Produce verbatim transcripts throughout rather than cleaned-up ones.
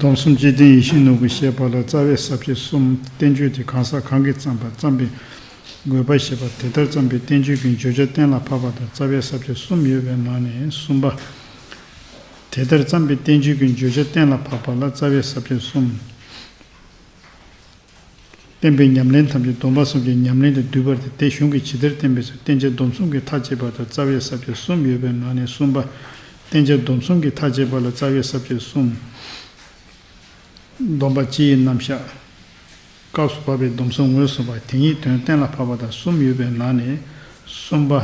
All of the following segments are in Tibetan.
སྡོམ་གསུམ་སྤྱི་དོན་ཡིད་བཞིན་ནོར་བུ་ཞེས་པ་ལ་རྩ་བའི་ས་བཅད་གསུམ། བསྟན་བཅོས་དེ་གང་ཟག་གང་གིས་བརྩམས་པ། བརྩམས་པའི་དགོས་པ་ཞེས་པ། དེ་ལྟར་བརྩམས་པའི་བསྟན་བཅོས་ཀྱི་བརྗོད་བྱ་གཏན་ལ་ཕབ་པ་དང་རྩ་བའི་ས་བཅད་གསུམ་ཡོད་པའི་ནང་ནས་གསུམ་པ། དེ་ལྟར་བརྩམས་པའི་བསྟན་བཅོས་ཀྱི་བརྗོད་བྱ་གཏན་ལ་ཕབ་པ་ལ་རྩ་བའི་ས་བཅད་གསུམ། བསྟན་པའི་ཉམས་ལེན་ཐམས་ཅད་སྡོམ་པ་གསུམ་གྱི་ཉམས་ལེན་དུ་བསྡུས་པ་སྟེ། དེ་གཞུང་གིས་ཇི་ལྟར་བསྟན་པའི་ཚུལ་བསྟན་བྱ་སྡོམ་གསུམ་གྱིས་ཐག་བཅད་པ་དང་རྩ་བའི་ས་བཅད་གསུམ་ཡོད་པའི་ནང་ནས་གསུམ་པ། བསྟན་བྱ་སྡོམ་གསུམ་གྱིས་ཐག་བཅད་པ་ལ་རྩ་བའི་ས་བཅད་གསུམ། སྡོམ་པ་སྤྱི་ཡི་རྣམ་གཞག། སྐབས་སུ་བབས་པའི་སྡོམ་གསུམ་ངོས་བཟུང་བ། དེ་ཉིད་དོན་གཏན་ལ་ཕབ་པ་དང་གསུམ་ཡོད་པའི་ནང་ནས་གསུམ་པ།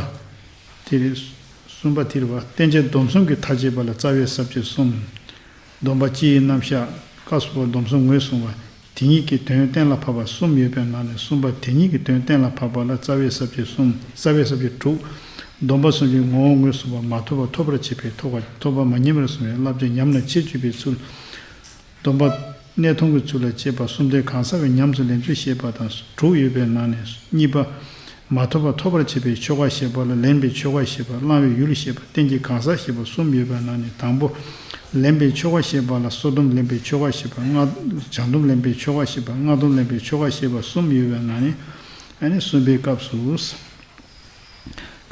དེ་རེད། གསུམ་པ་དེ་རེད་བ། བསྟན་བྱ་སྡོམ་གསུམ་གྱིས་ཐག་བཅད་པ་ལ་རྩ་བའི་ས་བཅད་གསུམ། སྡོམ་པ་སྤྱི་ཡི་རྣམ་གཞག། སྐབས་སུ་བབས་སྡོམ་གསུམ་ངོས་བཟུང་བ། དེ་ཉིད་ཀྱི་དོན་གཏན་ལ་ཕབ་པ་གསུམ་ཡོད་པའི་ནང་ནས་གསུམ་པ་དེ་ཉིད་ཀྱི་དོན་གཏན་ལ་ཕབ་པ་ལ་རྩ་བའི་ས་བཅད་གསུམ། རྩ་བའི་ས་བཅད་དྲུག། སྡོམ་པ་གསུམ་གྱི་ངོ་བོ་ངོས་བཟུང་བ། མ་ཐོབ་པ་ཐོབ་པར་བྱེད་པའི་ཐོབ་པ། ཐོབ་པ་མ་ངེས་པར་བཟུང་བའི་བསླབ་བྱ། ཉམས་ལ་ཕྱིར་བཅོས་པའི་ཚུལ། སྡོམ་པ་གནས་ཐུང་གི་ཚུལ་ལ་དཔྱད་པ། གསུམ་ལྡན་གང་ཟག་གི་ཉམས་སུ་ལེན་ཚུལ་ཞེས་པ་དང་དྲུག་ཡོད་པའི་ནང་ནས་གཉིས་པ། མ་ཐོབ་པ་ཐོབ་པར་བྱེད་པའི་ཆོ་ག་ཞེས་པ་ལ་ལེན་པའི་ཆོ་ག་ཞེས་པ། བླང་བའི་ཡུལ་ཞེས་པ། རྟེན་གྱི་གང་ཟག་ཞེས་པ་གསུམ་ཡོད་པའི་ནང་ནས་དང་པོ། ལེན་པའི་ཆོ་ག་ཞེས་པ་ལ་སོ་སྡོམ་ལེན་པའི་ཆོ་ག་ཞེས་པ། སྔགས། བྱང་སྡོམ་ལེན་པའི་ཆོ་ག་ཞེས་པ། སྔགས་སྡོམ་ལེན་པའི་ཆོ་ག་ཞེས་པ་གསུམ་ཡོད་པའི་ནང་ནས་ཨ་ནི་གསུམ་པའི་སྐབས་སུ།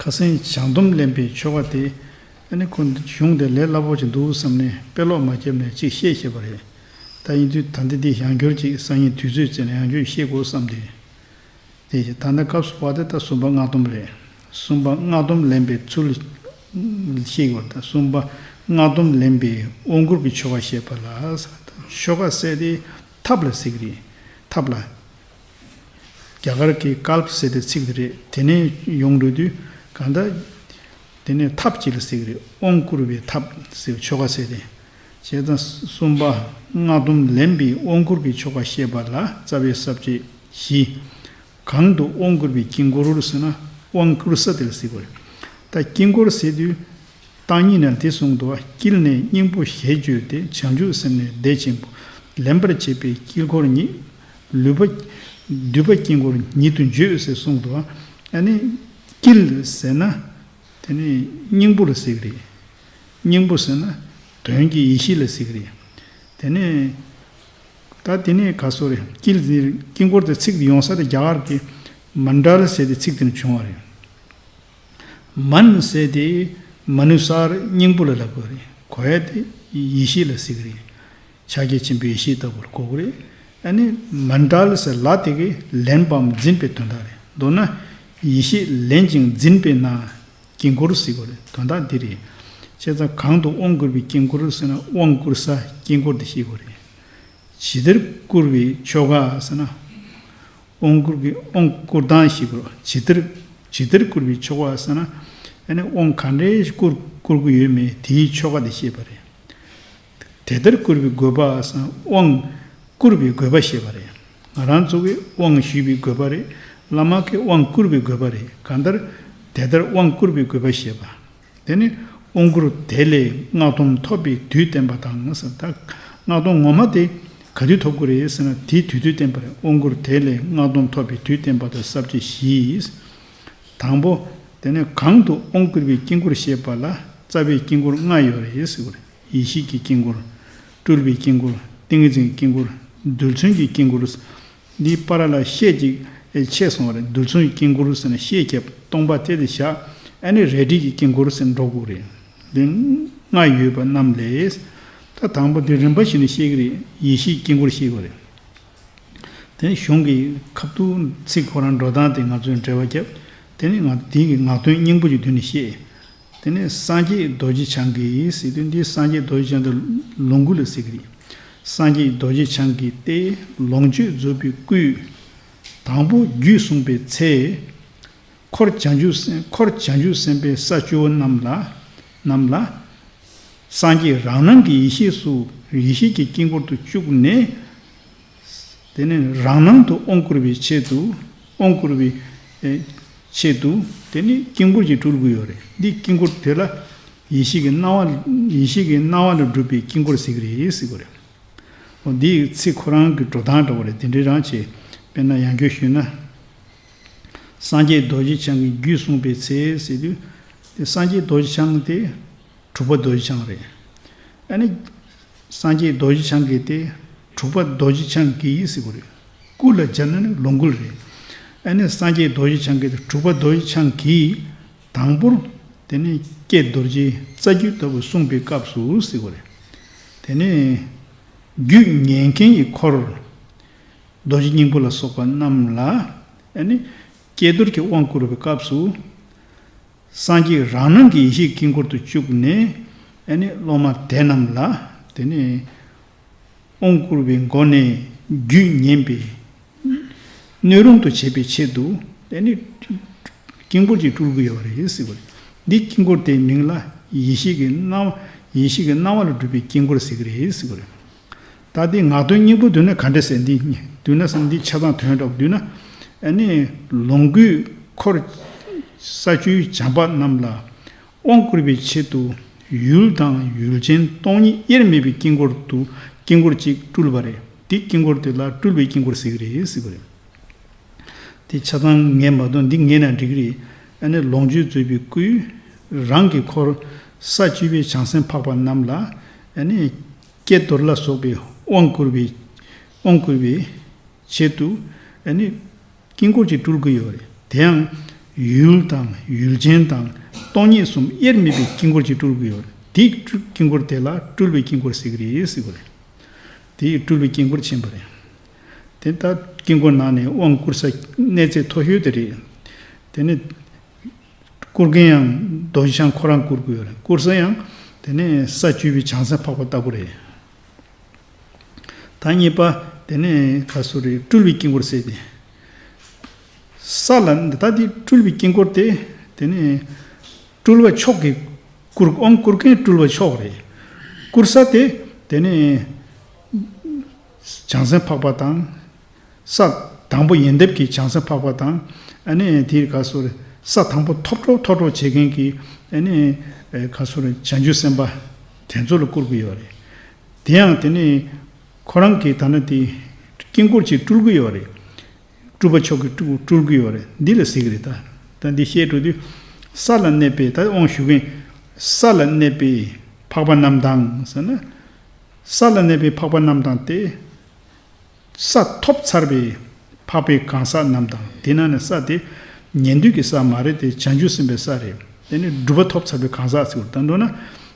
ཁ་སང་བྱང་སྡོམ་ལེན་པའི་ཆོ་ག་དེ། ཨ་ནི་ཁོ་གཞུང་དེ་ལས་སླ་པོ་ཅིག་འདུག་བསམ་ནས་དཔེ་ཀློག་མ་བརྒྱབ་ནས་ཅིག་བཤད་བཤད་པ་རེད། ད་ཡིན་དུས་ད་ལྟ་འདི་ཡང་བསྐྱར་ཅིག་སང་ཉིན་དུས་ཚོད་བཙལ་ནས་ཡང་བསྐྱར་བཤད་དགོས་བསམ་སྟེ། དེ་ད་ལྟ་སྐབས་སུ་བབས་ཏེ་ད་གསུམ་པ་སྔགས་སྡོམ་རེད། གསུམ་པ་སྔགས་སྡོམ་ལེན་པའི་ཚུལ་བཤད་དགོས་རེད། ད་གསུམ་པ་སྔགས་སྡོམ་ལེན་པའི་དབང་བསྐུར་གྱི་ཆོ་ག་བཤད་པ་ལ། ཆོ་ག་ཟེར་དེ་ཐབས་ལ་ཟེར་གི་རེད། ཐབས་ལ། རྒྱ་གར་གྱི་ཀལ་པ་ཟེར་ཏེ་ཚིག་དེ་རེད། དེ་ནས་ཡོང་འགྲོ་དུས་གང་ལྟར། དེ་ནས་ཐབས་ཅིག་ལ་ཟེར་གི་རེད། དབང་བསྐུར་བའི་ཐབས་ཟེར་ཆོ་ག་ཟེར་ཏེ། བྱས་ཙང་གསུམ་པ་སྔགས་སྡོམ་ལེན་པའི་དབང་བསྐུར་གྱི་ཆོ་ག་བཤད་པ་ལ་རྩ་བའི་ས་བཅད་བཞི། གང་དུ་དབང་བསྐུར་བའི་དཀྱིལ་འཁོར་ཟེར་ན་དབང་བསྐུར་ས་དེ་ལ་ཟེར་གི་རེད། ད་དཀྱིལ་འཁོར་ཟེར་དུས། བརྟག་གཉིས་ནས་འདི་གསུངས་འདུག། དཀྱིལ་ནས་སྙིང་པོ་ཞེས་བརྗོད་དེ། བྱང་ཆུབ་སེམས་ནི་བདེ་ཆེན་པོ། ལེན་པར་བྱེད་པའི་དཀྱིལ་འཁོར་ཉིད། ལུས་པ། འདུས་པ་དཀྱིལ་འཁོར་ཉིད་དུ་བརྗོད་ཟེར་གསུངས་འདུག། ཨ་ནི། དཀྱིལ་ཟེར་ན། དེ་ནི་སྙིང་པོ་ལ་ཟེར་གི་རེད། སྙིང་པོ་ཟེར་ན། དོན་གྱི་ཡེ་ཤེས་ལ་ཟེར་གི་རེད། དེ་ནི། ད་དེ་ནི་ག་སོ་རེད། དཀྱིལ་དེ་དཀྱིལ་འཁོར་དེ་ཚིག་དེ་ཡོང་ས་དེ་རྒྱ་གར་གྱི་མན་ཌ་ལ་ཟེར་དེ་ཚིག་དེ་ནས་བྱུང་བ་རེད། མན་ཟེར་དེ་མ་ནུ་སར་སྙིང་པོ་ལ་ལབ་དགོས་རེད། གོ་ཡ་དེ་ཡེ་ཤེས་ལ་ཟེར་གི་རེད། ཕྱག་རྒྱ་ཆེན་པོའི་ཡེ་ཤེས་ལྟ་བུར་གོ་གི་རེད། ཨ་ནི་མན་ཌ་ལ་ཟེར་ལ་དེ་གི་ལེན་པའམ་འཛིན་པའི་དོན་དག་རེད། མདོར་ན་ཡེ་ཤེས་ལེན་ཅིང་འཛིན་པས་ན་དཀྱིལ་འཁོར་ཟེར་གི་རེད། དོན་དག་འདི་རེད། བྱས་ཙང་གང་དུ་དབང་བསྐུར་བའི་དཀྱིལ་འཁོར་ཟེར་ན་དབང་བསྐུར་ས་དཀྱིལ་འཁོར་དེ་ཤེས་དགོས་རེད། ཇི་ལྟར་བསྐུར་བའི་ཆོ་ག་ཟེར་ན། དབང་བསྐུར་གྱི་དབང་བསྐུར་སྟངས་ཤེས་དགོས། ཇི་ལྟར། ཇི་ལྟར་བསྐུར་བའི་ཆོ་ག་ཟེར་ན། ཨ་ནི་དབང་ག་འདྲས་བསྐུར་བསྐུར་གྱི་ཡོད་མེད་དེའི་ཆོ་ག་དེ་ཤེས་པ་རེད། དེ་ལྟར་བསྐུར་བའི་དགོས་པ་ཟེར་ན་དབང་བསྐུར་བའི་དགོས་པ་ཤེས་པ་རེད། ང་རང་ཚོ་གིས་དབང་ཞུས་པའི་དགོས་པ་རེད། བླ་མ་གིས་དབང་བསྐུར་བའི་དགོས་པ་རེད། གང་ལྟར། དེ་ལྟར་དབང་བསྐུར་བའི་དགོས་པ་ཤེས་པ། དེ་ནི་དབང་བསྐུར་དེ་ལས་སྔགས་སྡོམ་ཐོབ་པའི་དུས་བསྟན་པ་དང་ཟེར། ད་སྔགས་སྡོམ་ངོ་མ་དེ་ག་དུས་ཐོབ་དགོས་རེད་ཟེར་ན་དེའི་དུས་ཚོད་བསྟན་པ་རེད། དབང་བསྐུར་དེ་ལས་སྔགས་སྡོམ་ཐོབ་པའི་དུས་བསྟན་པ་དང་ས་བཅད་བཞི། དང་པོ། དེ་ནི་གང་དུ་དབང་བསྐུར་བའི་དཀྱིལ་འཁོར་ཞེས་པ་ལ་རྩ་བའི་དཀྱིལ་འཁོར་ལྔ་ཡོད་རེད་ཟེར་བ་རེད། ཡེ་ཤེས་ཀྱི་དཀྱིལ་འཁོར། སྤྲུལ་པའི་དཀྱིལ་འཁོར། ཏིང་ངེ་འཛིན་གྱི་དཀྱིལ་འཁོར། རྡུལ་ཚོན་གྱི་དཀྱིལ་འཁོར། འདིའི་བར་ལ་ཤད་ཅིག་ཆད་སོང་བ་རེད། རྡུལ་ཚོན་གྱི་དཀྱིལ་འཁོར་ཟེར་ནས་ཤད་བརྒྱབ། སྟོང་པ་དེ་དེ་བཞག། ཨ་ནི་རལ་གྲི་གི་དཀྱིལ་འཁོར་ཟེར་འགྲོ་དགོས་རེད། འདི་ལྔ་ཡོད་པ་རྣམས་ལས། ད་དང་པོ་འདི་རིམ་པ་བཞིན་དུ་བཤད་ཀྱི་རེད། ཡེ་ཤེས་དཀྱིལ་འཁོར་བཤད་དགོས་རེད། དེ་ནས་གཞུང་གི་ཁ་ཐུག་ཚིག་ཁོ་རང་འགྲོ་སྟངས་དེ་ང་ཚོས་འགྲེལ་བ་བརྒྱབ། དེ་ནས་ང་འདི་གི་ངག་དོན་སྙིང་པོ་ཞིག་བསྡུས་ནས་བཤད། དེ་ནས་སངས་རྒྱས་རྡོ་རྗེ་འཆང་གིས་ཟེར་དུས་འདི་སངས་རྒྱས་རྡོ་རྗེ་འཆང་དེ་ལོངས་སྐུ་ལ་ཟེར་གི་རེད། སངས་རྒྱས་རྡོ་རྗེ་འཆང་གིས་ཏེ་ལོངས་སྤྱོད་རྫོགས་པའི་སྐུས། དང་པོ་རྒྱུད་གསུངས་པའི་ཚེ། འཁོར་བྱང་ཆུབ་སེམས། འཁོར་བྱང་ཆུབ་སེམས་དཔའི་ས་བཅུ་པོ་རྣམས་ལ། རྣམས་ལ། སངས་རྒྱས་རང་སྣང་གི་ཡེ་ཤེས་སུ། ཡེ་ཤེས་ཀྱི་དཀྱིལ་འཁོར་དུ་བཅུག་ནས། དེ་ནས་རང་སྣང་དུ་དབང་བསྐུར་བའི་ཆེད་དུ། དབང་བསྐུར་བའི་ཨེ་ཆེད་དུ། དེ་ནས་དཀྱིལ་འཁོར་ཅིག་སྤྲུལ་དགོས་ཡོད་རེད། འདི་དཀྱིལ་འཁོར་དེ་ལ་ཡེ་ཤེས་ཀྱི་སྣང་བ། ཡེ་ཤེས་ཀྱི་སྣང་བ་ལས་གྲུབ་པའི་དཀྱིལ་འཁོར་ཟེར་གྱི་རེད་ཟེར་གྱི་རེད། འོ་འདིའི་ཚིག་ཁོ་རང་གི་འགྲོ་སྟངས་འདྲ་བོ་རེད། དེ་འདྲའི་རང་བྱས། དཔེར་ན་ཡང་བསྐྱར་ཞུས་ན། སངས་རྒྱས་རྡོ་རྗེ་འཆང་གིས་རྒྱུད་གསུངས་པའི་ཚེ་ཟེར་དུས། དེ་སངས་རྒྱས་རྡོ་རྗེ་འཆང་དེ་དྲུག་པ་རྡོ་རྗེ་འཆང་རེད། ཨ་ནི། སངས་རྒྱས་རྡོ་རྗེ་འཆང་གིས་ཏེ། དྲུག་པ་རྡོ་རྗེ་འཆང་གིས་ཟེར་གྱི་རེད། སྐུ་ལ་སྦྱར་ན་ནི་ལོངས་སྐུ་རེད། ཨ་ནི་སངས་རྒྱས་རྡོ་རྗེ་འཆང་གིས་ཏེ་དྲུག་པ་རྡོ་རྗེ་འཆང་གིས་དང་པོར་དེ་ནས་ཀྱེ་རྡོ་རྗེའི་རྩ་རྒྱུད་ལྟ་བུ་གསུངས་པའི་སྐབས་སུ་ཟེར་གྱི་རེད། དེ་ནས་རྒྱུད་ཉན་མཁན་གྱི་འཁོར་རྡོ་རྗེ་སྙིང་པོ་ལ་སོགས་པ་རྣམས་ལ་ཨ་ནི་ཀྱེ་རྡོར་གྱི་དབང་བསྐུར་བའི་སྐབས་སུ། སངས་རྒྱས་རང་སྣང་གི་ཡེ་ཤེས་དཀྱིལ་འཁོར་དུ་བཅུག་ནས་ཨ་ནི་སློབ་མ་དེ་རྣམས་ལ་དེ་ནས་དབང་བསྐུར་བའི་སྒོ་ནས་རྒྱུད་ཉན་པའི་སྣོད་རུང་དུ་བྱེད་པའི་ཆེད་དུ་ཨ་ནི་དཀྱིལ་འཁོར་ཅིག་སྤྲུལ་གྱི་ཡོད་རེད་ཟེར་གྱི་རེད། འདི་དཀྱིལ་འཁོར་དེའི་མིང་ལ་ཡེ་ཤེས་ཀྱི་སྣང་བ་ཡེ་ཤེས་ཀྱི་སྣང་བ་ལ་གྲུབ་པའི་དཀྱིལ་འཁོར་ཟེར་གྱི་རེད་ཟེར་གྱི་རེད། ད་འདི་ངག་དོན་སྙིང་པོ་བསྡུས་ན་ག་འདྲ་ཟེར། འདི་བསྡུས་ན་བསམ་འདི་ཆ་ཚང་དོན་འདྲ་བོ་བསྡུས་ན། ཨ་ནི་ལོངས་སྐུའི་འཁོར་ས་བཅུའི་བྱམས་པ་རྣམས་ལ་དབང་བསྐུར་བའི་ཆེད་དུ་ཡུལ་དང་ཡུལ་ཅན་སྟོང་ཉིད་དབྱེར་མེད་པའི་དཀྱིལ་འཁོར་དུ་དཀྱིལ་འཁོར་ཅིག་སྤྲུལ་པ་རེད། འདི་དཀྱིལ་འཁོར་དེ་ལ་སྤྲུལ་པའི་དཀྱིལ་འཁོར་ཟེར་གྱི་རེད་ཟེར་གྱི་རེད། དེ་ཆ་ཚང་ངས་མ་གཏོང་འདི་ངས་ན་འགྲིག་གི་རེད། ཨ་ནི་ལོངས་སྤྱོད་རྫོགས་པའི་སྐུས་རང་གི་འཁོར་ས་བཅུ་པའི་བྱང་སེམས་འཕགས་པ་རྣམས་ལ་ཨ་ནི་ཀྱེ་རྡོར་ལ་སོགས་པའི་དབང་བསྐུར་བའི་དབང་བསྐུར་བའི་ཆེད་དུ་ཨ་ནི་དཀྱིལ་འཁོར་ཅིག་སྤྲུལ་གྱི་ཡོད་རེད། དེ་ཡང་ཡུལ་དང་ཡུལ་ཅན་དང་སྟོང་ཉིད་གསུམ་དབྱེར་མེད་པའི་དཀྱིལ་འཁོར་ཅིག་སྤྲུལ་གྱི་ཡོད་རེད། དེའི་དཀྱིལ་འཁོར་དེ་ལ་སྤྲུལ་པའི་དཀྱིལ་འཁོར་ཟེར་གྱི་རེད་ཟེར་གྱི་རེད། དེ་ཡི་སྤྲུལ་པའི་དཀྱིལ་འཁོར་ཕྱིན་པ་རེད། དེ་ལྟར་དཀྱིལ་འཁོར་ནང་ནས་དབང་བསྐུར་ས་གནས་ཚད་མཐོ་ཤོས་དེ་རེད། དེ་ནི་བསྐུར་མཁན་ཡང་རྡོ་རྗེ་འཆང་ཁོ་རང་བསྐུར་དགོས་རེད། བསྐུར་ས་ཡང་དེ་ནི་ས་བཅུ་པའི་བྱང་སེམས་འཕགས་པ་ལྟ་བུ་རེད། ད་གཉིས་པ་དེ་ནི་ག་སུ་རེད། སྤྲུལ་པའི་དཀྱིལ་འཁོར་ཟེར་ཏེ། ས་ལ་ད་དེ་སྤྲུལ་པའི་དཀྱིལ་འཁོར་དེ་དེ་ནི་སྤྲུལ་པ་མཆོག་གི་བསྐུར་དབང་བསྐུར་མཁན་སྤྲུལ་པ་མཆོག་རེད། བསྐུར་ས་དེ་དེ་ནི་བྱང་སེམས་འཕགས་པ་དང་། ས་དང་པོ་ཡོན་ཏན་གྱི་བྱང་སེམས་འཕགས་པ་དང་། ཨ་ནི་དེའི་སྐབས་སུ་ས་དང་པོ་ཐོབ་གྲོགས་ཐོབ་གྲོགས་བྱེད་མཁན་གྱི་ཨ་ནི་སྐབས་སུ་བྱང་ཆུབ་སེམས་དཔའ་དེ་ཚོ་ལ་བསྐུར་གྱི་ཡོད་རེད། དེ་ཡང་དེ་ནི་ཁོ་རང་གི་ད་ནི་དེ་དཀྱིལ་འཁོར་ཅིག་སྤྲུལ་གྱི་ཡོད་རེད། སྤྲུལ་པ་མཆོག་གིས་སྤྲུལ་སྤྲུལ་གྱི་ཡོད་རེད། འདི་ལ་ཟེར་གྱི་རེད། ད་ད་འདི་བཤད་འགྲོ་དུས་ས་ལ་གནས་པའི་ད་དབང་ཞུ་མཁན་ས་ལ་གནས་པའི་འཕགས་པ་རྣམས་དང་ཟེར་ན། ས་ལ་གནས་པའི་འཕགས་པ་རྣམས་དང་སྟེ། ས་ཐོབ་ཚར་བའི་འཕགས་པའི་གང་ཟག་རྣམས་དང་། དེ་ན་ནི་ས་དེ་ཉན་ཐོས་ཀྱི་ས་མ་རེད་དེ། བྱང་ཆུབ་སེམས་དཔའི་ས་རེད། དེ་ནི་སྒྲུབ་པ་ཐོབ་ཚར་བའི་གང་ཟག་ཟེར་བ་དང་འགྲོ་ན།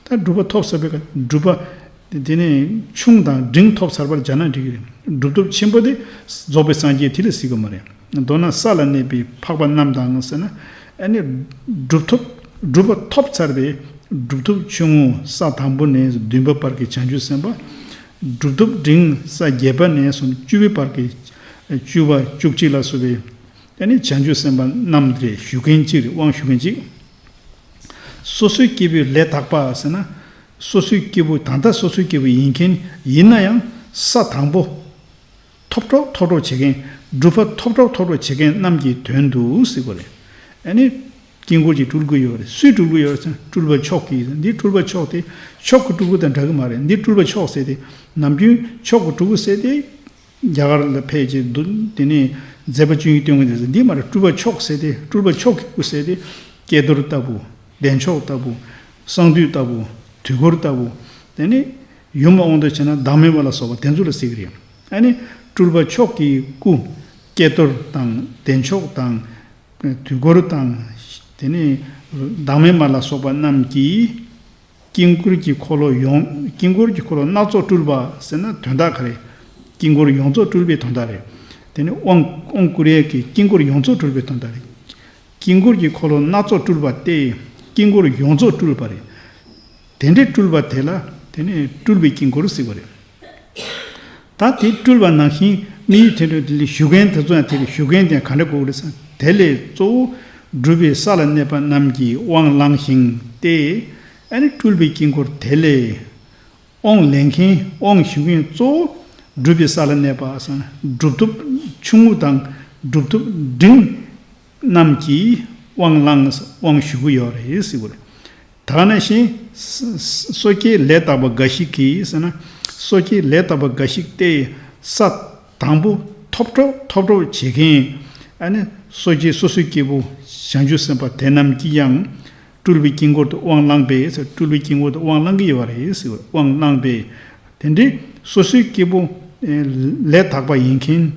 ད་སྒྲུབ་པ་ཐོབ་ཚར་བའི་སྒྲུབ་པ་དེ་ནི་ཆུང་དང་འབྲིང་ཐོབ་ཚར་བར་སྦྱར་ན་འགྲིག་གི་རེད། སྒྲུབ་ཐོབ་ཆེན་པོ་དེ་རྫོགས་པའི་སངས་རྒྱས་དེ་ལ་ཟེར་གི་མ་རེད། མདོར་ན་ས་ལ་གནས་པའི་འཕགས་པ་རྣམས་དང་ཟེར་ན། ཨ་ནི་སྒྲུབ་ཐོབ་སྒྲུབ་པ་ཐོབ་ཚར་བའི་སྒྲུབ་ཐོབ་ཆུང་ངུ་ས་དང་པོ་ནས་བདུན་པ་བར་གྱི་བྱང་ཆུབ་སེམས་དཔའ། སྒྲུབ་ཐོབ་འབྲིང་ས་བརྒྱད་པ་ནས་བཟུང་བཅུ་པའི་བར་གྱི་བཅུ་པ་བཅུ་གཅིག་ལ་སོགས་པའི་ཨ་ནི་བྱང་ཆུབ་སེམས་དཔའ་རྣམས་རེད། ཞུ་མཁན་གཅིག་རེད། དབང་ཞུ་མཁན་གཅིག་སོ་སོའི་སྐྱེས་བུའི་ལས་དག་པ་ཟེར་ན། སོ་སོའི་སྐྱེས་བུ་ད་ལྟ་སོ་སོའི་སྐྱེས་བུ་ཡིན་མཁན་ཡིན་ན་ཡང་ས་དང་པོ། ཐོབ་གྲོགས་ཐོབ་གྲོགས་བྱེད་མཁན། སྒྲུབ་པ་ཐོབ་གྲོགས་ཐོབ་གྲོགས་བྱེད་མཁན་རྣམས་ཀྱི་དོན་དུ་ཟེར་དགོས་རེད། ཨ་ནི་དཀྱིལ་འཁོར་གྱི་སྤྲུལ་སྐུ་ཡོད་རེད། སུས་སྤྲུལ་སྐུ་ཡོད་རེད་ཟེར་ན་སྤྲུལ་པ་མཆོག་གིས། འདི་སྤྲུལ་པ་མཆོག་དེ་མཆོག་གི་སྤྲུལ་སྐུ་དང་འདྲ་གི་མ་རེད། འདི་སྤྲུལ་པ་མཆོག་ཟེར་དེ་ནམ་རྒྱུན་མཆོག་གི་སྤྲུལ་སྐུ་ཟེར་དེ་རྒྱ་གར་ལ་ཕེབས་རྗེས་འདུ་དེ་ནས་མཛད་པ་བཅུ་གཉིས་སྟོན་གི་འདུག་ཟེར། འདི་མ་རེད། སྤྲུལ་པ་མཆོག་ཟེར་དེ་སྤྲུལ་པ་མཆོག་གི་སྐུ་ཟེར་དེ་ཀྱེ་རྡོར་ལྟ་བུ། བདེ་མཆོག་ལྟ་བུ། གསང་འདུས་ལྟ་བུ། དུས་འཁོར་ལྟ་བུ། དེ་ནས་ཡུམ་དབང་དུ་བྱས་ན་བདག་མེད་མ་ལ་སོགས་པ་དེ་ཚོ་ལ་ཟེར་གི་རེད། ཨ་ནི་སྤྲུལ་པ་མཆོག་གི་སྐུ་ཀྱེ་རྡོར་དང་བདེ་མཆོག་དང་དུས་འཁོར་དང་། དེ་ནས་བདག་མེད་མ་ལ་སོགས་པ་རྣམས་ཀྱིས་དཀྱིལ་འཁོར་གྱི་འཁོར་ལོ་ཡོངས་དཀྱིལ་འཁོར་གྱི་འཁོར་ལོ་སྣ་ཚོགས་སྤྲུལ་པ་ཟེར་ན་དོན་དག་ག་རེ། དཀྱིལ་འཁོར་ཡོངས་རྫོགས་སྤྲུལ་པའི་དོན་དག་རེད། དེ་ནི་དབང་དབང་བསྐུར་ཡས་ཀྱི་དཀྱིལ་འཁོར་ཡོངས་རྫོགས་སྤྲུལ་པའི་དོན་དག་རེད། དཀྱིལ་འཁོར་གྱི་འཁོར་ལོ་སྣ་ཚོགས་སྤྲུལ་པ་སྟེ། དཀྱིལ་འཁོར་ཡོངས་རྫོགས་སྤྲུལ་པ་རེད། དེ་འདྲའི་སྤྲུལ་པ་དེ་ལ་དེ་ནི་སྤྲུལ་པའི་དཀྱིལ་འཁོར་ཟེར་བ་རེད། ད་དེ་སྤྲུལ་པ་ནང་བཞིན་དམིགས་ཡུལ་དེ་འདྲ་དེ་ལ་ཞུ་མཁན་དེ་ཚོ་ཡང་དེ་ལ་ཞུ་མཁན་དེ་ག་འདྲ་དགོས་རེད་ཟེར་ན། དེ་ལས་གཙོ་བོ་སྒྲུབ་པའི་ས་ལ་གནས་པ་རྣམས་ཀྱིས་དབང་བླང་ཞིང་སྟེ། ཨ་ནི་སྤྲུལ་པའི་དཀྱིལ་འཁོར་དེ་ལས། དབང་ལེན་མཁན་དབང་ཞུ་མཁན་གཙོ་བོ་སྒྲུབ་པའི་ས་ལ་གནས་པ་སང་སྒྲུབ་ཐོབ་ཆུང་ངུ་དང་སྒྲུབ་ཐོབ་འབྲིང་རྣམས་ཀྱིས་དབང་བླང་དབང་ཞུ་གི་ཡོད་རེད་ཟེར་བ་རེད། ད་ག་ནང་བཞིན་སོ་སྐྱེའི་ལས་དག་པ་འགའ་ཞིག་གིས་ཟེར་ན། སོ་སྐྱེའི་ལས་དག་པ་འགའ་ཞིག་སྟེ་ས་དང་པོ་ཐོབ་གྲོགས་ཐོབ་གྲོགས་བྱེད་མཁན། ཨ་ནི་སོ་སྐྱེ་སོ་སོའི་སྐྱེས་བུ་བྱང་ཆུབ་སེམས་དཔའ་དེ་རྣམས་ཀྱིས་ཡང་། སྤྲུལ་པའི་དཀྱིལ་འཁོར་དུ་དབང་བླངས་པས་ཟེར། སྤྲུལ་པའི་དཀྱིལ་འཁོར་དུ་དབང་བླང་གི་ཡོད་པ་རེད་ཟེར། དབང་བླངས་པས། དེ་འདྲའི་སོ་སོའི་སྐྱེ་བོ་ལས་དག་པ་ཡིན་མཁན།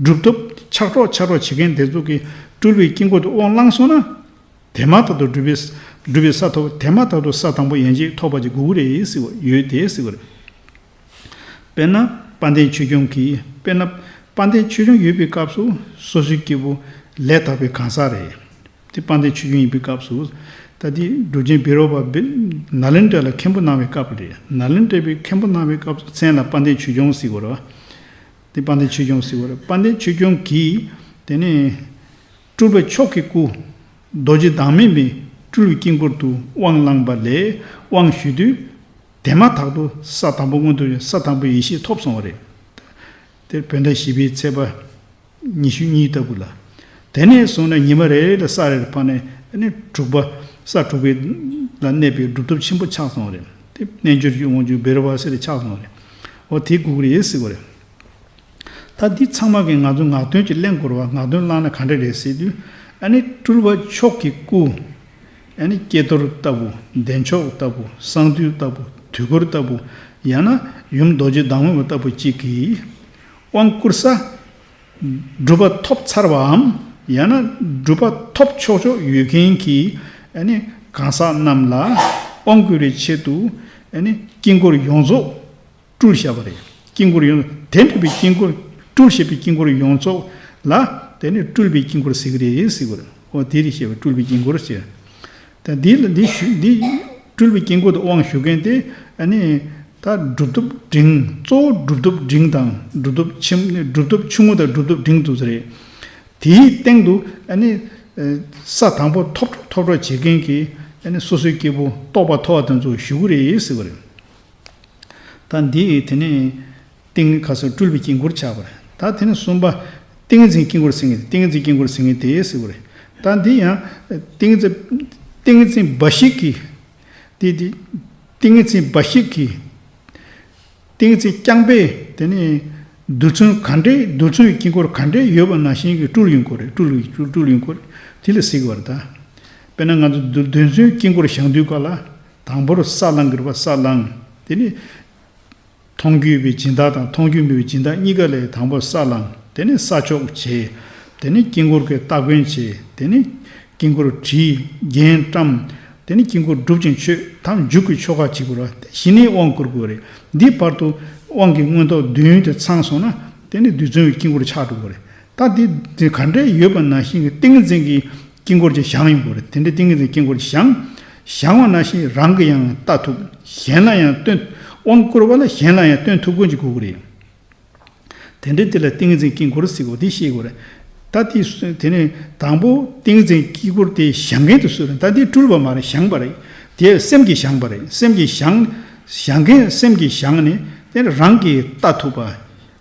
སྒྲུབ་ཐབས་ཆགས་གྲོགས་ཆགས་གྲོགས་བྱེད་མཁན་དེ་ཚོ་གིས་སྤྲུལ་པའི་དཀྱིལ་འཁོར་དུ་དབང་བླངས་སོང་ན། དེ་མ་ཐག་ཏུ་སྒྲུབ་པའི་སྒྲུབ་པའི་ས་ཐོབ། དེ་མ་ཐག་ཏུ་ས་དང་པོ་ཡན་ཆད་ཐོབ་པ་ཅིག་དགོས་ཀྱི་རེད་ཟེར་བ་ཡོད་དེ་ཟེར་བ་རེད། དཔེར་ན་དཔལ་ལྡན་ཆོས་སྐྱོང་གིས། དཔེར་ན་དཔལ་ལྡན་ཆོས་སྐྱོང་ཡོད་པའི་སྐབས་སུ་སོ་སོའི་སྐྱེ་བོ་ལས་དག་པའི་གང་ཟག་རེད། དེ་དཔལ་ལྡན་ཆོས་སྐྱོང་ཡིན་པའི་སྐབས་སུ། ད་དེ་གྲུབ་ཆེན་བཻ་རོ་པ་བི་ནཱ་ལེནྡྲ་ལ་མཁན་པོ་གནང་བའི་སྐབས་རེད། ནཱ་ལེནྡྲ་པའི་མཁན་པོ་གནང་བའི་སྐབས་སུ་མཚན་ལ་དཔལ་ལྡན་ཆོས་སྐྱོང་ཟེར་གྱི་ཡོད་རེད་བ། དེ་དཔལ་ལྡན་ཆོས་སྐྱོང་ཟེར་གྱི་ཡོད་རེད། དཔལ་ལྡན་ཆོས་སྐྱོང་གིས་དེ་ནས་སྤྲུལ་པ་མཆོག་གི་སྐུ་རྡོ་རྗེ་བདག་མེད་མའི་སྤྲུལ་པའི་དཀྱིལ་འཁོར་དུ་དབང་བླངས་པ་ལས། དབང་ཞུས་དུས་དེ་མ་ཐག་ཏུ་ས་དང་པོ་མངོན་དུ། ས་དང་པོ་ཡེ་ཤེས་ཐོབ་སོང་བ་རེད། དེར་བོད་ཟླ་བཞི་པའི་ཚེས་པ་ཉི་ཤུ་གཉིས་ལྟ་བུ་ལ། དེ་ནས་བཟུང་ནས་ཉི་མ་རེ་རེ་ལ་ས་རེ་རེ་འཕར་ནས་ནི་དྲུག་པ། ས་དྲུག་པའི་ལ་གནས་པའི་སྒྲུབ་ཐབས་ཆེན་པོ་ཆགས་སོང་བ་རེད། དེ་རྣལ་འབྱོར་གྱི་དབང་ཕྱུག་བཻ་རོ་པ་ཟེར་ཏེ་ཆགས་སོང་བ་རེད། འོ་དེ་དགོས་ཀྱི་རེད་ཟེར་བ་རེད། ད་འདི་ཚང་མ་གི་ང་ཚོ་ངག་འདོན་གྱི་གླེང་དགོས་རེད་བ། ངག་འདོན་བླངས་ན་ག་འདྲ་རེད་ཟེར་དུས། ཨ་ནི་སྤྲུལ་པ་མཆོག་གི་སྐུ། ཨ་ནི་ཀྱེ་རྡོར་ལྟ་བུ། བདེ་མཆོག་ལྟ་བུ། གསང་འདུས་ལྟ་བུ། དུས་འཁོར་ལྟ་བུ། ཡང་ན་ཡུམ་རྡོ་རྗེ་བདག་མེད་མ་ལྟ་བུ་གཅིག་གིས་དབང་བསྐུར་ས། སྒྲུབ་པ་ཐོབ་ཚར་བའམ། ཡང་ན་སྒྲུབ་པ་ཐོབ་ཆོག་ཆོག་ཡོད་མཁན་གྱི་ཨ་ནི་གང་ཟག་རྣམས་ལ་དབང་བསྐུར་བའི་ཆེད་དུ། ཨ་ནི་དཀྱིལ་འཁོར་ཡོངས་རྫོགས་སྤྲུལ་བཞག་པ་རེད། དཀྱིལ་འཁོར་ཡོངས། དེ་འདྲ་བའི་དཀྱིལ་འཁོར། སྤྲུལ་བཞག་པའི་དཀྱིལ་འཁོར་ཡོངས་རྫོགས་ལ་དེ་ནི་སྤྲུལ་པའི་དཀྱིལ་འཁོར་ཟེར་གྱི་རེད་ཟེར་གྱི་རེད། འོ་དེ་རེད། བཤད་པའི་སྤྲུལ་པའི་དཀྱིལ་འཁོར་ཟེར། ད་འདི་ལ་འདི་ཞུ། འདི་སྤྲུལ་པའི་དཀྱིལ་འཁོར་དུ་དབང་ཞུ་མཁན་དེ་ཨ་ནི་ད་སྒྲུབ་ཐབས་འབྲིང་། གཙོ་བོ་སྒྲུབ་ཐབས་འབྲིང་དང་། སྒྲུབ་ཐབས་ཆེན། སྒྲུབ་ཐབས་ཆུང་ངུ་དང་སྒྲུབ་ཐབས་འབྲིང་དུ་ཟེར་རེད། དེའི་སྟེང་དུ་ཨ་ནི་ས་དང་པོ་ཐོབ་གྲོགས་ཐོབ་གྲོགས་བྱེད་མཁན་གྱི་ཨ་ནི་སོ་སོའི་སྐྱེ་བོ་རྟོགས་པ་ཐོབ་པ་དེ་ཚོ་ཞུ་གི་རེད་ཟེར་བ་རེད། ད་འདི་དེ་ནས་ཏིང་ངེ་འཛིན། སྤྲུལ་པའི་དཀྱིལ་འཁོར་ཆགས་པ་རེད། ད་དེ་ནས་གསུམ་པ་ཏིང་ངེ་འཛིན་དཀྱིལ་འཁོར་ཟེར་མཁན། ཏིང་ངེ་འཛིན་དཀྱིལ་འཁོར་ཟེར་མཁན་དེ་ཟེར་བ་རེད། ད་འདི་ཡང་ཏིང་ངེ་འཛིན། ཏིང་ངེ་འཛིན་འབའ་ཞིག་གིས། དེ་དེ་ཏིང་ངེ་འཛིན་འབའ་ཞིག་གིས། ཏིང་ངེ་འཛིན་རྐྱང་པས་དེ་ནས་རྡུལ་ཚོན་ག་འདྲའི། རྡུལ་ཚོན་གྱི་དཀྱིལ་འཁོར་ག་འདྲའི་ཡོད་པ་ནང་བཞིན་གྱི་སྤྲུལ་ཡོང་གི་རེད། སྤྲུལ་སྤྲུལ་སྤྲུལ་ཡོང་གི་རེད། དེ་ལ་ཟེར་གྱི་ཡོད་རེད། ད་དཔེར་ན་ང་ཚོ་རྡུལ་རྡུལ་ཚོན་དཀྱིལ་འཁོར་བཞེངས་དུས་སྐབས་ལ། དང་པོར་ས་བླང་གི་རེད་པ། ས་བླང་། དེ་ནས་མཐོང་རྒྱུ་ཡོད་པའི་སྦྱིན་བདག་དང་མཐོང་རྒྱུ་མེད་པའི་སྦྱིན་བདག་གཉིས་ཀ་ལ་དང་པོར་ས་བླང་། དེ་ནས་ས་ཆོག་བྱས། དེ་ནས་དཀྱིལ་འཁོར་གྱི་སྟ་གོན་བྱས། དེ་ནས་དཀྱིལ་འཁོར་བྲིས། རྒྱན་བཀྲམ། དེ་ནས་དཀྱིལ་འཁོར་སྒྲུབ་ཅིང་མཆོད། དང་མཇུག་གི་ཆོ་ག་བྱེད་དགོས་རེད། དེ་གཞི་ནས་དབང་བསྐུར་དགོས་རེད། འདི་བར་དུ་དབང་གི་མངོན་རྟོགས་འདོད་ཡོན་དེ་ཚང་སོང་ན། དེ་ནས་རྡུལ་ཚོན་གྱི་དཀྱིལ་འཁོར་ཆགས་འགྲོ་གི་རེད། ད་འདི་འདི་ག་འདྲ་ཡོད་པ་ནང་བཞིན་གྱི་ཏིང་ངེ་འཛིན་གྱི་དཀྱིལ་འཁོར་ཅིག་བཞེངས་ཡོང་གི་རེད། དེ་འདྲའི་ཏིང་ངེ་འཛིན་དཀྱིལ་འཁོར་བཞེངས། བཞེངས་པ་ནང་བཞིན་རང་གིས་ཡང་བལྟ་ཐུབ། གཞན་ལ་ཡང་སྟོན། དབང་བསྐུར་བ་ལ་གཞན་ལ་ཡང་སྟོན་ཐུབ་མཁན་ཅིག་དགོས་ཀྱི་རེད། དེ་འདྲའི་དེ་ལ་ཏིང་ངེ་འཛིན་དཀྱིལ་འཁོར་ཟེར་གྱི་ཡོད། དེ་ཤེས་དགོས་རེད། ད་དེ་དེ་ནས་དང་པོ་ཏིང་ངེ་འཛིན་དཀྱིལ་འཁོར་དེ་བཞེངས་མཁན་དེ་སུ་རེད། ད་དེ་སྤྲུལ་པ་མ་རེད། བཞེངས་པ་རེད། དེ་སེམས་ཀྱིས་བཞེངས་པ་རེད། སེམས་ཀྱིས་བཞེངས། བཞེངས་མཁན་སེམས་ཀྱིས་བཞེངས་ནས་དེ་རང་གིས་བལྟ་ཐུབ་པ།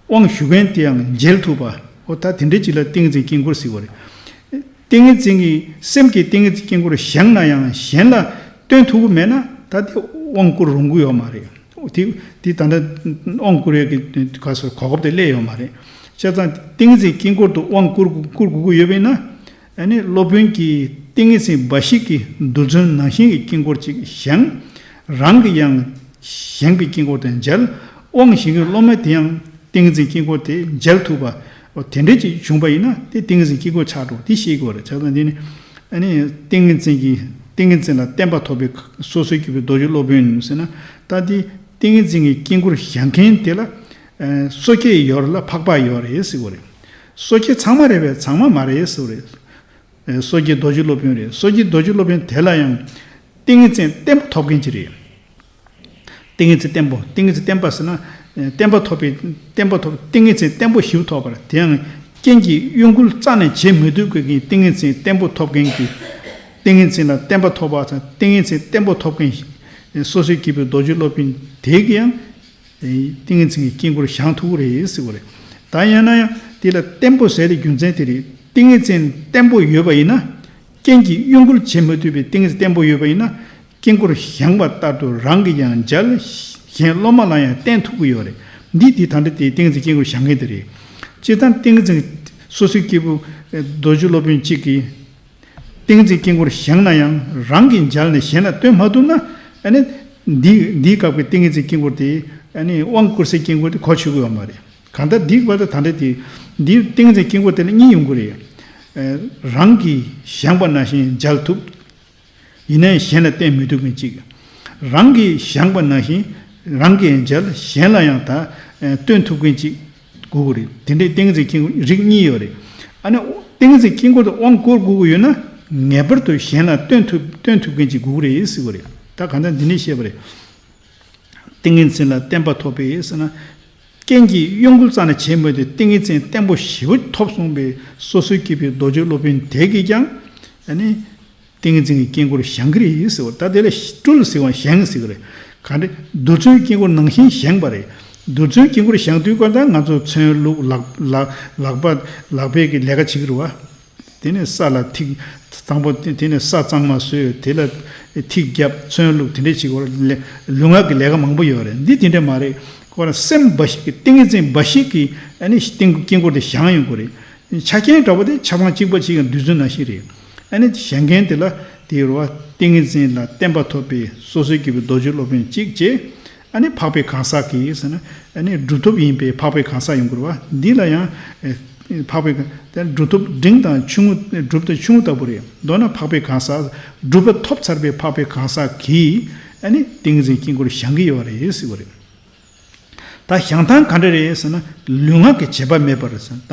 དབང་ཞུ་མཁན་དེའང་མཇལ་ཐུབ་པ། འོ་ད་དེ་འདྲའི་ཅིག་ལ་ཏིང་ངེ་འཛིན་དཀྱིལ་འཁོར་ཟེར་གྱི་ཡོད་རེད། ཏིང་ངེ་འཛིན་གྱི། སེམས་ཀྱིས་ཏིང་ངེ་འཛིན་དཀྱིལ་འཁོར་བཞེངས་ན་ཡང་གཞན་ལ་སྟོན་ཐུབ་ཀྱི་མེད་ན། ད་དེ་དབང་བསྐུར་རུང་གི་ཡོད་མ་རེད། དེ་དེ་ད་ལྟ་དབང་བསྐུར་ཡས་ཀྱི་ག་སོ་གོ་སྐབས་དེ་སླེབས་ཡོད་མ་རེད། བྱས་ཙང་ཏིང་ངེ་འཛིན་དཀྱིལ་འཁོར་དུ་དབང་བསྐུར་བསྐུར་དགོས་ཀྱི་ཡོད་པས་ན། ཨ་ནི་སློབ་དཔོན་གྱིས་ཏིང་ངེ་འཛིན་འབའ་ཞིག་གི་རྡུལ་ཚོན་ནང་བཞིན་གྱི་དཀྱིལ་འཁོར་ཅིག་བཞེངས། རང་གིས་ཡང་བཞེངས་པའི་དཀྱིལ་འཁོར་དེ་མཇལ། དབང་ཞུ་མཁན་སློབ་མ་དེ་ཡང་ཏིང་ངེ་འཛིན་དཀྱིལ་འཁོར་དེ་མཇལ་ཐུབ་པ། འོ་དེ་འདྲ་ཅིག་བྱུང་པ་ཡིན་ན་དེ་ཏིང་ངེ་འཛིན་དཀྱིལ་འཁོར་ཆགས་འགྲོ། དེ་ཤེས་དགོས་རེད། བྱས་ཙང་འདི་ནི་ཨ་ནི་ཏིང་ངེ་འཛིན་གྱི། ཏིང་ངེ་འཛིན་ལ་བརྟན་པ་ཐོབ་པའི་སོ་སོའི་སྐྱེ་བོའི་རྡོ་རྗེ་སློབ་དཔོན་ཟེར་ན། ད་དེ་ཏིང་ངེ་འཛིན་གྱི་དཀྱིལ་འཁོར་བཞེངས་མཁན་དེ་ལ་ཨ་སོ་སྐྱེ་ཡོད་རེད་ལ་འཕགས་པ་ཡོད་རེད་ཟེར་གྱི་ཡོད་རེད། སོ་སྐྱེ་ཚང་མ་རེད་པས། ཚང་མ་མ་རེད་ཟེར་གྱི་ཡོད་རེད། ཨ་སོ་སྐྱེ་རྡོ་རྗེ་སློབ་དཔོན་རེད། སོ་སྐྱེ་རྡོ་རྗེ་སློབ་དཔོན་དེ་ལ་ཡང་ཏིང་ངེ་འཛིན་བརྟན་པོ་ཐོབ་མཁན་ཅིག་རེད། ཏིང་ངེ་འཛིན་བརྟན་པོ། ཏིང་ངེ་འཛིན་བརྟན་པ་ཟེར་ན། ཨ་བརྟན་པ་ཐོབ་པའི། བརྟན་པ་ཐོབ། ཏིང་ངེ་འཛིན་བརྟན་པོ་ཞིག་ཐོབ་པ་རེད། དེ་ཡང་རྐྱེན་གྱིས་གཡོ་འགུལ་རྩ་ནས་བྱེད་མི་ཐུབ་མཁན་གྱི་ཏིང་ངེ་འཛིན་བརྟན་པོ་ཐོབ་མཁན་གྱི། ཏིང་ངེ་འཛིན་ལ་བརྟན་པ་ཐོབ་པ་དང་། ཏིང་ངེ་འཛིན་བརྟན་པོ་ཐོབ་མཁན་སོ་སོའི་སྐྱེ་བོའི་རྡོ་རྗེ་སློབ་དཔོན་དེ་གིས་ཡང་ཏིང་ངེ་འཛིན་གྱི་དཀྱིལ་འཁོར་བཞེངས་ཐུབ་ཀྱི་རེད་ཟེར་གྱི་ཡོད་རེད། ད་ཡང་ན་ཡང་དེ་ལ་བརྟན་པོ་ཟེར་དེ་རྒྱུ་མཚན་དེ་རེད། ཏིང་ངེ་འཛིན་བརྟན་པོ་ཡོད་པ་ཡིན་ན། རྐྱེན་གྱིས་གཡོ་འགུལ་བྱེད་མ་ཐུབ་པའི་ཏིང་ངེ་འཛིན་བརྟན་པོ་ཡོད་པ་ཡིན་ན། དཀྱིལ་འཁོར་བཞེངས་པ་ལྟར་དུ་རང་གིས་ཀྱང་མཇལ། གཞན་སློབ་མ་ལ་ཡང་བསྟན་ཐུབ་ཀྱི་ཡོད་རེད། འདི་དེ་ད་འདྲ་དེ་ཏིང་ངེ་འཛིན་དཀྱིལ་འཁོར་བཞེངས་མཁན་དེ་རེད། སྤྱིར་བཏང་ཏིང་ངེ་འཛིན། སོ་སོའི་སྐྱེ་བོ་རྡོ་རྗེ་སློབ་དཔོན་གཅིག་གིས་ཏིང་ངེ་འཛིན་དཀྱིལ་འཁོར་བཞེངས་ན་ཡང་རང་གིས་མཇལ་ནས་གཞན་ལ་སྟོན་མ་ཐུབ་ན། ཨ་ནི་ འདི་འདིའི་སྐབས་ཀྱི་ཏིང་ངེ་འཛིན་དཀྱིལ་འཁོར་དེ་ཨ་ནི་དབང་བསྐུར་སའི་དཀྱིལ་འཁོར་དེ་གོ་ཆོད་ཀྱི་ཡོད་མ་རེད། གང་ལྟར་འདིའི་བར་དུ་ད་ལྟ་དེ་འདིའི་ཏིང་ངེ་འཛིན་དཀྱིལ་འཁོར་དེ་ལ་གཉིས་ཡོང་གི་རེད། ཨ། རང་གིས་བཞེངས་པ་ནང་བཞིན་མཇལ་ཐུབ། ཡིན་ནའི་གཞན་ལ་བསྟན་མི་ཐུབ་མཁན་གཅིག་རང་གིས་བཞེངས་པ་ནང་བཞིན་རང་གིས་མཇལ། གཞན་ལ་ཡང་ད་སྟོན་ཐུབ་མཁན་གཅིག་དགོས་ཀྱི་རེད། དེ་འདྲའི་ཏིང་ངེ་འཛིན་དཀྱིལ་འཁོར་རིགས་གཉིས་ཡོད་རེད། ཨ་ནི་ཏིང་ངེ་འཛིན་དཀྱིལ་འཁོར་དུ་དབང་བསྐུར་དགོས་ཀྱི་ཡོད་ན། ངེས་པར་དུ་གཞན་ལ་སྟོན་ཐུབ་སྟོན་ཐུབ་མཁན་གཅིག་དགོས་ཀྱི་རེད་ཟེར་གྱི་རེད། ད་གང་ལྟར་འདི་ནས་བཤད་པ་རེད། ཏིང་ངེ་འཛིན་ལ་བརྟན་པ་ཐོབ་པས་ཟེར་ན། རྐྱེན་གྱིས་གཡོ་འགུལ་རྩ་ནས་བྱས་མེད་དེ་ཏིང་ངེ་འཛིན་བརྟན་པོ་ཞེ་པོ་ཐོབ་སོང་བས། སོ་སོའི་སྐྱེས་བུའི་རྡོ་རྗེ་སློབ་དཔོན་དེ་གིས་ཀྱང་ཨ་ནི་ཏིང་ངེ་འཛིན་གྱི་དཀྱིལ་འཁོར་བཞེངས་ཀྱི་རེད་ཟེར་བ། ད་དེ་ལ་སྤྲུལ་ཟེར་བ་བཞེངས་ཟེར་གྱི་རེད། ག་འདྲ་རྡུལ་ཚོན་དཀྱིལ་འཁོར་ནང་བཞིན་བཞེངས་པ་རེད། རྡུལ་ཚོན་དཀྱིལ་འཁོར་བཞེངས་དུས་སྐབས་ད་ང་ཚོ་ཚོན་བླུགས། ལག་ལག་ལག་པ་ལག་པས་ཀྱི་ལས་ཀ་བྱེད་ཀྱི་རེད་བ། དེ་ནས་ས་ལ་ཐིག་དང་པོ་དེ་དེ་ནས་ས་གཙང་མ་བཟོས། དེ་ལ་ཐིག་བརྒྱབ། ཚོན་བླུགས། དེ་འདྲས་བྱེད་དགོས་རེད། ལས་ལུས་ངག་གི་ལས་ཀ་མང་པོ་ཡོད་རེད། འདི་དེ་འདྲས་མ་རེད། ཁོ་རང་སེམས་འབའ་ཞིག་གི་ཏིང་ངེ་འཛིན་འབའ་ཞིག་གིས་ཨ་ནི་ཏིང་དཀྱིལ་འཁོར་དེ་བཞེངས་ཡོང་གི་རེད། ཆ་རྐྱེན་འདྲ་པོ་དེ་ཆ་ཚང་གཅིག་པ་གཅིག་ཡང་རྡུལ་ཚོན་ནང་བཞིན་རེད། ཨ་ནི་བཞེངས་མཁན་དེ་ལ་དེ་རུ་བ་ཏིང་ངེ་འཛིན་ལ་བརྟན་པ་ཐོབ་པའི་སོ་སོའི་སྐྱེས་བུ་རྡོ་རྗེ་སློབ་དཔོན་གཅིག་བྱས། ཨ་ནི་འཕགས་པའི་གང་ཟག་གིས་ཟེར་ན། ཨ་ནི་གྲུབ་ཐོབ་ཡིན་པས་འཕགས་པའི་གང་ཟག་ཡོང་དགོས་རེད་བ། འདི་ལ་ཡང་ཨེ་འཕགས་པའི་གང་། དེ་གྲུབ་ཐོབ་འབྲིང་དང་ཆུང་ངུ། གྲུབ་དང་ཆུང་ངུ་ལྟ་བུ་རེད། མདོར་ན་འཕགས་པའི་གང་ཟག་གྲུབ་པ་ཐོབ་ཚར་བའི་འཕགས་པའི་གང་ཟག་གིས་ཨ་ནི་ཏིང་འཛིན་དཀྱིལ་འཁོར་བཞེངས་ཀྱི་ཡོད་རེད་ཟེར་བ་རེད། ད་བཞེངས་སྟངས་ག་འདྲ་རེད་ཟེར་ན། ལུས་ངག་གི་བྱེད་པ་མེད་པར་ཟེར། ད་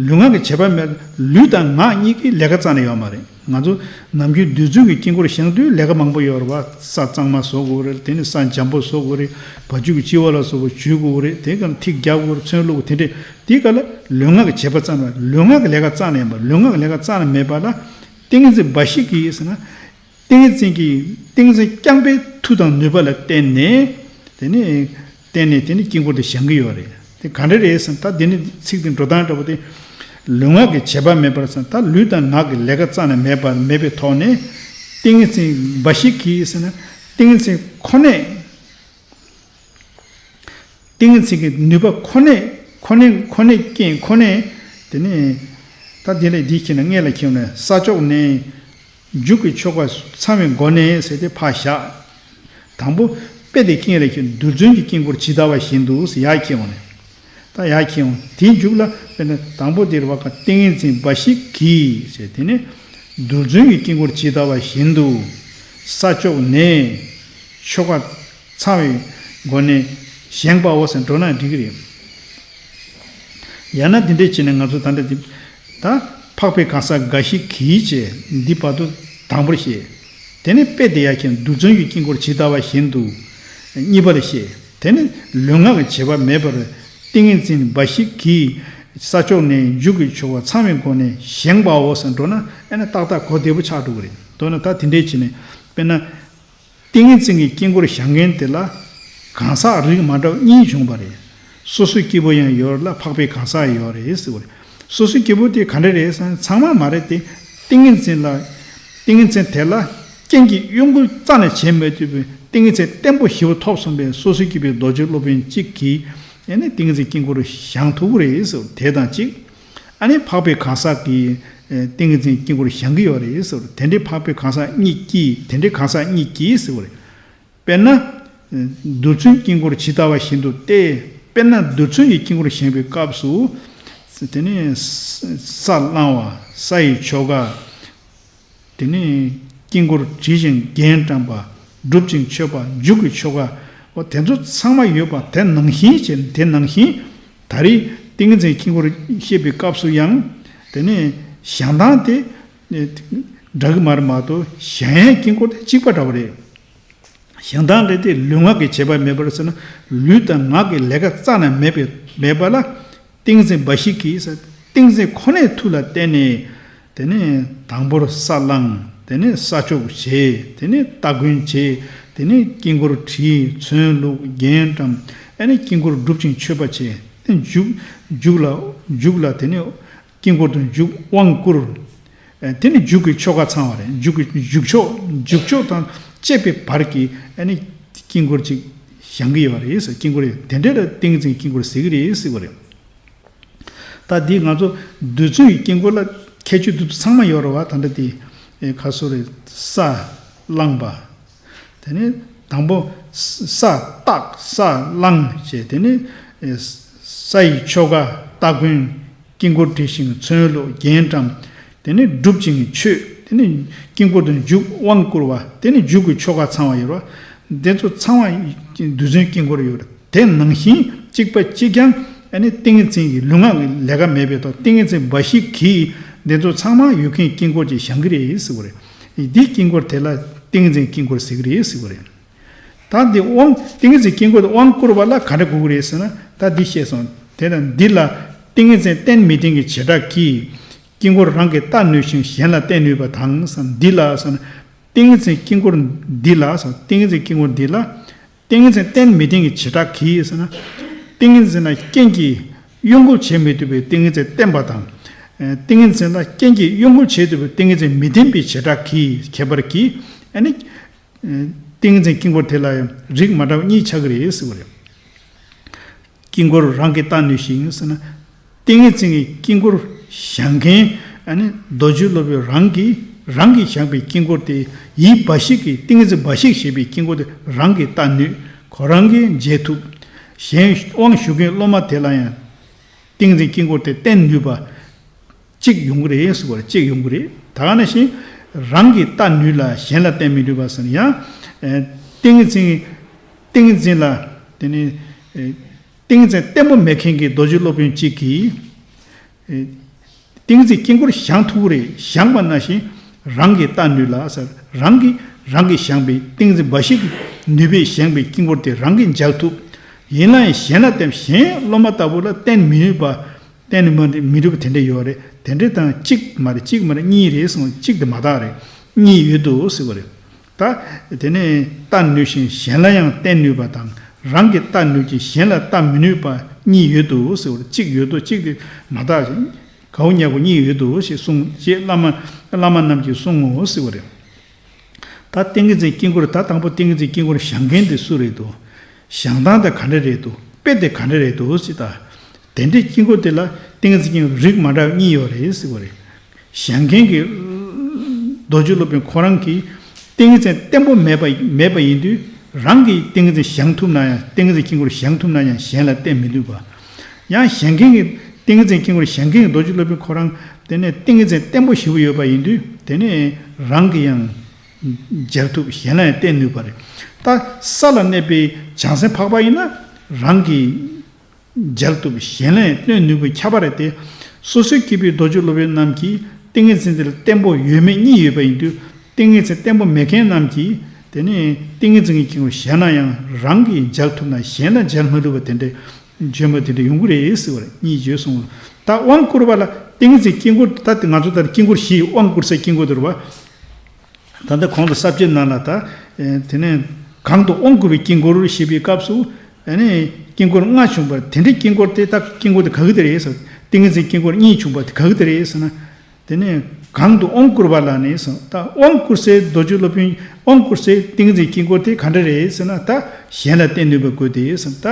ལུས་ངག་གི་བྱེད་པ་མེད། ལུས་དང་ངག་གཉིས་ཀྱི་ལས་ཀ་རྩ་ནས་ཡོད་མ་རེད། ང་ཚོ་ནམ་རྒྱུན་རྡུལ་ཚོན་གྱི་དཀྱིལ་འཁོར་བཞེངས་དུས་ལས་ཀ་མང་པོ་ཡོད་རེད་བ། ས་གཙང་མ་བཟོ་དགོས་རེད། དེ་ནས་ས་འཇམ་པོ་བཟོ་དགོས་རེད། བ་ཕྱུགས་ཀྱི་ལྕི་བ་ལ་སོགས་པ་འཇུ་དགོས་རེད། དེ་ག་ཐིག་རྒྱག་དགོས་རེད། ཚོན་བླུགས་དགོས། དེ་འདྲས། དེ་ག་ལ་ལུས་ངག་གི་བྱེད་པ་རྩ་ནས། ལུས་ངག་གི་ལས་ཀ་རྩ་ནས་ཡིན་པ། ལུས་ངག་གི་ལས་ཀ་རྩ་ནས་མེད་པ་ལ་ཏིང་འཛིན་འབའ་ཞིག་གིས་ཟེར་ན། ཏིང་འཛིན་གྱི་ཏིང་འཛིན་རྐྱང་པའི་མཐུ་དང་ནུས་པ་ལ་བརྟེན་ནས། དེ་ནས་བརྟེན་ནས་དེ་ནས་དཀྱིལ་འཁོར་དེ་བཞེངས་ཀྱི་ཡོད་རེད། དེ་ག་འདྲ་རེད་ཟེར་ན། ད་དེ་ནི་ཚིག་དེ་འགྲོ་སྟངས་འདྲ་པོ་དེ། ལུས་ངག་གི་བྱེད་པ་མེད་པར་ཟེར་ན། ད་ལུས་དང་ངག་གི་ལས་ཀ་རྩ་ནས་མེད་པར། མེད་པའི་ཐོག་ནས་ཏིང་འཛིན་འབའ་ཞིག་གིས་ཟེར་ན། ཏིང་འཛིན་ཁོ་ནས། ཏིང་ངེ་འཛིན་གྱི་ནུས་པ་ཁོ་ནས། ཁོ་ནས་ཁོ་ནས་རྐྱེན་ཁོ་ནས། དེ་ནས་ད་དེ་ལས་འདི་ཁྱེར་ནས་སྔས་ལ་ཁྱེར་ནས་ས་ཕྱོགས་ནས་མཇུག་གི་ཆོ་ག་ཚང་བའི་སྒོ་ནས་ཟེར་ཏེ་ཕར་བཞག། དང་པོ་དཔེ་དེ་སྔས་ལ་ཁྱེར། རྡུལ་ཚོན་གྱི་དཀྱིལ་འཁོར་ཇི་ལྟ་བ་བཞིན་དུ་ཟེར་ཡར་ཁྱེར་འོང་ནས། ད་ཡར་ཁྱེར་འོང་། དེའི་མཇུག་ལ་དཔེར་ན་དང་པོ་དེར་བ་ཀ་ཏིང་ངེ་འཛིན་འབའ་ཞིག་གིས་ཟེར། དེ་ནས་རྡུལ་ཚོན་གྱི་དཀྱིལ་འཁོར་ཇི་ལྟ་བ་བཞིན་དུ་ས་ཕྱོགས་ནས་ཆོ་ག་ཚང་བའི་སྒོ་ནས་བཞེངས་པའོ་ཟེར་འགྲོ་ན་འགྲིག་གི་རེད། ཡང་ན་འདི་འདྲས་བྱས་ནས་ང་ཚོ་ད་ལྟ་འདི། ད་འཕགས་པའི་གང་ཟག་འགའ་ཞིག་གིས་བྱས། འདི་བར་དུ་དང་པོར་བཤད། དེ་ནས་དཔེ་དེ་ཡར་ཁྱེར། རྡུལ་ཚོན་གྱི་དཀྱིལ་འཁོར་ཇི་ལྟ་བ་བཞིན་དུ་གཉིས་པར་བཤད། དེ་ནས་ལུས་ངག་གི་བྱེད་པ་མེད་པར་ཏིང་ངེ་འཛིན་འབའ་ཞིག་གིས་ས་ཕྱོགས་ནས་མཇུག་གི་ཆོ་ག་ཚང་བའི་སྒོ་ནས་བཞེངས་པའོ་ཟེར་འགྲོ་ན། ཨེ་ན་ཏག་ཏག་གོ་བདེ་པོ་ཆགས་འགྲོ་གི་རེད། མདོར་ན་ད་དེ་འདྲས་བྱས་ནས་དཔེར་ན། ཏིང་ངེ་འཛིན་གྱི་དཀྱིལ་འཁོར་བཞེངས་མཁན་དེ་ལ་གང་ཟག་རིགས་མ་འདྲ་བ་གཉིས་བྱུང་བ་རེད། སོ་སོའི་སྐྱེ་བོ་ཡང་ཡོད་རེད་ལ། འཕགས་པའི་གང་ཟག་ཡང་ཡོད་རེད་ཟེར་བ་རེད། སོ་སོའི་སྐྱེ་བོ་དེ་ག་འདྲ་རེད་ཟེར་ན། ཚང་མ་མ་རེད་དེ། ཏིང་ངེ་འཛིན་ལ། ཏིང་ངེ་འཛིན་དེ་ལ་རྐྱེན་གྱིས་གཡོ་འགུལ་རྩ་ནས་བྱེད་མི་ཐུབ་པའི། ཏིང་ངེ་འཛིན་བརྟན་པོ་ཞེ་པོ་ཐོབ་སོང་བའི་སོ་སོའི་སྐྱེ་བོའི་རྡོ་རྗེ་སློབ་དཔོན་གཅིག་གིས་ཨེ་ནི་ཏིང་ངེ་འཛིན་དཀྱིལ་འཁོར་བཞེངས་ཐུབ་ཀྱི་རེད་ཟེར་བ་དེ་དང་གཅིག་ཨ་ནི་འཕགས་པའི་གང་ཟག་གིས་ཨེ་ཏིང་ངེ་འཛིན་དཀྱིལ་འཁོར་བཞེངས་ཀྱི་ཡོད་རེད་ཟེར་བ་རེད། དེ་འདྲའི་འཕགས་པའི་གང་ཟག་གཉིས་ཀྱིས། དེ་འདྲའི་གང་ཟག་གཉིས་ཀྱིས་ཟེར་བ་རེད། དཔེར་ན། རྡུལ་ཚོན་དཀྱིལ་འཁོར་ཇི་ལྟ་བ་བཞིན་དུ་སྟེ། དཔེར་ན་རྡུལ་ཚོན་གྱི་དཀྱིལ་འཁོར་བཞེངས་པའི་སྐབས་སུ། དེ་ནས་ས་བསླང་བ། ས་ཡི་ཆོ་ག་དེ་ནས་དཀྱིལ་འཁོར་བྲི་ཞིང་རྒྱན་བཀྲམ་པ། སྒྲུབ་ཅིང་མཆོད་པ། མཇུག་གི་ཆོ་ག་འོ་དེ་ཚོ་ཚང་མ་ཡོད་པ་དེ་ནང་བཞིན་བྱས། དེ་ནང་བཞིན་ད་རེས་ཏིང་ངེ་འཛིན་དཀྱིལ་འཁོར་བཤད་པའི་སྐབས་སུ་ཡང་། དེ་ནས་བཞེངས་སྟངས་དེ་འདྲ་གི་མ་རེད་མ་གཏོགས། བཞེངས་ཡས་དཀྱིལ་འཁོར་དེ་གཅིག་པ་འདྲ་བ་རེད། བཞེངས་སྟངས་དེ་དེ་ལུས་ངག་གི་བྱེད་པ་མེད་པར་ཟེར་ན། ལུས་དང་ངག་གི་ལས་ཀ་རྩ་ནས་མེད་པའི་མེད་པ་ལ་ཏིང་འཛིན་འབའ་ཞིག་གིས། ཏིང་འཛིན་ཁོ་ནའི་མཐུ་ལ་བརྟེན་ནས། དེ་ནས་དང་པོར་ས་བསླང་། དེ་ནས་ས་ཕྱོགས་བྱས། དེ་ནས་སྟ་གོན་བྱས། དེ་ནས་དཀྱིལ་འཁོར་བྲིས། ཚོན་བླུགས། རྒྱན་བཀྲམ། ཨ་ནི་དཀྱིལ་འཁོར་སྒྲུབ་ཅིང་མཆོད་པ་བྱས། དེ་མཇུག་མཇུག་ལ་མཇུག་ལ་དེ་ནས་དཀྱིལ་འཁོར་དུ་མཇུག་དབང་བསྐུར། ཨ། དེ་ནི་མཇུག་གི་ཆོ་ག་ཚང་བ་རེད། མཇུག་གི་མཇུག་ཆོག་མཇུག་ཆོག་དང་བཅས་པའི་བར་གྱི་ཨ་ནི་དཀྱིལ་འཁོར་ཅིག་བཞེངས་ཀྱི་ཡོད་རེད་ཟེར། དཀྱིལ་འཁོར་དེ་འདྲ་ལ་ཏིང་འཛིན་དཀྱིལ་འཁོར་ཟེར་གྱི་རེད་ཟེར་བ་རེད། ད་འདི་ང་ཚོ་རྡུལ་ཚོན་གྱི་དཀྱིལ་འཁོར་ལ་ཁྱད་ཆོས་འདི་ཚོ་ཚང་མ་ཡོད་རེད་བ། ད་འདྲ་དེ་ཨེ་ཁ་སོ་རེད། ས་བསླངས་པ། དེ་ནས་ དང་པོ། ས་བརྟག་ས་བླང་བྱས། དེ་ནས་ས་ཡི་ཆོ་ག་སྟ་གོན། དཀྱིལ་འཁོར་བྲི་ཞིང་ཚོན་བླུགས་རྒྱན་བཀྲམ། དེ་ནས་སྒྲུབ་ཅིང་མཆོད། དེ་ནས་དཀྱིལ་འཁོར་དུ་འཇུག་དབང་བསྐུར་བ། དེ་ནས་འཇུག་གི་ཆོ་ག་ཚང་བ་ཡོད་རེད་བ། དེ་ཚོ་ཚང་བ་རྡུལ་ཚོན་དཀྱིལ་འཁོར་ཡོད་རེད། དེ་ནང་བཞིན་གཅིག་པ་གཅིག་རྐྱང་ཨ་ནི་ཏིང་ངེ་འཛིན་གྱི་ལུས་ངག་གི་ལས་ཀ་མེད་པའི་ཐོག་ཏིང་ངེ་འཛིན་འབའ་ཞིག་གིས་འདི་ཚོ་ཚང་མ་ཡུལ་མཁན་དཀྱིལ་འཁོར་གྱིས་བཞེངས་ཀྱི་རེད་ཟེར་བ་རེད། འདི་དཀྱིལ་འཁོར་དེ་ལ་ཏིང་ངེ་འཛིན་དཀྱིལ་འཁོར་ཟེར་གྱི་རེད་ཟེར་བ་རེད། ད་འདི་དབང་ཏིང་ངེ་འཛིན་དཀྱིལ་འཁོར་དུ་དབང་བསྐུར་བ་ལ་ག་འདྲ་དགོས་ཀྱི་རེད་ཟེར་ན། ད་འདི་བཤད་སོང་། དེ་ལ་འདི་ལ་ཏིང་ངེ་འཛིན་རྟེན་མི་རྟེན་གྱི་བྱེ་བྲག་གིས། དཀྱིལ་འཁོར་རང་གིས་བལྟ་ནུས་ཤིང་གཞན་ལ་བརྟེན་ནུས་པ་དང་ཟེར། འདི་ལ་ཟེར་ན། ཏིང་ངེ་འཛིན་དཀྱིལ་འཁོར་འདི་ལ་ཟེར། ཏིང་ངེ་འཛིན་དཀྱིལ་འཁོར་འདི་ལ། ཏིང་ངེ་འཛིན་རྟེན་མི་རྟེན་གྱི་བྱེ་བྲག་གིས་ཟེར་ན། ཏིང་ངེ་འཛིན་ལ་རྐྱེན་གྱིས་གཡོ་འགུལ་བྱེད་མི་ཐུབ་པའི་ཏིང་ངེ་འཛིན་བརྟེན་པ་དང་། ཨེ། ཏིང་ངེ་འཛིན་ལ་རྐྱེན་གྱིས་གཡོ་འགུལ་བྱེད་ཐུབ་པའི་ཏིང་ངེ་འཛིན་མི་བརྟེན་པའི་བྱེ་བྲག་གི་ཁྱད་པར་གྱིས། ཨ་ནི། ཨེ། ཏིང་ངེ་འཛིན་དཀྱིལ་འཁོར་དེ་ལ་ཡང་རིགས་མ་འདྲ་བ་གཉིས་ཆགས་ཀྱི་རེད་ཟེར་བ་རེད། དཀྱིལ་འཁོར་རང་གིས་བལྟ་ནུས་ཤིང་ཟེར་ན། ཏིང་ངེ་འཛིན་གྱི་དཀྱིལ་འཁོར་བཞེངས་མཁན་ཨ་ནི་རྡོ་རྗེ་སློབ་དཔོན་རང་གིས་རང་གིས་བཞེངས་པའི་དཀྱིལ་འཁོར་དེ་ཡིད་འབའ་ཞིག་གིས་ཏིང་ངེ་འཛིན་འབའ་ཞིག་ཞེས་པའི་དཀྱིལ་འཁོར་དེ་རང་གིས་བལྟ་ནུས། ཁོ་རང་གིས་མཇལ་ཐུབ། གཞན་དབང་ཞུ་མཁན་སློབ་མ་དེ་ལ་ཡང་ཏིང་འཛིན་དཀྱིལ་འཁོར་དེ་བསྟན་ནུས་པ་གཅིག་ཡོང་གི་རེད་ཟེར་བ་རེད། གཅིག་ཡོང་གི་རེད། ད་ག་ནང་བཞིན་རང་གིས་བལྟ་ནུས་ལ་གཞན་ལ་བསྟན་མི་ནུས་པ་ཟེར་ན་ཡང་། ཨེ། ཏིང་འཛིན་ཏིང་འཛིན་ལ་དེ་ནི། ཨེ། ཏིང་འཛིན་བརྟན་པོ་མེད་མཁན་གྱི་རྡོ་རྗེ་སློབ་དཔོན་གཅིག་གིས། ཨེ། ཏིང་འཛིན་དཀྱིལ་འཁོར་བཞེངས་ཐུབ་ཀྱི་རེད། བཞེངས་པ་ནང་བཞིན་རང་གིས་བལྟ་ནུས་ལ་ཟེར། རང་གིས་རང་གིས་བཞེངས་པའི་ཏིང་འཛིན་འབའ་ཞིག་གི་ནུས་པས་བཞེངས་པའི་དཀྱིལ་འཁོར་དེ་རང་གིས་མཇལ་ཐུབ། ཡིན་ན་ཡང་གཞན་ལ་བསྟན། གཞན་སློབ་མ་ལྟ་བུ་ལ་བསྟན་མི་ནུས་པ། གཏན་ནས་མ་མི་འགྲུབ་པ་དེ་འདྲ་ཡོད་རེད། དེ་འདྲ་དང་གཅིག་མ་རེད། གཅིག་མ་རེད། གཉིས་རེད་གསུངས། གཅིག་དེ་མ་རེད། གཉིས་ཡོད་དོ་ཟེར་བ་རེད། ད་དེ་ནས་བལྟ་ནུས་ཤིང་གཞན་ལ་ཡང་བསྟན་ནུས་པ་དང་། རང་གིས་བལྟ་ནུས་ཀྱི་གཞན་ལ་བལྟ་མི་ནུས་པ་གཉིས་ཡོད་དོ་ཟེར་བ་རེད། གཅིག་ཡོད་དོ། གཅིག་དེ་མ་རེད། གའུ་ཉག་གུ་གཉིས་ཡོད་དོ་ཞེས་གསུངས་ཞེས་བླ་མ་བླ་མ་རྣམས་ཀྱིས་གསུང་ངོ་ཟེར་བ་རེད། ད་ཏིང་ངེ་འཛིན་དཀྱིལ་འཁོར། ད་དང་པོ་ཏིང་ངེ་འཛིན་དཀྱིལ་འཁོར་བཞེངས་མཁན་དེ་སུ་རེད་འདུག་བཞེངས་སྟངས་དེ་ག་འདྲ་རེད་འདུག་དཔེ་དེ་ག་འདྲ་རེད་འདུག་ཟེར། ད་དེ་འདྲའི་དཀྱིལ་འཁོར་དེ་ལ་ཏིང་ངེ་འཛིན་དཀྱིལ་འཁོར་རིགས་མ་འདྲ་བ་གཉིས་ཡོད་རེད་ཟེར་བ་རེད། བཞེངས་མཁན་གྱི་རྡོ་རྗེ་སློབ་དཔོན་ཁོ་རང་གིས་ཏིང་ངེ་འཛིན་བརྟན་པོ་མེད་པ་མེད་པ་ཡིན་དུས། རང་གིས་ཏིང་ངེ་འཛིན་བཞེངས་ཐུབ་ན་ཡང་། ཏིང་ངེ་འཛིན་དཀྱིལ་འཁོར་བཞེངས་ཐུབ་ན་ཡང་གཞན་ལ་བསྟན་མི་ནུས་པ། ཡང་བཞེངས་མཁན་གྱི་ཏིང་ངེ་འཛིན་དཀྱིལ་འཁོར་བཞེངས་མཁན་གྱི་རྡོ་རྗེ་སློབ་དཔོན་ཁོ་རང་དེ་ནས་ཏིང་ངེ་འཛིན་བརྟན་པོ་ཞེ་པོ་ཡོད་པ་ཡིན་དུས། དེ་ནས་རང་གིས་ཡང་མཇལ་ཐུབ། གཞན་ལ་ཡང་བསྟན་ནུས་པ་རེད། ད་ས་ལ་གནས་པའི་བྱང་སེམས་འཕགས་པ་ཡིན་ན་རང་གིས་མཇལ་ཐུབ། གཞན་ལ་ཡང་སྟོན་ནུས་པའི་ཁྱད་པར་རེད་དེ། སོ་སོའི་སྐྱེས་བུའི་རྡོ་རྗེ་སློབ་དཔོན་རྣམས་ཀྱིས་ཏིང་ངེ་འཛིན་དེ་ལ་བརྟན་པོ་ཡོད་མེད་གཉིས་ཡོད་པ་ཡིན་དུས། ཏིང་ངེ་འཛིན་བརྟན་པོ་མེད་མཁན་རྣམས་ཀྱིས་དེ་ནས་ཏིང་ངེ་འཛིན་གྱི་དཀྱིལ་འཁོར་བཞེངས་ན་ཡང་རང་གིས་མཇལ་ཐུབ་ན་གཞན་ལ་མཇལ་མི་ཐུབ་པ་དེ་འདྲའི་བརྗོད་པ་དེ་འདྲ་ཡོང་གི་རེད་ཟེར་བ་རེད། གཉིས་བརྗོད་སོང་། ད་དབང་བསྐུར་བ་ལ་ཏིང་ངེ་འཛིན་དཀྱིལ་འཁོར། ད་དེ་ང་ཚོ་ད་དཀྱིལ་འཁོར་བཞི་ཡི་དབང་བསྐུར་སའི་དཀྱིལ་འཁོར་དེ་རེད་བ། ད་ལྟ་གོང་དུ་ས་བཅད་ནང་ལ་ད། ཨེ། དེ་ནས་གང་དུ་དབང་བསྐུར་བའི་དཀྱིལ་འཁོར་ཞེས་པའི་སྐབས་སུ། ཨ་ནི་དཀྱིལ་འཁོར་ལྔ་བྱུང་བ་དེ་འདྲའི་དཀྱིལ་འཁོར་དེ། ད་དཀྱིལ་འཁོར་དེ་ག་གི་དེ་རེད་ཟེར། ཏིང་ངེ་འཛིན་དཀྱིལ་འཁོར་གཉིས་བྱུང་བ་དེ་ག་གི་དེ་རེད་ཟེར་ན། དེ་ནས་གང་དུ་དབང་བསྐུར་བ་ལ་ནི་ཟེར། ད་དབང་བསྐུར་སའི་རྡོ་རྗེ་སློབ་དཔོན། དབང་བསྐུར་སའི་ཏིང་ངེ་འཛིན་དཀྱིལ་འཁོར་དེ་ག་འདྲ་རེད་ཟེར་ན། ད་གཞན་ལ་བསྟན་ནུས་པ་དགོས་ཏེ་ཟེར། ད་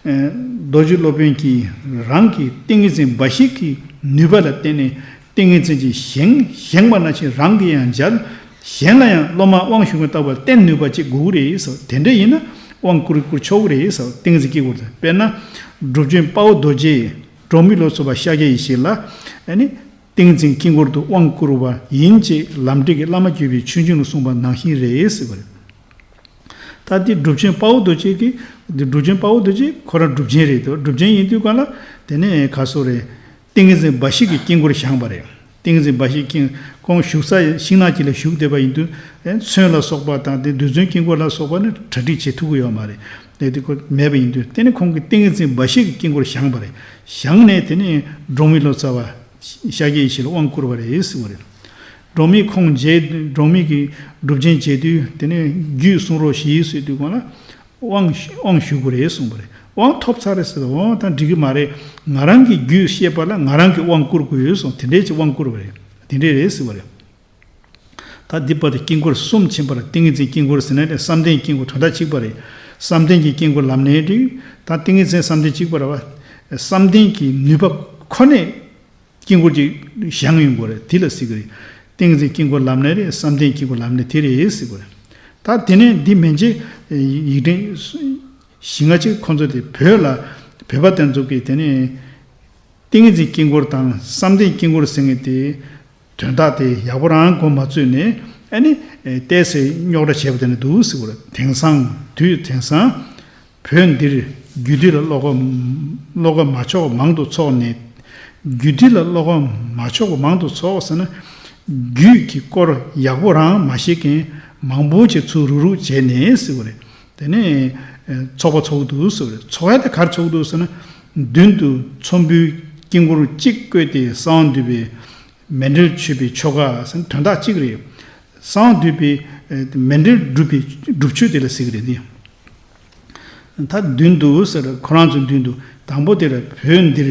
ཨ། རྡོ་རྗེ་སློབ་དཔོན་གྱིས་རང་གི་ཏིང་ངེ་འཛིན་འབའ་ཞིག་གི་ནུས་པ་ལ་བརྟེན་ནས་ཏིང་ངེ་འཛིན་གྱིས་བཞེངས། བཞེངས་པ་ནང་བཞིན་རང་གིས་ཡང་མཇལ། གཞན་ལ་ཡང་སློབ་མ་དབང་ཞུ་མཁན་ལྟ་བུར་བསྟན་ནུས་པ་ཅིག་དགོས་ཀྱི་རེད་ཟེར། དེ་འདྲ་ཡིན་ན་དབང་བསྐུར་བསྐུར་ཆོག་གི་རེད་ཟེར། ཏིང་ངེ་འཛིན་དཀྱིལ་འཁོར་དེ། དཔེར་ན་སྒྲུབ་ཆེན་དཔའ་བོ་རྡོ་རྗེས་འབྲོག་མི་ལ་སོགས་པ་ཤཱཀྱ་ཡེ་ཤེས་ལ། ཨ་ནི་ཏིང་ངེ་འཛིན་དཀྱིལ་འཁོར་དུ་དབང་བསྐུར་བ་ཡིན་ཅེས་ལམ་འབྲས་ཀྱི་བླ་མ་བརྒྱུད་པའི་ཆོས་འབྱུང་ལ་གསུངས་པ་ནང་བཞིན་རེད་ཟེར་བ་རེད། ད་འདི་སྒྲུབ་ཆེན་དཔའ་བོ་རྡོ་རྗེ་གི། འདི་སྒྲུབ་ཆེན་དཔའ་བོ་རྡོ་རྗེ་ཁོ་རང་སྒྲུབ་ཆེན་རེད་དོ། སྒྲུབ་ཆེན་ཡིན་དུས་གང་ལ་དེ་ནས་ག་སོ་རེད། ཏིང་ངེ་འཛིན་འབའ་ཞིག་གི་དཀྱིལ་འཁོར་བཞེངས་པ་རེད། ཏིང་ངེ་འཛིན་འབའ་ཞིག་དཀྱིལ། ཁོང་བཞུགས་ས་ཤིང་ནགས་ཅིག་ལ་བཞུགས་བསྡད་པ་ཡིན་དུས། ཨེ། ཚོན་ལ་སོགས་པ་དང་དེ་རྡུལ་ཚོན་དཀྱིལ་འཁོར་ལ་སོགས་པ་ནི་གྲ་སྒྲིག་བྱེད་ཐུབ་ཀྱི་ཡོད་མ་རེད། དེ་དེ་ཁོ་མེད་པ་ཡིན་དུས། དེ་ནི་ཁོང་གིས་ཏིང་ངེ་འཛིན་འབའ་ཞིག་གི་དཀྱིལ་འཁོར་བཞེངས་པ་རེད། བཞེངས་ནས་དེ་ནས་འབྲོག་མི་ལོ་ཙཱ་བ་ཤཱཀྱ་ཡེ་ཤེས་ལ་དབང་བསྐུར་བ་རེད་ཟེར་བ་རེད། འབྲོག་མི་ཁོང་མཇལ། འབྲོག་མི་གིས་སྒྲུབ་ཆེན་མཇལ་དུས། དེ་ནས་རྒྱུད་གསུང་རོགས་ཞེས་ཟེར་དུས་གང་ལ། དབང་། དབང་ཞུ་དགོས་རེད་གསུངས་པ་རེད། དབང་ཐོབ་ཚར་རེད་ཟེར་དུས། འོ་ད་འགྲིག་གི་མ་རེད། ང་རང་གི་རྒྱུད་བཤད་པ་ལ་ང་རང་གིས་དབང་བསྐུར་དགོས་ཡོད་གསུངས། དེ་འདྲས་ཀྱི་དབང་བསྐུར་བ་རེད། དེ་འདྲས་རེད་ཟེར་བ་རེད། ད་འདི་བར་དུ་དཀྱིལ་འཁོར་གསུམ་ཕྱིན་པ་རེད། ཏིང་ངེ་འཛིན་དཀྱིལ་འཁོར་ཟེར་ན་རེད། བསམ་གཏན་དཀྱིལ་འཁོར་དོན་དག་གཅིག་པ་རེད། བསམ་གཏན་གྱི་དཀྱིལ་འཁོར་ལམ་ནས་འགྲིག། ད་ཏིང་ངེ་འཛིན་བསམ་གཏན་གཅིག་པ་རེད་བ། བསམ་གཏན་གྱི་ནུས་པ་ཁོ་ནས་དཀྱིལ་འཁོར་གྱི་བཞེངས་ཡོང་དགོས་རེད། དེ་ལ་ཟེར་གི་རེད། ཏིང་ངེ་འཛིན་དཀྱིལ་འཁོར་ལམ་ནས་རེད། བསམ་གཏན་དཀྱིལ་འཁོར་ལམ་ནས་དེ་རེད་ཟེར་གི་རེད། ད་དེ་ནས་འདི་མན་ཆད་ཡིག་ཕྲེང་བཞི་ལྔ་ཅིག་ཁོང་ཚོ་དེ་བོད་ལ་བོད་པ་དེ་ཚོ་གིས་དེ་ནས་ཏིང་ངེ་འཛིན་དཀྱིལ་འཁོར་དང་བསམ་གཏན་དཀྱིལ་འཁོར་ཟེར་མཁན་དེ་དོན་དག་དེ་ཡག་པོ་རང་གོ་མ་ཚོད་ནས་ཨ་ནི་ཏོག་ཙམ་རྙོག་དྲ་བྱས་པ་དེ་འདྲ་འདུག་ཟེར་བ་རེད། དེང་སང་དུས་དེང་སང་བོད་འདིར་རྒྱུད་སྡེ་ལ་བློ་ཁ་བློ་ཁ་མ་ཆོག་པ་མང་དུ་ཚོགས་ནས། རྒྱུད་སྡེ་ལ་བློ་ཁ་མ་ཆོག་པ་མང་དུ་ཚོགས་ཟེར་ན། རྒྱུད་ཀྱི་སྐོར་ཡག་པོ་རང་མ་ཤེས་མཁན་མང་པོ་ཅིག་ཚུར་རུག་རུག་བྱས་ནས་ཟེར་བ་རེད། དེ་ནས་ཚོགས་པ་ཚོགས་ཀྱི་འདུག་ཟེར་བ་རེད། ཚོགས་ཡ་དེ་ག་རེ་ཚོགས་ཀྱི་འདུག་ཟེར་ན། མདུན་དུ་ཚོམ་བུའི་དཀྱིལ་འཁོར་གཅིག་བཀོད་དེ་གསང་བ་འདུས་པའི་མཎྜལ་མཆོད་པའི་ཆོ་ག་ཟེར་ན་དོན་དག་གཅིག་རེད། གསང་བ་འདུས་པའི་མཎྜལ་སྒྲུབ་པའི་སྒྲུབ་མཆོད་དེ་ལ་ཟེར་གྱི་རེད་འདི། ད་མདུན་དུ་ཟེར་ཁོ་རང་ཚོའི་མདུན་དུ་དང་པོ་དེ་ལ་བོད་འདིར་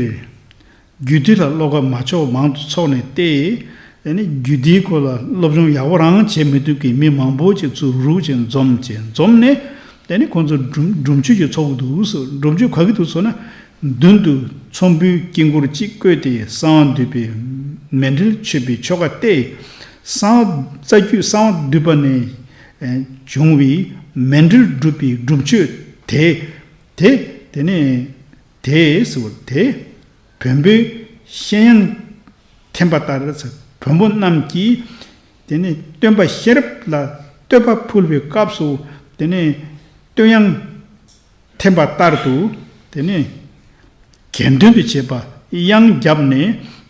རྒྱུད་སྡེ་ལ་བློ་ཁ་མ་ཆོག་མང་དུ་ཚོགས་ནས་ཏེ། དེ་ནི་རྒྱུད་སྡེའི་སྐོར་ལ་སློབ་སྦྱོང་ཡག་པོ་རང་བྱེད་མི་ཐུབ་ཀྱི་མི་མང་པོ་ཅིག་ཚུར་རུག་བྱས་འཛོམས་བྱས་འཛོམས་ནས། དེ་ནི་ཁོང་ཚོ་སྒྲུབ་སྒྲུབ་མཆོད་ཅིག་ཚོགས་ཀྱི་འདུག་ཟེར། སྒྲུབ་མཆོད་ག་གི་འདུག་ཟེར་ན། མདུན་དུ་ཚོམ་བུའི་དཀྱིལ་འཁོར་གཅིག་བཀོད་དེ་གསང་བ་འདུས་པའི་མཎྜལ་མཆོད་པའི་ཆོ་ག་སྟེ། གསང་བ་རྩ་རྒྱུད་གསང་བ་འདུས་པ་ནས་ཨེ་བྱུང་བའི་མཎྜལ་སྒྲུབ་པའི་སྒྲུབ་མཆོད་དེ། དེ་དེ་ནས་དེ་ཟེར་བ་དེ་བོན་པོའི་བཤད་དབྱངས་འཐེན་པ་ལྟར་ཟེར། བོན་པོ་རྣམས་ཀྱིས་དེ་ནས་སྟོན་པ་ཤེས་རབ་ལ་བསྟོད་པ་ཕུལ་བའི་སྐབས་སུ་དེ་ནས་བསྟོད་དབྱངས་འཐེན་པ་ལྟར་དུ་དེ་ནས་གྱེར་འདོན་དུ་བྱེད་པ། དབྱངས་བརྒྱབ་ནས་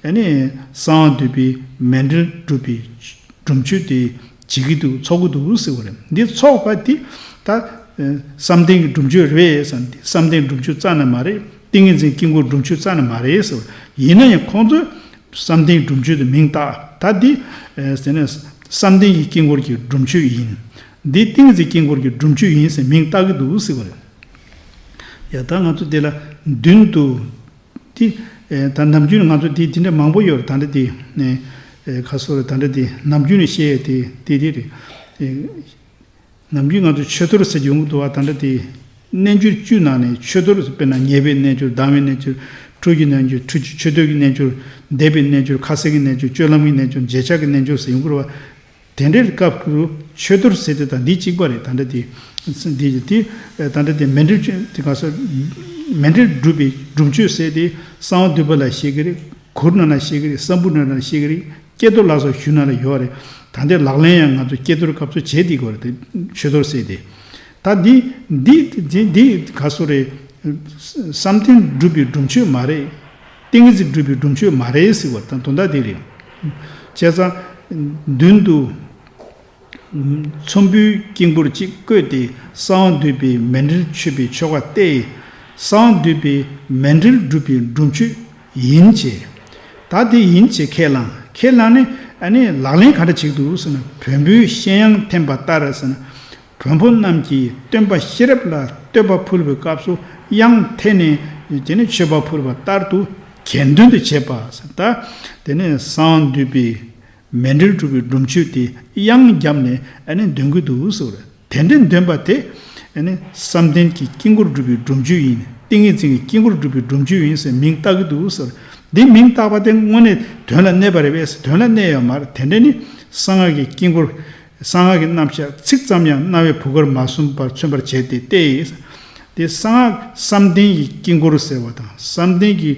ཨ་ནི་གསང་བ་འདུས་པའི་མཎྜལ་སྒྲུབ་པའི་སྒྲུབ་མཆོད་དེ་བྱེད་ཀྱི་འདུག་ཚོགས་ཀྱི་འདུག་ཟེར་བ་རེད། འདི་ཚོགས་པ་འདི་ད་བསམ་གཏན་གྱི་སྒྲུབ་མཆོད་རེད་བས་ཟེར། འདི་བསམ་གཏན་སྒྲུབ་མཆོད་རྩ་ནས་མ་རེད། ཏིང་ངེ་འཛིན་དཀྱིལ་འཁོར་སྒྲུབ་མཆོད་རྩ་ནས་མ་རེད་ཟེར་བ། ཡིན་ན་ཡང་ཁོང་ཚོས་བསམ་གཏན་སྒྲུབ་མཆོད་དུ་མིང་བཏགས། ད་འདི་ཟེར་ན་བསམ་གཏན་གྱི་དཀྱིལ་འཁོར་གྱི་སྒྲུབ་མཆོད་ཡིན། འདི་ཏིང་ངེ་འཛིན་དཀྱིལ་འཁོར་གྱི་སྒྲུབ་མཆོད་ཡིན་ཟེར་མིང་བཏགས་ཀྱི་འདུག་ཟེར་བ་རེད། ཡ་ད་ང་ཚོ་འདི་ལ་མདུན་དུ་འདི་ད་ནམ་རྒྱུན་ང་ཚོ་འདི་འདི་འདྲ་མང་པོ་ཡོད་རེད། ད་འདྲ་འདི་ཁ་སོ་རེད། ད་འདྲ་འདི་ནམ་རྒྱུན་ནས་བཤད་ཡ་དེ་དེ་དེ་རེད། ནམ་རྒྱུན་ང་ཚོ་མཆོད་གཏོར་ཟེར་གྱི་ཡོང་གི་འདུག་བ། ད་ལྟ་དེ་རྣལ་འབྱོར་བཅུ་ནང་ནས་མཆོད་གཏོར་དཔེར་ན་ཉེས་པའི་རྣལ་འབྱོར། སྡང་བའི་རྣལ་འབྱོར། འཁྲུལ་གྱི་རྣལ་འབྱོར། འཁྲུལ་མཆོད་གཏོར་གྱི་རྣལ་འབྱོར། འདས་པའི་རྣལ་འབྱོར། ཁ་ཟས་ཀྱི་རྣལ་འབྱོར། སྤྱོད་ལམ་གྱི་རྣལ་འབྱོར། རྗེས་ཆགས་ཀྱི་རྣལ་འབྱོར་ཟེར་ཡོང་གི་རེད་བ། དེ་འདྲའི་སྐབས་སུ་མཆོད་གཏོར་ཟེར་དེ་དང་འདི་གཅིག་པ་རེད། ད་ལྟ་དེ་འདི་དེ་ད་ལྟ་དེ་མཎྜལ་མཆོད་དེ་ག་སོ་མཎྜལ་སྒྲུབ་པའི་སྒྲུབ་མཆོད་ཟེར་དེ་གསང་བ་འདུས་པ་ལ་བཤད་ཀྱི་རེད། གུར་ནང་ལ་བཤད་ཀྱི་རེད། ས་འབུ་ནང་ལ་བཤད་ཀྱི་རེད། ཀྱེ་རྡོར་ལ་སོགས་ཞུ་ན་ལ་ཡོད་རེད། ད་ལྟའི་ལག་ལེན་ཡང་ང་ཚོ་ཀྱེ་རྡོར་སྐབས་སུ་བྱེད་དེ་དགོས་རེད། དེ་མཆོད་གཏོར་ཟེར་དེ། ད་འདི་འདི་འདི་འདི་ག་སོ་རེད། བསམ་གཏན་སྒྲུབ་པའི་སྒྲུབ་མཆོད་མ་རེད། ཏིང་ངེ་འཛིན་སྒྲུབ་པའི་སྒྲུབ་མཆོད་མ་རེད་ཟེར་བ་དང་དོན་དག་དེ་རེད། བྱས་ཙང་མདུན་དུ་ཚོམ་བུའི་དཀྱིལ་འཁོར་གཅིག་བཀོད་དེ་གསང་བ་འདུས་པའི་མཎྜལ་མཆོད་པའི་ཆོ་ག་སྟེ། གསང་བ་འདུས་པའི་མཎྜལ་སྒྲུབ་པའི་སྒྲུབ་མཆོད་ཡིན་བྱས། ད་དེ་ཡིན་བྱས་ཁས་བླངས། ཁས་བླངས་ནས་ཨ་ནི་ལག་ལེན་ག་འདྲ་བྱེད་ཀྱི་འདུག་ཟེར་ན། བོན་པོའི་བཤད་དབྱངས་འཐེན་པ་ལྟར་ཟེར་ན། བོན་པོ་རྣམས་ཀྱིས་སྟོན་པ་ཤེས་རབ་ལ་བསྟོད་པ་ཕུལ་བའི་སྐབས་སུ་དབྱངས་འཐེན་ནས་དེ་ནས་མཆོད་པ་ཕུལ་བ་ལྟར་དུ་གྱེར་འདོན་དུ་བྱེད་པ་ཟེར། ད་དེ་ནས་གསང་བ་འདུས་པའི་མཎྜལ་སྒྲུབ་པའི་སྒྲུབ་མཆོད་དེ་དབྱངས་བརྒྱབ་ནས་ཨ་ནི་འདོན་གྱི་འདུག་ཟེར། དེ་འདྲའི་འདོན་པ་དེ་ཨ་ནི་བསམ་གཏན་གྱི་དཀྱིལ་འཁོར་སྒྲུབ་པའི་སྒྲུབ་མཆོད་ཡིན། ཏིང་ངེ་འཛིན་གྱི་དཀྱིལ་འཁོར་སྒྲུབ་པའི་སྒྲུབ་མཆོད་ཡིན་ཟེར་མིང་བཏགས་ཀྱི་འདུག་ཟེར། འདི་མིང་བཏགས་པ་དེ་དངོས་གནས་དོན་ལ་གནས་པ་རེད་པས། དོན་ལ་གནས་ཡོད་མ་རེད། དེ་འདྲ་ནི་གསང་སྔགས་ཀྱི་དཀྱིལ་འཁོར། གསང་སྔགས་ཀྱི་རྣམ་གཞག་ཚིག་ཙམ་ཡང་རྣ་བའི་བུ་གར་མ་གསུངས་པར་མཚོན་པར་བྱས་ཏེ་སྟེ། དེ་གསང་སྔགས་བསམ་གཏན་གྱི་དཀྱིལ་འཁོར་ཟེར་བ་དང་། བསམ་གཏན་གྱི་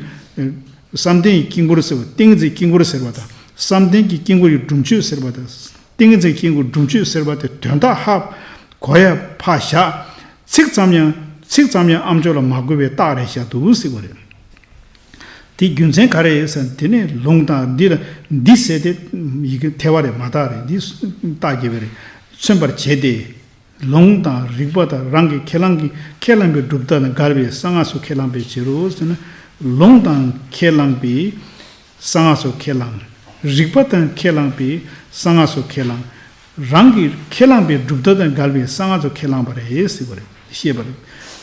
བསམ་གཏན་གྱི་དཀྱིལ་འཁོར་ཟེར་བ། ཏིང་ངེ་འཛིན་དཀྱིལ་འཁོར་ཟེར་བ་དང་། བསམ་གཏན་གྱི་དཀྱིལ་འཁོར་གྱི་སྒྲུབ་མཆོད་ཟེར་བ་དང་། ཏིང་ངེ་འཛིན་དཀྱིལ་འཁོར་སྒྲུབ་མཆོད་ཟེར་བ་དེ་དོན་དག་ཧ་གོ་ཡ་ཕར་བཞག། ཚིག་ཙམ་ཡང་ཚིག་ཙམ་ཡང་ཨ་མཆོག་ལ་མ་གོ་བའི་རྟགས་རེད་བཞག་འདུག་ཟེར་བ་རེད། དེའི་རྒྱུ་མཚན་ག་རེ་ཡིན་ཟེར་ན། དེ་ནི་ལུང་དང་འདི་ལ་འདི་ཟེར་ཏེ་ཡི་གེ་ཐལ་བ་རེད། མ་དག་རེད། འདི་རྟགས་རྒྱས་པ་རེད། མཚོན་པར་བྱས་ཏེ། ལུང་དང་རིགས་པ་དང་རང་གི་ཁས་བླངས་ཀྱི་ཁས་བླངས་པའི་གྲུབ་མཐའ་དང་འགལ་བའི་གསང་སྔགས་སུ་ཁས་བླངས་པའི་ཕྱིར་རོ་ཟེར་ན། ལུང་དང་ཁས་བླངས་པའི་གསང་སྔགས་སུ་ཁས་བླངས། རིགས་པ་དང་ཁས་བླངས་པའི་གསང་སྔགས་སུ་ཁས་བླངས། རང་གི་ཁས་བླངས་པའི་གྲུབ་མཐའ་དང་འགལ་བའི་གསང་སྔགས་སུ་ཁས་བླངས་པ་རེད་ཟེར་བ་རེད། ཤེས་པ་རེད།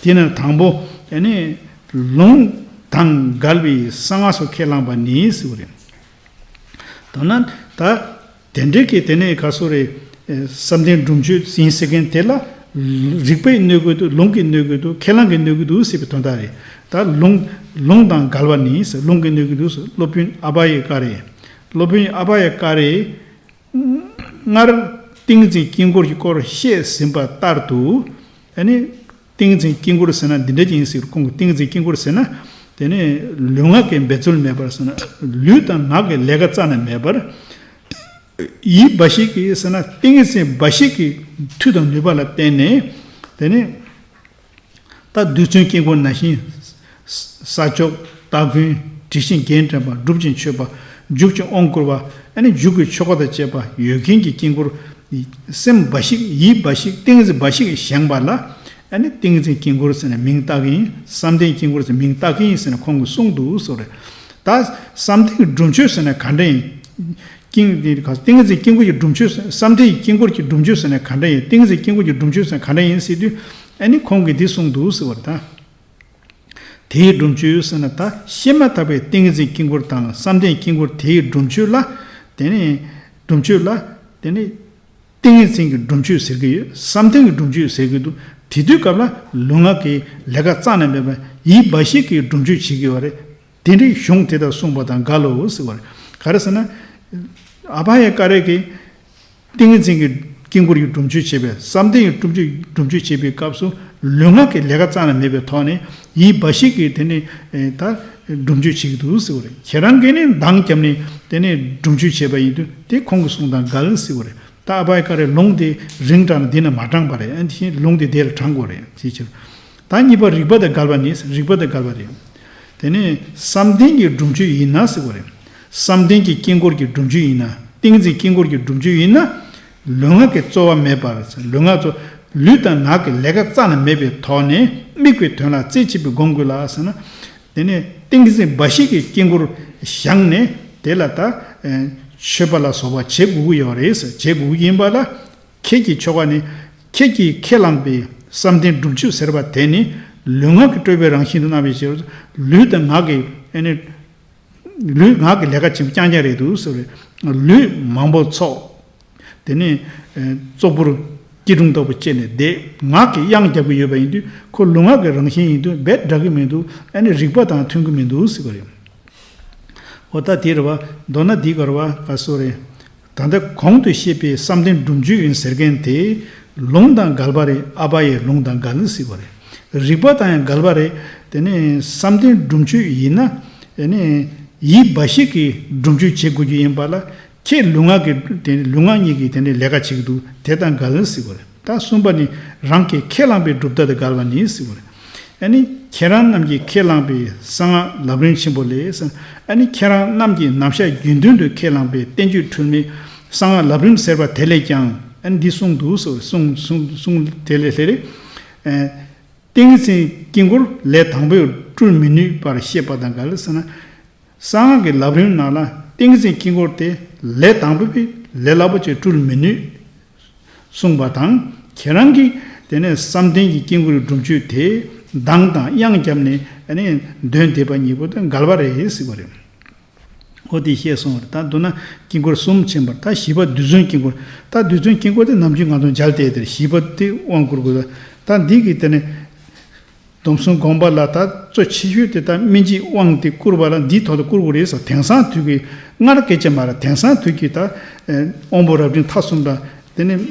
དེས་ན་དང་པོ་ཨ་ནི་ལུང་དང་འགལ་བའི་གསང་སྔགས་སུ་ཁས་བླངས་པ་ནི་ཟེར་བ་རེད། དོན་ན་ད་དེ་འདྲའི་གི་དེ་ནས་ག་སོ་རེ། ཨེ་བསམ་གཏན་སྒྲུབ་མཆོད་ཡིན་ཟེར་མཁན་དེ་ལ་རིགས་པས་གནོད་ཀྱི་འདུག་ལུང་གིས་གནོད་ཀྱི་འདུག་ཁས་བླངས་ཀྱིས་གནོད་ཀྱི་འདུག་ཟེར་བའི་དོན་དག་རེད། ད་ལུང་ལུང་དང་འགལ་བ་ནི་ཟེར། ལུང་གིས་གནོད་ཀྱི་འདུག་ཟེར། སློབ་དཔོན་ཨ་བྷ་ཡ་ཀ་རེ། སློབ་དཔོན་ཨ་བྷ་ཡ་ཀ་རེ། སྔར་ ཏིང་ངེ་འཛིན་དཀྱིལ་འཁོར་གྱི་སྐོར་བཤད་ཟིན་པ་ལྟར་དུ། ཨ་ནི། ཏིང་ངེ་འཛིན་དཀྱིལ་འཁོར་ཟེར་ན་འདི་འདྲ་ཅིག་ཡིན་ཟེར། ཁོང་གིས་ཏིང་ངེ་འཛིན་དཀྱིལ་འཁོར་ཟེར་ན། དེ་ནི་ལུས་ངག་གི་འབད་རྩོལ་མེད་པར་ཟེར་ན། ལུས་དང་ངག་གི་ལས་ཀ་རྩ་ནས་མེད་པར། ཡིད་འབའ་ཞིག་གིས་ཟེར་ན་ཏིང་ངེ་འཛིན་འབའ་ཞིག་གི་མཐུ་དང་ནུས་པ་ལ་བརྟེན་ནས། དེ་ནི། ད་རྡུལ་ཚོན་དཀྱིལ་འཁོར་ནང་བཞིན། ས་ཕྱོགས། སྟ་གོན། དྲི་ཞིམ་རྒྱན་དྲན་པ། སྒྲུབ་ཅིང་མཆོད་པ། འཇུག་ཅིང་དབང་བསྐུར་བ། ཨ་ནི་འཇུག་གི་ཆོ་ག་དང་བཅས་པ་ཡོད་མཁན་གྱི་དཀྱིལ་འཁོར། སེམས་འབའ་ཞིག་ཡིད་འབའ་ཞིག་ཏིང་ངེ་འཛིན་འབའ་ཞིག་བཞེངས་པ་ལ། ཨ་ནི་ཏིང་ངེ་འཛིན་དཀྱིལ་འཁོར་ཟེར་ནས་མིང་བཏགས་ཀྱི་ཡིན། བསམ་གཏན་དཀྱིལ་འཁོར་ཟེར་མིང་བཏགས་ཀྱི་ཡིན་ཟེར་ནས་ཁོང་གིས་གསུངས་འདུག་ཟེར་རེད། ད་བསམ་གཏན་གྱི་སྒྲུབ་མཆོད་ཟེར་ན་ག་འདྲ་ཡིན། ཀྱིང་། ཏིང་ངེ་འཛིན་དཀྱིལ་འཁོར་གྱི་སྒྲུབ་མཆོད་ཟེར། བསམ་གཏན་གྱི་དཀྱིལ་འཁོར་གྱི་སྒྲུབ་མཆོད་ཟེར་ན་ག་འདྲ་ཡིན། ཏིང་ངེ་འཛིན་དཀྱིལ་འཁོར་གྱི་སྒྲུབ་མཆོད་ཟེར་ན་ག་འདྲ་ཡིན་ཟེར་དུས། ཨ་ནི་ཁོང་གིས་འདི་གསུངས་འདུག་ཟེར་བ་རེད་ད། དེའི་སྒྲུབ་མཆོད་ཟེར་ན་ད་བཤད་མ་ཐག་པའི་ཏིང་ངེ་འཛིན་དཀྱིལ་འཁོར་དང་བསམ་གཏན་དཀྱིལ་འཁོར་དེའི་སྒྲུབ་མཆོད་ལ། དེ་ནི། སྒྲུབ་མཆོད་ལ། དེ་ནི། ཏིང་ངེ་འཛིན་གྱི་སྒྲུབ་མཆོད་ཟེར་གྱི་ཡོད། བསམ་གཏན་གྱི་སྒྲུབ་མཆོད་ཟེར་གྱི་འདུག་དེ་དུས་སྐབས་ལ་ལུས་ངག་གི་ལས་ཀ་རྩ་ནས་མེད་པ་ཡིད་འབའ་ཞིག་གིས་སྒྲུབ་མཆོད་བྱེད་ཀྱི་ཡོད་རེད། དེ་འདྲའི་གཞུང་དེ་དག་གསུངས་པ་དང་འགལ་ལོ་ཟེར་བ་རེད། ག་རེ་ཟེར་ན། ཨ་བྷ་ཡ་ཀ་ར་གིས་ཏིང་ངེ་འཛིན་གྱི་དཀྱིལ་འཁོར་གྱི་སྒྲུབ་མཆོད་བྱེད་པའི་བསམ་གཏན་གྱི་སྒྲུབ་མཆོད་སྒྲུབ་མཆོད་བྱེད་པའི་སྐབས་སུ་ལུས་ངག་གི་ལས་ཀ་རྩ་ནས་མེད་པའི་ཐོག་ནས་ཡིད་འབའ་ཞིག་གིས་དེ་ནི་ད་སྒྲུབ་མཆོད་བྱེད་ཀྱི་འདུག་ཟེར་བ་རེད། ཁྱེད་རང་གིས་ནི་འདང་བརྒྱབ་ནས་དེ་ནི་སྒྲུབ་མཆོད་བྱས་པ་ཡིན་དུས་དེ་ཁོང་གི་གསུང་དང་འགལ་ཟེར་བ་རེད། ད་ཨ་བྷ་ཡ་ཀ་རའི་ལུང་དེ་རིང་དྲགས་ན་འདི་ན་མ་དྲངས་པ་རེད། ཨ་ནི་ལུང་དེ་དེ་ལ་དྲངས་དགོས་རེད། དེའི་ཕྱིར། ད་གཉིས་པ་རིགས་པ་དང་འགལ་བ་ནི། རིགས་པ་དང་འགལ་བ་རེད། དེ་ནས་བསམ་གཏན་གྱི་སྒྲུབ་མཆོད་ཡིན་ན་ཟེར་བ་རེད། བསམ་གཏན་གྱི་དཀྱིལ་འཁོར་གྱི་སྒྲུབ་མཆོད་ཡིན་ན། ཏིང་འཛིན་དཀྱིལ་འཁོར་གྱི་སྒྲུབ་མཆོད་ཡིན་ན། ལུས་ངག་གི་རྩོལ་བ་མེད་པར། ལུས་ངག་རྩོལ། ལུས་དང་ངག་གི་ལས་ཀ་རྩ་ནས་མེད་པའི་ཐོག་ནས་དམིགས་པའི་དོན་ལ་རྩེ་གཅིག་པའི་སྒོམ་དགོས་ལ་ཟེར་ན། དེ་ནས་ཏིང་འཛིན་འབའ་ཞིག་གི་དཀྱིལ་འཁོར་བཞེངས་ནས་དེ་ལ་ད་མཆོད་པ་ལ་སོགས་པ་བྱེད་དགོས་ཀྱི་ཡོད་རེད་ཟེར། བྱེད་དགོས་ཀྱི་ཡིན་པ་ལ། ཁྱེད་ཀྱི་ཆོ་ག་ནི། ཁྱེད་ཀྱིས་ཁས་བླངས་པའི་བསམ་གཏན་སྒྲུབ་མཆོད་ཟེར་བ་དེ་ནི་ལུས་ངག་གི་སྤྲོས་པའི་རང་བཞིན་དུ་སྣང་བའི་ཕྱིར། ལུས་དང་ངག་གི་ཨ་ནི། ལུས་ངག་གི་ལས་ཀ་བྱེད་པ་རྐྱང་རྐྱང་རེད་འདུག་ཟེར་བས། ལུས་མང་པོ་ཚོགས། དེ་ནི། ཙོག་པུར་སྐྱིལ་ཀྲུང་ལྟ་བུ་བཅས་ནས་བསྡད། ངག་གིས་དབྱངས་རྒྱག་གི་ཡོད་པ་ཡིན་དུས་ཁོ་ལུས་ངག་གི་རང་བཞིན་ཡིན་དུས་རྦད་འདྲ་གི་མི་འདུག་ཨ་ནི་རིགས་པ་དང་མཐུན་གི་མི་འདུག་ཟེར་བ་རེད། འོ་ད་དེ་རེད་བ། མདོར་ན་འདི་ག་རེད་བ། ག་སོ་རེད། ད་ལྟ་གོང་དུ་བཤད་པའི་བསམ་གཏན་སྒྲུབ་མཆོད་ཡིན་ཟེར་མཁན་དེ་ལུང་དང་འགལ་བ་རེད། ཨ་བྷ་ཡའི་ལུང་དང་འགལ་ཟེར་བ་རེད། རིགས་པ་དང་ཡང་འགལ་བ་རེད། དེ་ནས་བསམ་གཏན་སྒྲུབ་མཆོད་ཡིན་ན། དེ་ནས་ཡིད་འབའ་ཞིག་གིས་སྒྲུབ་མཆོད་བྱེད་དགོས་རྒྱུ་ཡིན་པ་ལ། ཁྱེད་ལུས་ངག་གི་དེ་ནས་ལུས་ངག་གཉིས་ཀྱིས་དེ་ནས་ལས་ཀ་བྱེད་ཀྱི་འདུག་དེ་དང་འགལ་ཟེར་བ་རེད། ད་གསུམ་པ་ནི་རང་གིས་ཁས་བླངས་པའི་གྲུབ་མཐའ་དང་འགལ་བ་ནི་ཟེར་བ་རེད། ཨ་ནི་ཁྱེད་རང་རྣམས་ཀྱིས་ཁས་བླངས་པའི་གསང་སྔགས་ལམ་རིམ་ཆེན་པོ་ལས་ཟེར། ཨ་ནི་ཁྱེད་རང་རྣམས་ཀྱིས་ནམ་ཞག་རྒྱུན་དུ་ཁས་བླངས་པའི་བསྟན་བཅོས་འཁྲུལ་མེད་གསང་སྔགས་ལམ་རིམ་ཟེར་བ་དེ་ལས་ཀྱང་ཨ་ནི་འདི་གསུངས་འདུག་ཟེར། གསུངས་གསུངས་གསུངས་དེ་ལས་ལྷེ་རེ། ཏིང་ངེ་འཛིན་དཀྱིལ་འཁོར་ལས་དང་པོས་སྤྲུལ་མི་ནུས་པར་བཤད་པ་དང་འགལ་ཟེར་ན། གསང་སྔགས་ཀྱི་ལམ་རིམ་ནང་ལ་ཏིང་ངེ་འཛིན་དཀྱིལ་འཁོར་དེ་ལས་དང་པོ་པའི་ལས་སླ་པོ་ཅིག་སྤྲུལ་མི་ནུས་གསུངས་པ་དང་། ཁྱེད་རང་གིས་དེ་ནས་བསམ་གཏན་གྱི་དཀྱིལ་འཁོར་གྱི་སྒྲུབ་མཆོད་དེ་གདངས་དང་དབྱངས་བརྒྱབ་ནས་ཨ་ནི་འདོན་བསྡད་པ་གཉིས་པོ་དེ་འགལ་བ་རེད་ཟེར་བ་རེད། འོ་དེ་བཤད་སོང་བ་རེད། ད་མདོར་ན་དཀྱིལ་འཁོར་གསུམ་ཕྱིན་པར་ད་བཞི་པ་རྡུལ་ཚོན་དཀྱིལ་འཁོར། ད་རྡུལ་ཚོན་དཀྱིལ་འཁོར་དེ་ནམ་རྒྱུན་ང་ཚོ་མཇལ་བསྡད་དེ་བཞི་པ་དེ་དབང་བསྐུར་དགོས། ད་འདི་གི་དེ་ནས། སྡོམ་གསུམ་སྒོམ་པ་ལ་ད་གཙོ་ཆེ་ཤོས་དེ་ད་སྨིན་བྱེད་དབང་དེ་བསྐུར་བ་ལ་འདིའི་ཐོག་ཏུ་བསྐུར་དགོས་རེད་ཟེར། དེང་སང་དུས་ཀྱི་སྔར་སྐད་ཆ་མ་རེད། དེང་སང་དུས་ཀྱི་ད་དབང་པོ་རབ་འབྱམས་ཐ་གསུམ་དང་དེ་ནས་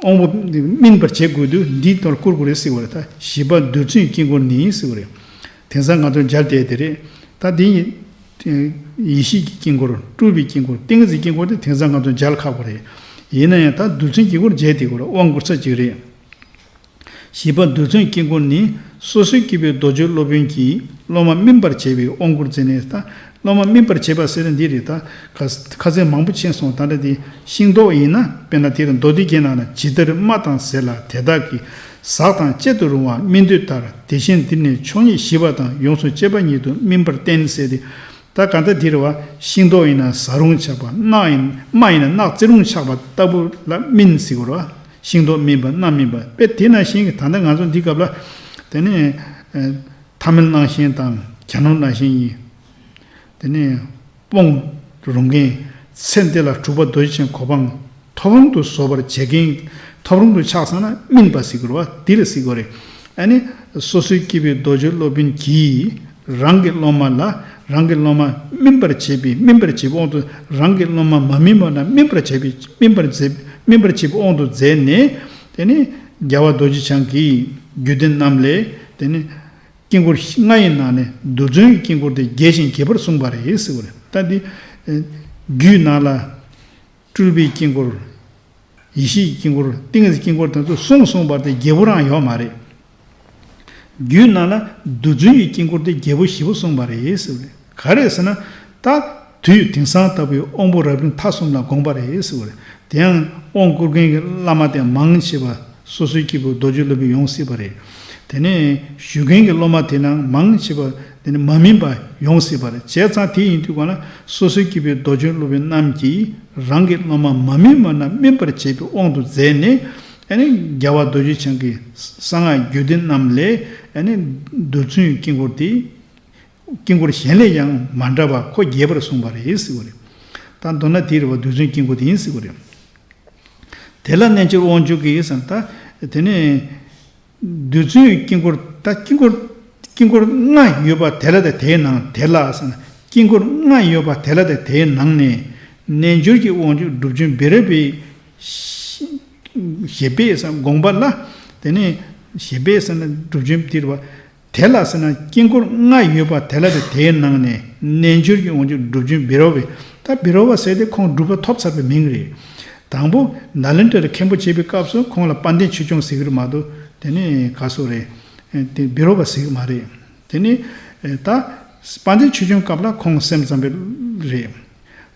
དབང་པོ་སྨིན་པར་བྱེད་དགོས་དུས་འདིའི་ཐོག་ལ་བསྐུར་དགོས་རེད་ཟེར་བ་རེད། ད་བཞི་པ་རྡུལ་ཚོན་དཀྱིལ་འཁོར་ནི་ཟེར་བ་རེད། དེང་སང་ང་ཚོ་མཇལ་བསྡད་དེ་རེད། ད་འདི་ཡི་ཡེ་ཤེས་ཀྱི་དཀྱིལ་འཁོར། སྤྲུལ་པའི་དཀྱིལ་འཁོར། ཏིང་ངེ་འཛིན་དཀྱིལ་འཁོར་དེ་དེང་སང་ང་ཚོ་མཇལ་ཁག་པོ་རེད། ཡིན་ན་ཡང་ད་རྡུལ་ཚོན་དཀྱིལ་འཁོར་མཇལ་བསྡད་དགོས་རེད། དབང་བསྐུར་ས་གཅིག་རེད། བཞི་པ་རྡུལ་ཚོན་དཀྱིལ་འཁོར་ནི་སོ་སོའི་སྐྱེས་བུའི་རྡོ་རྗེ་སློབ་དཔོན་གྱིས་སློབ་མ་སྨིན་པར་བྱེད་པའི་དབང་བསྐུར་མཛད་ནས། ད་སློབ་མ་སྨིན་པར་བྱེད་པ་ཟེར་ན་འདི་རེད། ད་ཁ་ཁ་ཚན་མང་པོ་ཕྱིན་སོང་། ད་ལྟ་དེ་ཤིང་ཏོག་ཡིན་ན་དཔེར་ན་དེར་མདོ་སྡེ་རྒྱན་ནང་ན་ཇི་ལྟར་སྨྲ་དང་ཟེར་ལ་དེ་དག་གིས་ཟག་དང་བཅད་དུ་རུང་བ་སྨིན་འདོད་ལྟར། དེ་བཞིན་འདིར་ནི་ཆོས་ཉིད་ཞི་བ་དང་ཡོངས་སུ་བཅད་པ་ཉིད་དུ་སྨིན་པར་བསྟན་ཟེར་ཏེ། ད་ག་ད་འདིར་བ་ཤིང་ཏོག་ཡིན་ན་ཟ་རུང་ཆགས་པ། རྣག་ཡིན་རྨ་ཡིན་ན་རྣག་བཙིར་རུང་ཆགས་པ་ལྟ་བུ་ལ་སྨིན་ཟེར་དགོས་རེད་བ། ཤིང་ཏོག་སྨིན་པ་རྣག་སྨིན་པ་དཔེ་དེ་ནང་བཞིན་གྱི་ད་ལྟ་ང་ཚོ་འདི་སྐབས་ལ་དེ་ནས་ཐ་མལ་རྣམ་ཤེས་དང་གྱ་ནོམ་རྣམ་ཤེས་ཡིན། དེ་ནས་སྤོང་རུང་མཁན་ཚེ་འདི་ལ་གྲུབ་པ་རྡོ་རྗེ་ཅན་གོ་འཕང་ཐོབ་རུང་དུ་བཟོ་བར་བྱེད་མཁན་ཐོབ་རུང་དུ་ཆགས་སོང་ན་སྨིན་པ་ཟེར་དགོས་རེད་བ། འདི་ལ་ཟེར་དགོས་རེད། ཨ་ནི་སོ་སོའི་སྐྱེས་བུའི་རྡོ་རྗེ་སློབ་དཔོན་གྱིས་རང་གི་སློབ་མ་ལ་རང་གི་སློབ་མ་སྨིན་པར་བྱེད་པའི་སྨིན་པར་བྱེད་པའི་དབང་དུ་རང་གི་སློབ་མ་མ་སྨིན་པ་ན་སྨིན་པར་བྱེད་པའི་སྨིན་པར་མཛད་ སྨིན་པར་བྱེད་པའི་དབང་དུ་མཛད་ནས། དེ་ནི་རྒྱལ་བ་རྡོ་རྗེ་འཆང་གིས་རྒྱུད་སྡེ་རྣམས་ལས། དེ་ནི་དཀྱིལ་འཁོར་ལྔ་ཡི་ནང་ནས་རྡུལ་ཚོན་གྱི་དཀྱིལ་འཁོར་དེ་རྒྱས་ཤིང་རྒྱས་པར་གསུངས་པ་རེད་ཟེར་བ་རེད། ད་འདི་རྒྱུད་ནང་ལ་སྤྲུལ་པའི་དཀྱིལ་འཁོར། ཡེ་ཤེས་ཀྱི་དཀྱིལ་འཁོར། ཏིང་ངེ་འཛིན་དཀྱིལ་འཁོར་དེ་ཚོ་གསུངས་གསུངས་པ་དེ་རྒྱས་པོ་རང་ཡོད་མ་རེད། རྒྱུད་ནང་ལ་རྡུལ་ཚོན་གྱི་དཀྱིལ་འཁོར་དེ་རྒྱས་པོ་ཞེ་པོ་གསུངས་པ་རེད་ཟེར་བ་རེད། ག་རེ་ཟེར་ན། ད་དུས་དེང་སང་ལྟ་བུའི་དབང་པོ་རབ་འབྱམས་མཐའ་གསུམ་ལ་དགོངས་པ་རེད་ཟེར་བ་རེད། དེ་ཡང་དབང་བསྐུར་མཁན་གྱི་བླ་མ་དེ་མང་ཆེ་བ་སོ་སོའི་སྐྱེས་བུ་རྡོ་རྗེ་སློབ་དཔོན་ཡོང་སྲིད་པ་རེད། དེ་ནས་ཞུ་མཁན་གྱི་སློབ་མ་དེ་ནང་མང་ཆེ་བ་དེ་ནི་མ་སྨིན་པ་ཡོང་སྲིད་པ་རེད། བྱས་ཙང་དེ་ཡིན་དུས་གང་ལ་སོ་སོའི་སྐྱེས་བུ་རྡོ་རྗེ་སློབ་དཔོན་རྣམས་ཀྱིས་རང་གི་སློབ་མ་མ་སྨིན་པ་རྣམས་སྨིན་པར་བྱེད་པའི་དབང་དུ་མཛད་ནས། ཨ་ནི་རྒྱལ་བ་རྡོ་རྗེ་འཆང་གི་གསང་སྔགས་རྒྱུད་སྡེ་རྣམས་ལས། ཨ་ནི་རྡུལ་ཚོན་དཀྱིལ་འཁོར་དེ། དཀྱིལ་འཁོར་གཞན་ལས་ཀྱང་མ་འདྲ་བ་ཁོ་རྒྱས་པར་གསུངས་པ་རེད་ཟེར་བ་རེད། ད་མདོར་ན་དེ་རེད་བ། རྡུལ་ཚོན་དཀྱིལ་འཁོར་དེ་ཡིན་ཟེར་བ་རེད། དེ་ལ་རྣལ་འབྱོར་དབང་ཕྱུག་གིས་ཟེར་ན། ད་དེ་ནས་རྡུལ་ཚོན་དཀྱིལ་འཁོར། ད་དཀྱིལ་འཁོར། དཀྱིལ་འཁོར་ལྔ་ཡོད་པ་དེ་ལ་དེ་དེའི་ནང་། དེ་ལ་ཟེར་ན། དཀྱིལ་འཁོར་ལྔ་ཡོད་པ་དེ་ལ་དེ་དེའི་ནང་ནས། རྣལ་འབྱོར་གྱི་དབང་ཕྱུག་སྒྲུབ་ཆེན་བཻ་རོ་པའི་ཞེས་པས་ཟེར་དགོངས་པ་ལ། དེ་ནས་ཞེས་པས་ཟེར་ན་སྒྲུབ་ཆེན་དེ་རེད་བ། དེ་ལ་ཟེར་ན། དཀྱིལ་འཁོར་ལྔ་ཡོད་པ་དེ་ལ་དེ་དེའི་ནང་ནས། རྣལ་འབྱོར་གྱི་དབང་ཕྱུག་སྒྲུབ་ཆེན་བཻ་རོ་པའི། ད་བཻ་རོ་པ་ཟེར་དེ་ཁོང་གྲུབ་པ་ཐོབ་ཚར་བའི་མིང་རེད། དང་པོ་ནཱ་ལེནྡྲ་ལ་མཁན་པོ་བྱེད་པའི་སྐབས་སུ་ཁོང་ལ་དཔལ་ལྡན་ཆོས་སྐྱོང་ཟེར་གྱི་རེད་མ་གཏོགས། དེ་ནས་ག་སོ་རེད། ཨེ། དེ་བཻ་རོ་པ་ཟེར་གྱི་མ་རེད། དེ་ནས་ཨེ། ད་དཔལ་ལྡན་ཆོས་སྐྱོང་སྐབས་ལ་ཁོང་སེམས་ཙམ་པ་རེད།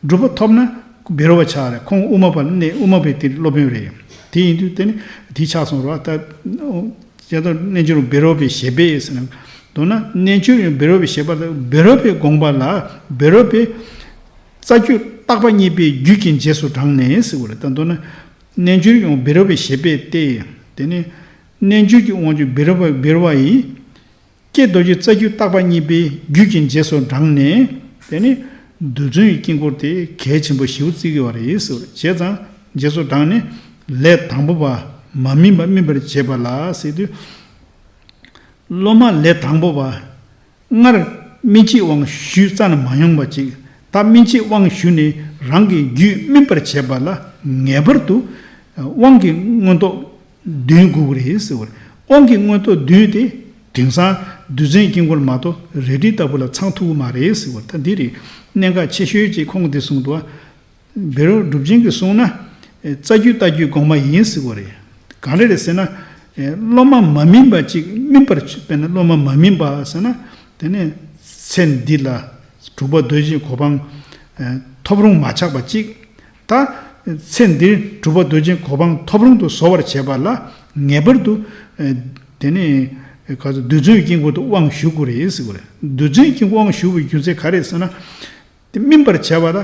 གྲུབ་པ་ཐོབ་ན་བཻ་རོ་པ་ཆགས་རེད། ཁོང་དབུ་མ་པ་ལ་གནས། དབུ་མ་པའི་དེ་སློབ་དཔོན་རེད། དེ་ཡིན་དུས་དེ་ནི་དེ་ཆགས་སོང་རེད་བ། ད་ཇི་ལྟར་རྣལ་འབྱོར་བཻ་རོ་པའི་ཞེས་པས་ཟེར་ན། མདོར་ན་རྣལ་འབྱོར་བཻ་རོ་པའི་ཞེས་པ་དང་། བཻ་རོ་པའི་དགོངས་པ་ལ། བཻ་རོ་པའི་རྩ་རྒྱུད་རྟག་པ་གཉིས་པའི་རྒྱུད་ཀྱི་རྗེས་སུ་འབྲངས་ནས་ཟེར་བ་རེད། ད་མདོར་ན་རྣལ་འབྱོར་གྱི་དབང་བཻ་རོ་པའི་ཞེས་པས་ཏེ། དེ་ནི་རྣལ་འབྱོར་གྱི་དབང་ཕྱུག་བཻ་རོ་པ། བཻ་རོ་པ་ཡིས། ཀྱེ་རྡོ་རྗེ་རྩ་རྒྱུད་རྟག་པ་གཉིས་པའི་རྒྱུད་ཀྱི་རྗེས་སུ་འབྲངས་ནས། དེ་ནི་རྡུལ་ཚོན་གྱི་དཀྱིལ་འཁོར་དེ་གལ་ཆེན་པོ་ཞེ་པོ་བརྩི་གི་ཡོད་རེད་ཟེར། བྱས་ཙང་རྗེས་སུ་འབྲངས་ནས། ལས་དང་པོ་པ་མ་སྨིན་པ་སྨིན་པར་བྱེད་པ་ལ་ཟེར་དུས། སློབ་མ་ལས་དང་པོ་པ། སྔར་སྨིན་བྱེད་དབང་ཞུས་རྩ་ནས་མ་ཡོང་བ་ཅིག་ད་སྨིན་བྱེད་དབང་ཞུས་ནས་རང་གི་རྒྱུད་སྨིན་པར་བྱེད་པ་ལ་ངེས་པར་དུ་དབང་གི་མངོན་རྟོགས་བདུན་དགོས་ཀྱི་རེད་ཟེར་བ་རེད། དབང་གི་མངོན་རྟོགས་བདུན་དེ་དེང་སང་རྡུལ་ཚོན་དཀྱིལ་འཁོར་མ་གཏོགས་རལ་གྲི་ལྟ་བུ་ལ་ཚང་ཐུབ་ཀྱི་མ་རེད་ཟེར་བ། ད་འདི་རེད། གནད་འགག་ཆེ་ཤོས་ཅིག་ཁོང་གིས་འདི་གསུངས་འདུག་བ། བཻ་རོ་གྲུབ་ཆེན་གྱིས་གསུངས་ན། རྩ་རྒྱུད་ལྟ་རྒྱུད་དགོངས་པ་ཡིན་ཟེར་བ་རེད། གང་རེད་རེད་ཟེར་ན། སློབ་མ་མ་སྨིན་པ་ཅིག་སྨིན་པར། དཔེར་ན་སློབ་མ་མ་སྨིན་པ་ཟེར་ན། དེ་ནས་ཚེ་འདི་ལ་དྲུག་པ་རྡོ་རྗེ་གོ་འཕང་ཐོབ་རུང་མ་ཆགས་པ་ཅིག་ད་ཚེ་འདིར་དྲུག་པ་རྡོ་རྗེ་གོ་འཕང་ཐོབ་རུང་དུ་བཟོ་བར་བྱེད་པ་ལ་ངེས་པར་དུ། དེ་ནས་ག་ཚོད་རྡུལ་ཚོན་དཀྱིལ་འཁོར་དུ་དབང་ཞུ་དགོས་རེད་ཟེར་བ་རེད། རྡུལ་ཚོན་དཀྱིལ་འཁོར་དབང་ཞུ་བའི་རྒྱུ་མཚན་ག་རེ་ཟེར་ན། དེ་སྨིན་པར་བྱ་བ་ལ།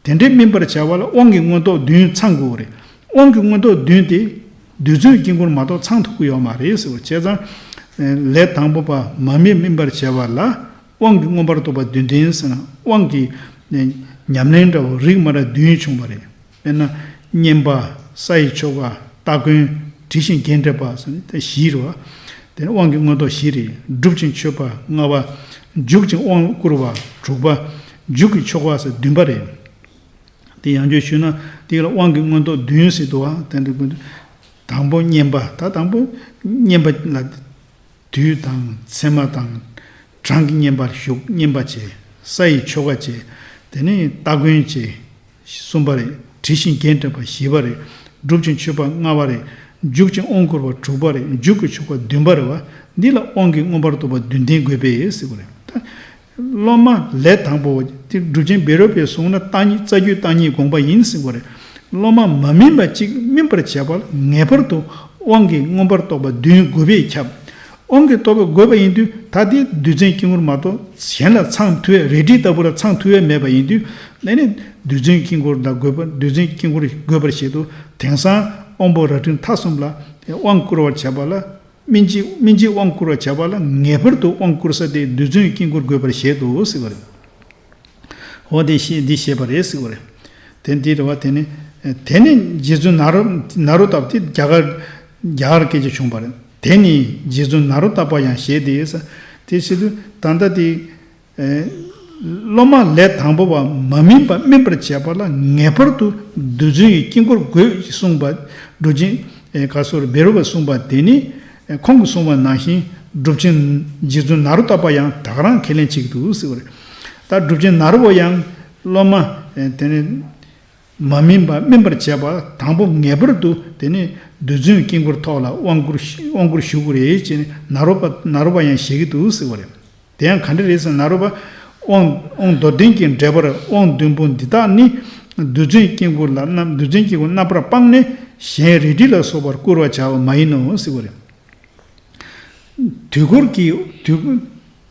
དེ་འདྲའི་སྨིན་པར་བྱ་བ་ལ་དབང་གི་མངོན་རྟོགས་བདུན་ཚང་དགོས་རེད། དབང་གི་མངོན་རྟོགས་བདུན་དེ་རྡུལ་ཚོན་དཀྱིལ་འཁོར་མ་གཏོགས་ཚང་ཐུབ་ཀྱི་ཡོད་མ་རེད་ཟེར་བ། བྱས་ཙང་། ལས་དང་པོ་པ་མ་སྨིན་སྨིན་པར་བྱ་བ་ལ་དབང་གི་མངོན་པར་རྟོགས་པ་བདུན་ལྡན་ཟེར་ན། དབང་གི་ཉམས་ལེན་འདྲ་བོ་རིགས་མ་འདྲ་བདུན་བྱུང་བ་རེད། དཔེར་ན་བསྙེན་པ། ས་ཡི་ཆོ་ག། སྟ་གོན། དྲི་ཞིམ་རྒྱས་འབྲིང་པ་ཟེར་ནས་ད་བཞི་རེད་བ། དེ་ནས་དབང་གི་མངོན་རྟོགས་བཞི་རེད། སྒྲུབ་ཅིང་མཆོད་པ་ལྔ་པ། འཇུག་ཅིང་དབང་བསྐུར་བ་དྲུག་པ། འཇུག་གི་ཆོ་ག་ཟེར་བདུན་པ་རེད། དེ་ཡང་བསྐྱར་ཞུས་ན་དེ་ལ་དབང་གི་མངོན་རྟོགས་བདུན་ཟེར་འདུག་བ། དེ་འདྲ་དགོས་འདུག་དང་པོ་བསྙེན་པ། ད་དང་པོ་བསྙེན་པ་ལ། དུས་དང་མཚན་མ་དང་གྲངས་ཀྱི་བསྙེན་པར་ཞུགས། བསྙེན་པ་བྱས། ས་ཡི་ཆོ་ག་བྱས། དེ་ནས་སྟ་གོན་བྱས། གསུམ་པ་རེད། དྲི་ཞིམ་རྒྱས་འབྲིང་པ་བཞི་པ་རེད། སྒྲུབ་ཅིང་མཆོད་པ་ལྔ་པ་རེད། འཇུག་ཅིང་དབང་བསྐུར་བ་དྲུག་པ་རེད། འཇུག་གི་ཆོ་ག་བདུན་པ་རེད་བ། འདི་ལ་དབང་གི་མངོན་པར་རྟོགས་པ་བདུན་ལྡན་དགོས་པས་ཟེར་བ་རེད། ད་སློབ་མ་ལས་དང་པོ་དེ་གྲུབ་ཆེན་བཻ་རོ་པས་གསུངས་ན་རྟག་གཉིས། རྩ་རྒྱུད་རྟག་གཉིས་དགོངས་པ་ཡིན་ཟེར་བ་རེད། སློབ་མ་མ་སྨིན་པ་གཅིག་སྨིན་པར་བྱ་བ་ལ་ངེས་པར་དུ་དབང་གི་མངོན་པར་རྟོགས་པ་བདུན་དགོས་པས་ཁྱབ། དབང་གི་རྟོགས་པ་དགོས་པ་ཡིན་དུས་ད་དེ་རྡུལ་ཚོན་དཀྱིལ་འཁོར་མ་གཏོགས་གཞན་ལ་ཚང་ཐུབ་ཡ། རལ་གྲི་ལྟ་བུ་ལ་ཚང་ཐུབ་ཡ་མེད་པ་ཡིན་དུས། ཨ་ནི་རྡུལ་ཚོན་དཀྱིལ་འཁོར་ལ་དགོས་པ། རྡུལ་ཚོན་དཀྱིལ་འཁོར་དགོས་པར་བྱེད་དུ་དེང་སང་དབང་པོ་རབ་འབྱམས་མཐའ་གསུམ་ལ་དབང་བསྐུར་བར་བྱ་བ་ལ། སྨིན་བྱེད། སྨིན་བྱེད་དབང་བསྐུར་བར་བྱ་བ་ལ་ངེས་པར་དུ་དབང་བསྐུར་ས་དེ་རྡུལ་ཚོན་དཀྱིལ་འཁོར་དགོས་པར་བཞེད་དོ་ཟེར་བ་རེད། འོ་དེ་ཤེས། འདི་ཤེས་པ་རེད་ཟེར་བ་རེད། དེ་འདི་རེད་བ། དེ་ནི། དེ་ནི་རྗེ་བཙུན་ནཱ་རོ། ནཱ་རོ་ཏ་པ། དེ་རྒྱ་གར། རྒྱ་གར་སྐད་ཆ་བྱུང་བ་རེད། དེ་ནི་རྗེ་བཙུན་ནཱ་རོ་ཏ་པ་ཡང་ཞེས་དེ་ཟེར། དེ་བྱེད་དུས་ད་ལྟ་དེ། ཨེ། སློབ་མ་ལས་དང་པོ་པ་མ་སྨིན་པ་སྨིན་པར་བྱེད་པ་ལ་ངེས་པར་དུ་རྡུལ་ཚོན་གྱི་དཀྱིལ་འཁོར་དགོས་གསུངས་པ། གྲུབ་ཆེན་ག་སོར་བཻ་རོ་པས་གསུངས་པ་དེ་ནི་ཁོང་གིས་གསུངས་པ་ནང་བཞིན་གྲུབ་ཆེན་རྗེ་བཙུན་ནཱ་རོ་ཏ་པ་ཡང་ད་ག་རང་ཁས་ལེན་བྱེད་ཀྱི་འདུག་ཟེར་བ་རེད། ད་གྲུབ་ཆེན་ནཱ་རོ་པ་ཡང་སློབ་མ་དེ་ནི་མ་སྨིན་པ་སྨིན་པར་བྱེད་པ་དང་པོ་ངེས་པར་དུ་དེ་ནི་རྡུལ་ཚོན་དཀྱིལ་འཁོར་ཐོག་ལ་དབང་བསྐུར་དབང་བསྐུར་ཞུ་དགོས་རེད་ཅེས་ནཱ་རོ་པ་ནཱ་རོ་པ་ཡང་བཞེད་ཀྱི་འདུག་ཟེར་བ་རེད། དེ་ཡང་ག་འདྲ་རེད་ཟེར་ན་རོ་པ་དབང་དབང་མདོར་བསྟན་གྱི་འགྲེལ་པར་དབང་བདུན་པོ་འདི་དག་ནི་རྡུལ་ཚོན་དཀྱིལ་འཁོར་ལ་རྣམ་རྡུལ་ཚོན་དཀྱིལ་འཁོར་རྣམ་པར་སྤངས་ནས་གཞན་རལ་གྲི་ལ་སོགས་པར་བསྐུར་བར་བྱ་བ་མ་ཡིན་ནོ་ཟེར་བ་རེད། དུས་འཁོར་གྱི་དུས་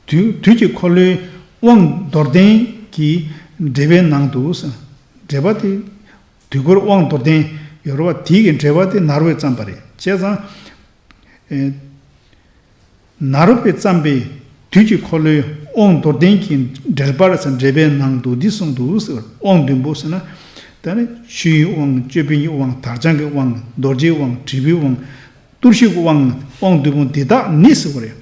དུས་དུས་ཀྱི་འཁོར་ལོའི་དབང་མདོར་བསྟན་གྱི་འགྲེལ་པའི་ནང་དུ་འགྲེལ་པ་དེ་དུས་འཁོར་དབང་མདོར་བསྟན་ཡོད་རེད་བ། དེའི་གི་འགྲེལ་པ་དེ་ནཱ་རོ་པས་བརྩམས་པ་རེད། བྱས་ཙང་ནཱ་རོ་པས་བརྩམས་པའི་དུས་ཀྱི་འཁོར་ལོའི་དབང་མདོར་བསྟན་གྱི་འགྲེལ་པར་ཟེར་འགྲེལ་པའི་ནང་དུ་འདི་གསུངས་འདུག་ཟེར། དབང་བདུན་པོ་ཟེར་ན། ད་ནི་ཆུ་ཡི་དབང་། ཅོད་པན་གྱི་དབང་། དར་དཔྱངས་ཀྱི་དབང་། རྡོ་རྗེའི་དབང་། དྲིལ་བུའི་དབང་། གཏོར་བཤིག་གི་དབང་། དབང་བདུན་པོ་འདི་དག་ནི་ཟེར་བ་རེད།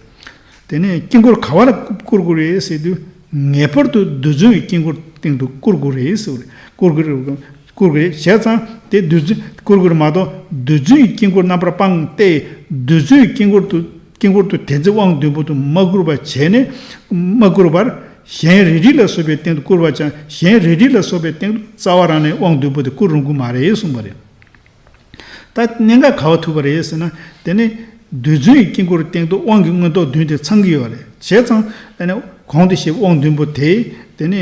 དེ་ནས་དཀྱིལ་འཁོར་ག་བ་ལ་བསྐུར་དགོས་རེད་ཟེར་དུས་ངེས་པར་དུ་རྡུལ་ཚོན་གྱི་དཀྱིལ་འཁོར་སྟེང་དུ་བསྐུར་དགོས་རེད་ཟེར་བ་རེད། བསྐུར་དགོས་རེད། བསྐུར་དགོས་རེད། བྱས་ཙང་དེ་རྡུལ་ཚོན་བསྐུར་དགོས་རེད་མ་གཏོགས་རྡུལ་ཚོན་གྱི་དཀྱིལ་འཁོར་རྣམ་པར་སྤངས་ཏེ་རྡུལ་ཚོན་གྱི་དཀྱིལ་འཁོར་དུ་དཀྱིལ་འཁོར་དུ་དེ་ཚེ་དབང་བདུན་པོ་དུ་མ་བསྐུར་བ་བྱས་ནས་མ་བསྐུར་བར་གཞན་རལ་གྲི་ལ་སོགས་པའི་སྟེང་དུ་བསྐུར་བ་ཀྱང་གཞན་རལ་གྲི་ལ་སོགས་པའི་སྟེང་དུ་རྩ་བ་རང་ནས་དབང་བདུན་པོ་དེ་བསྐུར་རུང་གི་མ་རེད་གསུངས་པ་རེད། ད་གནད་འགག་ག་བ་ཐུག་པ་རེད་ཟེར་ན། དེ་ནི་རྡུལ་ཚོན་གྱི་དཀྱིལ་འཁོར་སྟེང་དུ་དབང་གི་མངོན་རྟོགས་བདུན་དེ་ཚང་གི་ཡོད་རེད། བྱས་ཙང་ཨ་ནི་གོང་དུ་བཤད་དབང་བདུན་པོ་དེ་དེ་ནི་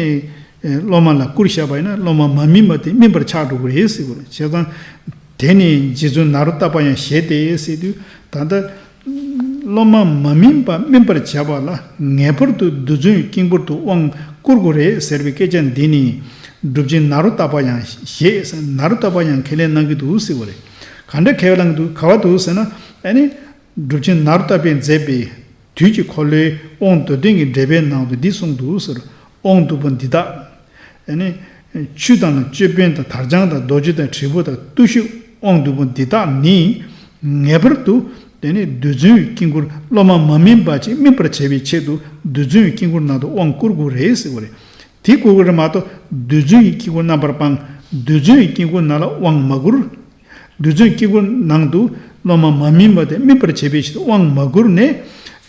སློབ་མ་ལ་བསྐུར་བཞག་པ་ཡིན་ན་སློབ་མ་མ་སྨིན་པ་དེ་སྨིན་པར་ཆགས་འགྲོ་གི་རེད་ཟེར་གི་རེད། བྱས་ཙང་དེ་ནི་རྗེ་བཙུན་ནཱ་རོ་ཏ་པ་ཡང་བཞེད་དེ་ཟེར་དུས་ད་ལྟ་སློབ་མ་མ་སྨིན་པ་སྨིན་པར་བྱ་བ་ལ་ངེས་པར་དུ་རྡུལ་ཚོན་གྱི་དཀྱིལ་འཁོར་དུ་དབང་བསྐུར་དགོས་རེད་ཟེར་བའི་སྐད་ཆ་འདི་ནི་གྲུབ་ཆེན་ནཱ་རོ་ཏ་པ་ཡང་བཞེད་ཟེར། ནཱ་རོ་ཏ་པ་ཡང་ཁས་ལེན་གནང་གི་འདུག་ཟེར་བ་རེད། ག་འདྲ་ཁས་ལེན་གནང་གི་འདུག་ག་བ་འདུག་ཟེར་ན། ཨ་ནི་གྲུབ་ཆེན་ནཱ་རོ་ཏ་པས་མཛད་པའི་དུས་ཀྱི་འཁོར་ལོའི་དབང་མདོར་བསྟན་གྱི་འགྲེལ་པའི་ནང་དུ་འདི་གསུངས་འདུག་ཟེར། དབང་བདུན་པོ་འདི་དག་ཨ་ནི་ཆུ་དང་ཅོད་པན་དང་དར་དཔྱངས་དང་རྡོ་རྗེ་དང་དྲིལ་བུ་དང་གཏོར་བཤིག་དབང་བདུན་པོ་འདི་དག་ནི་ངེས་པར་དུ་དེ་ནི་རྡུལ་ཚོན་གྱི་དཀྱིལ་འཁོར་སློབ་མ་མ་སྨིན་པ་ཅིག་སྨིན་པར་བྱེད་པའི་ཆེད་དུ་རྡུལ་ཚོན་གྱི་དཀྱིལ་འཁོར་ནང་དུ་དབང་བསྐུར་དགོས་རེད་ཟེར་བ་རེད། དེ་བསྐུར་དགོས་རེད་མ་གཏོགས་རྡུལ་ཚོན་གྱི་དཀྱིལ་འཁོར་རྣམ་པར་སྤངས། རྡུལ་ཚོན་གྱི་དཀྱིལ་འཁོར་ནང་ལ་དབང་མ་བསྐུར། རྡུལ་ཚོན་དཀྱིལ་འཁོར་ནང་དུ་སློབ་མ་མ་སྨིན་པ་དེ་སྨིན་པར་བྱེད་པའི་ཕྱིར་དབང་མ་བསྐུར་ནས་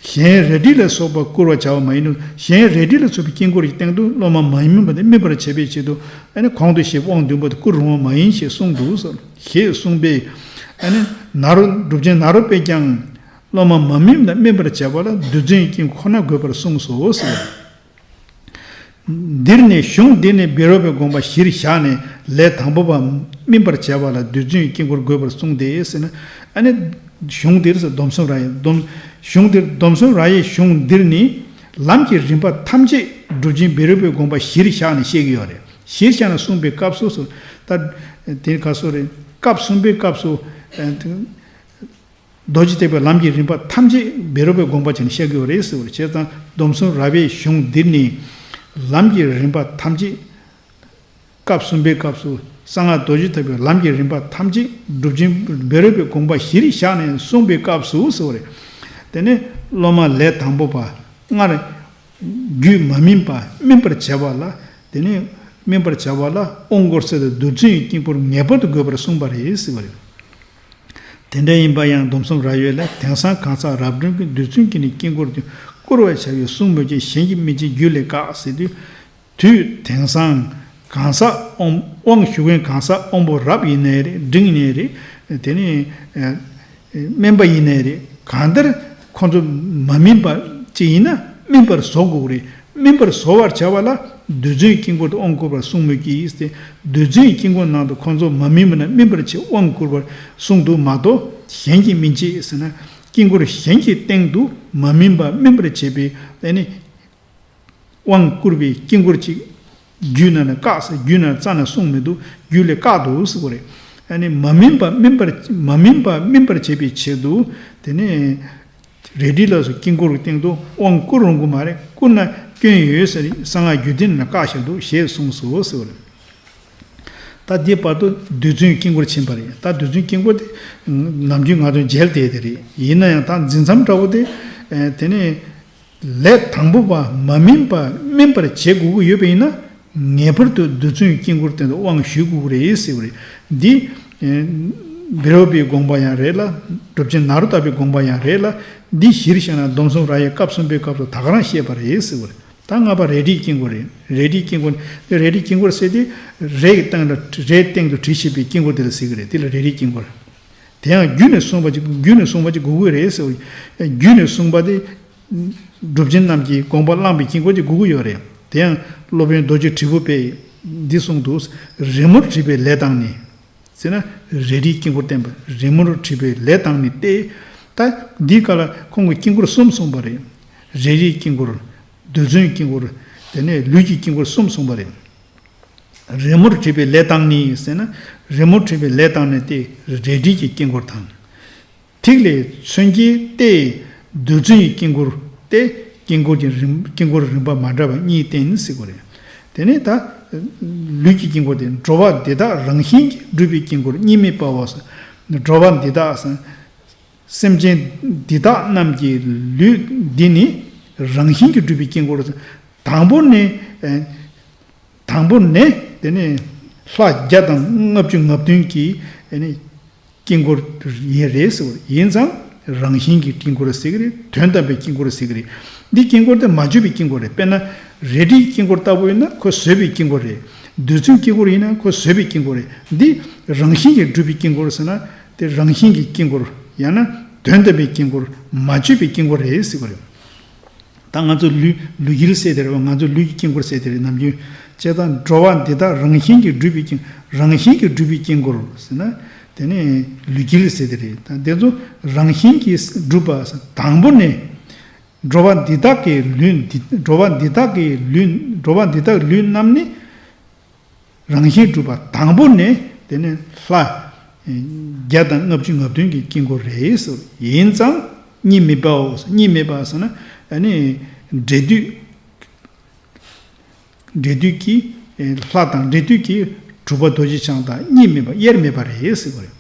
གཞན་རལ་གྲི་ལ་སོགས་པ་བསྐུར་བར་བྱ་བ་མ་ཡིན་ནོ། གཞན་རལ་གྲི་ལ་སོགས་པའི་དཀྱིལ་འཁོར་གྱི་སྟེང་དུ་སློབ་མ་མ་སྨིན་པ་དེ་སྨིན་པར་བྱེད་པའི་ཕྱིར་དུ་ཨ་ནི་གོང་དུ་བཤད་དབང་བདུན་པོ་དེ་བསྐུར་རུང་བ་མ་ཡིན་ཞེས་གསུངས་འདུག་ཟེར། ཞེས་གསུངས་པས་ཨ་ནི་ནཱ་རོ་གྲུབ་ཆེན་ནཱ་རོ་པས་ཀྱང་སློབ་མ་མ་སྨིན་པ་སྨིན་པར་བྱ་བ་ལ་རྡུལ་ཚོན་གྱི་དཀྱིལ་འཁོར་ཁོ་ན་དགོས་པར་གསུངས་སོ་ཟེར། འདིར་ནི་གཞུང་འདིར་ནི་བཻ་རོ་པའི་དགོངས་པ་གཞིར་བཞག་ནས་ལས་དང་པོ་པ་སྨིན་པར་བྱ་བ་ལ་རྡུལ་ཚོན་གྱི་དཀྱིལ་འཁོར་དགོས་པར་གསུངས་ཏེ་ཟེར་ན། ཨ་ནི་གཞུང་འདིར་ཟེར་སྡོམ་གསུམ་རབ་དབྱེ་སྡོམ་གཞུང་འདིར་སྡོམ་གསུམ་རབ་དབྱེ་གཞུང་འདིར་ནི་ལམ་གྱི་རིམ་པ་ཐམས་ཅད་གྲུབ་ཆེན་བཻ་རོ་པའི་དགོངས་པ་གཞིར་བཞག་ནས་བཤད་ཀྱི་ཡོད་རེད། གཞིར་བཞག་ནས་གསུངས་པའི་སྐབས་སུ་ཟེར། ད་དེ་ག་སོ་རེད། སྐབས་གསུམ་པའི་སྐབས་སུ། རྡོ་རྗེ་ཐེག་པའི་ལམ་གྱི་རིམ་པ་ཐམས་ཅད་བཻ་རོ་པའི་དགོངས་པ་བྱས་ནས་བཤད་དགོས་རེད་ཟེར་བ་རེད། བྱས་ཙང་སྡོམ་གསུམ་རབ་དབྱེ་གཞུང་འདིར་ནི་ལམ་གྱི་རིམ་པ་ཐམས་ཅད། སྐབས་གསུམ་པའི་སྐབས་སུ་གསང་སྔགས་རྡོ་རྗེ་ཐེག་པའི་ལམ་གྱི་རིམ་པ་ཐམས་ཅད་གྲུབ་ཆེན་བཻ་རོ་པའི་དགོངས་པ་གཞིར་བཞག་ནས་གསུངས་པའི་སྐབས་སུ་ཟེར་བ་རེད། དེ་ནས་སློབ་མ་ལས་དང་པོ་པ་སྔར་རྒྱུད་མ་སྨིན་པ་སྨིན་པར་བྱ་བ་ལ། དེ་ནས་སྨིན་པར་བྱ་བ་ལ་དབང་བསྐུར་ཚུལ་དུ་རྡུལ་ཚོན་གྱི་དཀྱིལ་འཁོར་ངེས་པར་དུ་དགོས་པར་གསུངས་པ་རེད་ཟེར་བ་རེད། དེ་འདྲ་ཡིན་པ་ཡང་སྡོམ་གསུམ་རབ་དབྱེ་ལས། དེང་སང་གང་ཟག་རབ་འབྲིང་གིས་རྡུལ་ཚོན་གྱིས་ནི་དཀྱིལ་འཁོར་དུ་བསྐུར་བར་བྱ་བའི་གསུང་མོད་ཀྱི་གཞན་གྱིས་སྨིན་བྱེད་རྒྱུད་ལས་བཀག་ཟེར་དུས། དུས་དེང་སང་གང་ཟག་དབང་དབང་ཞུ་མཁན་གང་ཟག་དབང་པོ་རབ་ཡིན་ནའི་རེད། འབྲིང་ཡིན་ནའི་རེད། དེ་ནི་ཨ་དམན་པ་ཡིན་ནའི་རེད། གང་ལྟར་ཁོ་ཚོ་མ་སྨིན་པ་ཅིག་ཡིན་ན་སྨིན་པར་བཟོ་དགོས་རེད། སྨིན་པར་བཟོ་བར་བྱ་བ་ལ་རྡུལ་ཚོན་དཀྱིལ་འཁོར་དུ་དབང་བསྐུར་བར་གསུངས་མོད་ཀྱི་ཟེར་ཏེ། རྡུལ་ཚོན་དཀྱིལ་འཁོར་ནང་དུ་ཁོ་ཚོ་མ་སྨིན་པ་ན་སྨིན་པར་བྱེད་དབང་བསྐུར་བར་གསུངས་འདུག་མ་གཏོགས་གཞན་གྱིས་སྨིན་བྱེད་ཟེར་ན་དཀྱིལ་འཁོར་གཞན་གྱི་སྟེང་དུ་མ་སྨིན་པ་སྨིན་པར་བྱེད་པའི་ཨ་ནི་དབང་བསྐུར་བའི་དཀྱིལ་འཁོར་ཅིག་རྒྱུད་ནང་ནས་བཀག་ཟེར། རྒྱུད་ནང་རྩ་ནས་གསུངས་མི་འདུག་རྒྱུད་ལས་བཀག་འདུག་ཟེར་བ་རེད། ཨ་ནི་མ་སྨིན་པ་སྨིན་པར་མ་སྨིན་པ་སྨིན་པར་བྱེད་པའི་ཆེད་དུ་དེ་ནས་རལ་གྲི་ལ་སོགས་དཀྱིལ་འཁོར་གྱི་སྟེང་དུ་དབང་བསྐུར་རུང་གི་མ་རེད། བསྐུར་ན་སྐྱོན་ཡོད་ཟེར་གསང་སྔགས་རྒྱུད་སྡེ་ནང་ནས་བཀག་བཞག་འདུག་ཞེས་གསུངས་སོ་ཟེར་བ་རེད། ད་འདི་བར་དུ་རྡུལ་ཚོན་དཀྱིལ་འཁོར་ཕྱིན་པ་རེད། ད་རྡུལ་ཚོན་དཀྱིལ་འཁོར་དེ་ནམ་རྒྱུན་ང་ཚོ་མཇལ་བསྡད་དེ་རེད། ཡིན་ན་ཡང་ད་འཛིན་མཚམས་འདྲ་བོ་དེ་དེ་ནས་ ལས་དང་པོ་པ་མ་སྨིན་པ་སྨིན་པར་བྱེད་དགོས་ཀྱི་ཡོད་པ་ཡིན་ན། ངེས་པར་དུ་རྡུལ་ཚོན་གྱི་དཀྱིལ་འཁོར་སྟེང་དུ་དབང་ཞུ་དགོས་ཀྱི་རེད་ཟེར་བ་རེད། འདི་ཨེ་བཻ་རོ་པའི་དགོངས་པ་ཡང་རེད་ལ། གྲུབ་ཆེན་ནཱ་རོ་ཏ་པའི་དགོངས་པ་ཡང་རེད་ལ། འདི་གཞིར་བཞག་ན་སྡོམ་གསུམ་ར་ཡའི་སྐབས་གསུམ་པའི་སྐབས་སུ་ད་ག་རང་བཤད་པ་རེད་ཟེར་བ་རེད། ད་ལྔ་པ་རས་བྲིས་དཀྱིལ་འཁོར་རེད། རས་བྲིས་དཀྱིལ་འཁོར། རས་བྲིས་དཀྱིལ་འཁོར་ཟེར་དེ་རས་ཀྱི་སྟེང་ལ། རས་སྟེང་དུ་བྲིས་བཞག་པའི་དཀྱིལ་འཁོར་དེ་ལ་ཟེར་གྱི་རེད། དེ་ལ་རས་བྲིས་དཀྱིལ་འཁོར། དེ་ཡང་རྒྱུད་ནས་གསུངས་པ་ཅིག་རྒྱུད་ནས་གསུངས་པ་ཅིག་དགོས་ཀྱི་རེད་ཟེར་བ། རྒྱུད་ནས་གསུངས་པ་དེ། གྲུབ་ཆེན་རྣམས་ཀྱིས་དགོངས་པ་བླངས་པའི་དཀྱིལ་འཁོར་ཅིག་དགོས་ཀྱི་ཡོད་རེད། དེ་ཡང་སློབ་དཔོན་རྡོ་རྗེ་དྲིལ་བུ་པས་འདི་གསུངས་འདུག་རི་མོར་བྲིས་པའི་ལས་དང་ནི། ཟེར་ན། རས་བྲིས་དཀྱིལ་འཁོར་བསྟན་པ། རི་མོར་བྲིས་པའི་ལས་དང་ནི་སྟེ། ད་འདིའི་སྐབས་ལ་ཁོང་གིས་དཀྱིལ་འཁོར་གསུམ་གསུངས་པ་རེད། རས་བྲིས་དཀྱིལ་འཁོར། རྡུལ་ཚོན་དཀྱིལ་འཁོར། དེ་ནས་ལུས་ཀྱི་དཀྱིལ་འཁོར་གསུམ་གསུངས་པ་རེད། རི་མོར་བྲིས་པའི་ལས་དང་ནི་ཟེར་ན། རི་མོར་བྲིས་པའི་ལས་དང་ནི་སྟེ་རས་བྲིས་ཀྱི་དཀྱིལ་འཁོར་དང་། ཐིག་ལེ་མཚོན་གྱི་སྟེ། རྡུལ་ཚོན་གྱི་དཀྱིལ་འཁོར་སྟེ། དཀྱིལ་འཁོར་གྱི་རིམ། དཀྱིལ་འཁོར་རིམ་པ་མ་འདྲ་བ་གཉིས་བསྟན་ཟེར་དགོས་རེད། དེ་ནས་ད་ལུས་ཀྱི་དཀྱིལ་འཁོར་དེ། འགྲོ་བ་འདི་དག་རང་བཞིན་གྱིས་གྲུབ་པའི་དཀྱིལ་འཁོར་གཉིས་མེད་པའོ། འགྲོ་བ་འདི་དག་ཟེར། སེམས་ཅན་འདི་དག་རྣམས་ཀྱི་ལུས་འདི་ནི་རང་བཞིན་གྱིས་གྲུབ་པའི་དཀྱིལ་འཁོར། དང་པོ་ནས། དང་པོ་ནས་དེ་ནས་ལྷ་བརྒྱ་དང་ལྔ་བཅུ་ང་བདུན་གྱི་དེ་ནས་དཀྱིལ་འཁོར་ཡིན་རེད་ཟེར་བ། ཡིན་ཙང་རང་བཞིན་གྱི་དཀྱིལ་འཁོར་ཟེར་གྱི་རེད། དོན་དམ་པའི་དཀྱིལ་འཁོར་ཟེར་གྱི་རེད། འདི་དཀྱིལ་འཁོར་དེ་མ་བཅོས་པའི་དཀྱིལ་འཁོར་རེད། དཔེར་ན་རས་བྲིས་དཀྱིལ་འཁོར་ལྟ་བུ་ཡིན་ན་ཁོ་བཟོས་པའི་དཀྱིལ་འཁོར་རེད། རྡུལ་ཚོན་དཀྱིལ་འཁོར་ཡིན་ན་ཁོ་བཟོས་པའི་དཀྱིལ་འཁོར་རེད། འདི་རང་བཞིན་གྱིས་གྲུབ་པའི་དཀྱིལ་འཁོར་ཟེར་ན། དེ་རང་བཞིན་གྱི་དཀྱིལ་འཁོར། ཡང་ན་དོན་དམ་པའི་དཀྱིལ་འཁོར། མ་བཅོས་པའི་དཀྱིལ་འཁོར་རེད་ཟེར་བ་རེད། ད་ང་ཚོ་ལུས། ལུས་དཀྱིལ་ཟེར་དེ་རེད་བ། ང་ཚོ་ལུས་ཀྱི་དཀྱིལ་འཁོར་ཟེར་དེ་རེད། ནམ་རྒྱུན་བྱས་ཙང་འགྲོ་བ་འདི་དག་རང་བཞིན་གྱིས་གྲུབ་པའི་དཀྱིལ། རང་བཞིན་གྱིས་གྲུབ་པའི་དཀྱིལ་འཁོར་ཟེར་ན། དེ་ནི་ལུས་དཀྱིལ་ཟེར་དེ་རེད། ད་དེ་ཚོ་རང་བཞིན་གྱིས་གྲུབ་པ། དང་པོ་ནས་འགྲོ་བ་འདི་དག་གི་ལུས་འདི། འགྲོ་བ་འདི་དག་གི་ལུས། འགྲོ་བ་འདི་དག་ལུས་རྣམས་ནི། རང་བཞིན་གྲུབ་པ་དང་པོ་ནས། དེ་ནས་ལྷ་བརྒྱ་དང་ལྔ་བཅུ་ང་བདུན་གྱི་དཀྱིལ་འཁོར་རེད་ཟེར། ཡིན་ཙང་གཉིས་མེད་པའོ། གཉིས་མེད་པ་ཟེར་ན། ཨ་ནི་འབྲས་དུས། འབྲས་དུས་ཀྱི་ལྷ་དང་། འབྲས་དུས་ཀྱི་གྲུབ་པ་རྡོ་རྗེ་འཆང་དང་གཉིས་མེད་པ། དབྱེར་མེད་པ་རེད་ཟེར་བ་རེད།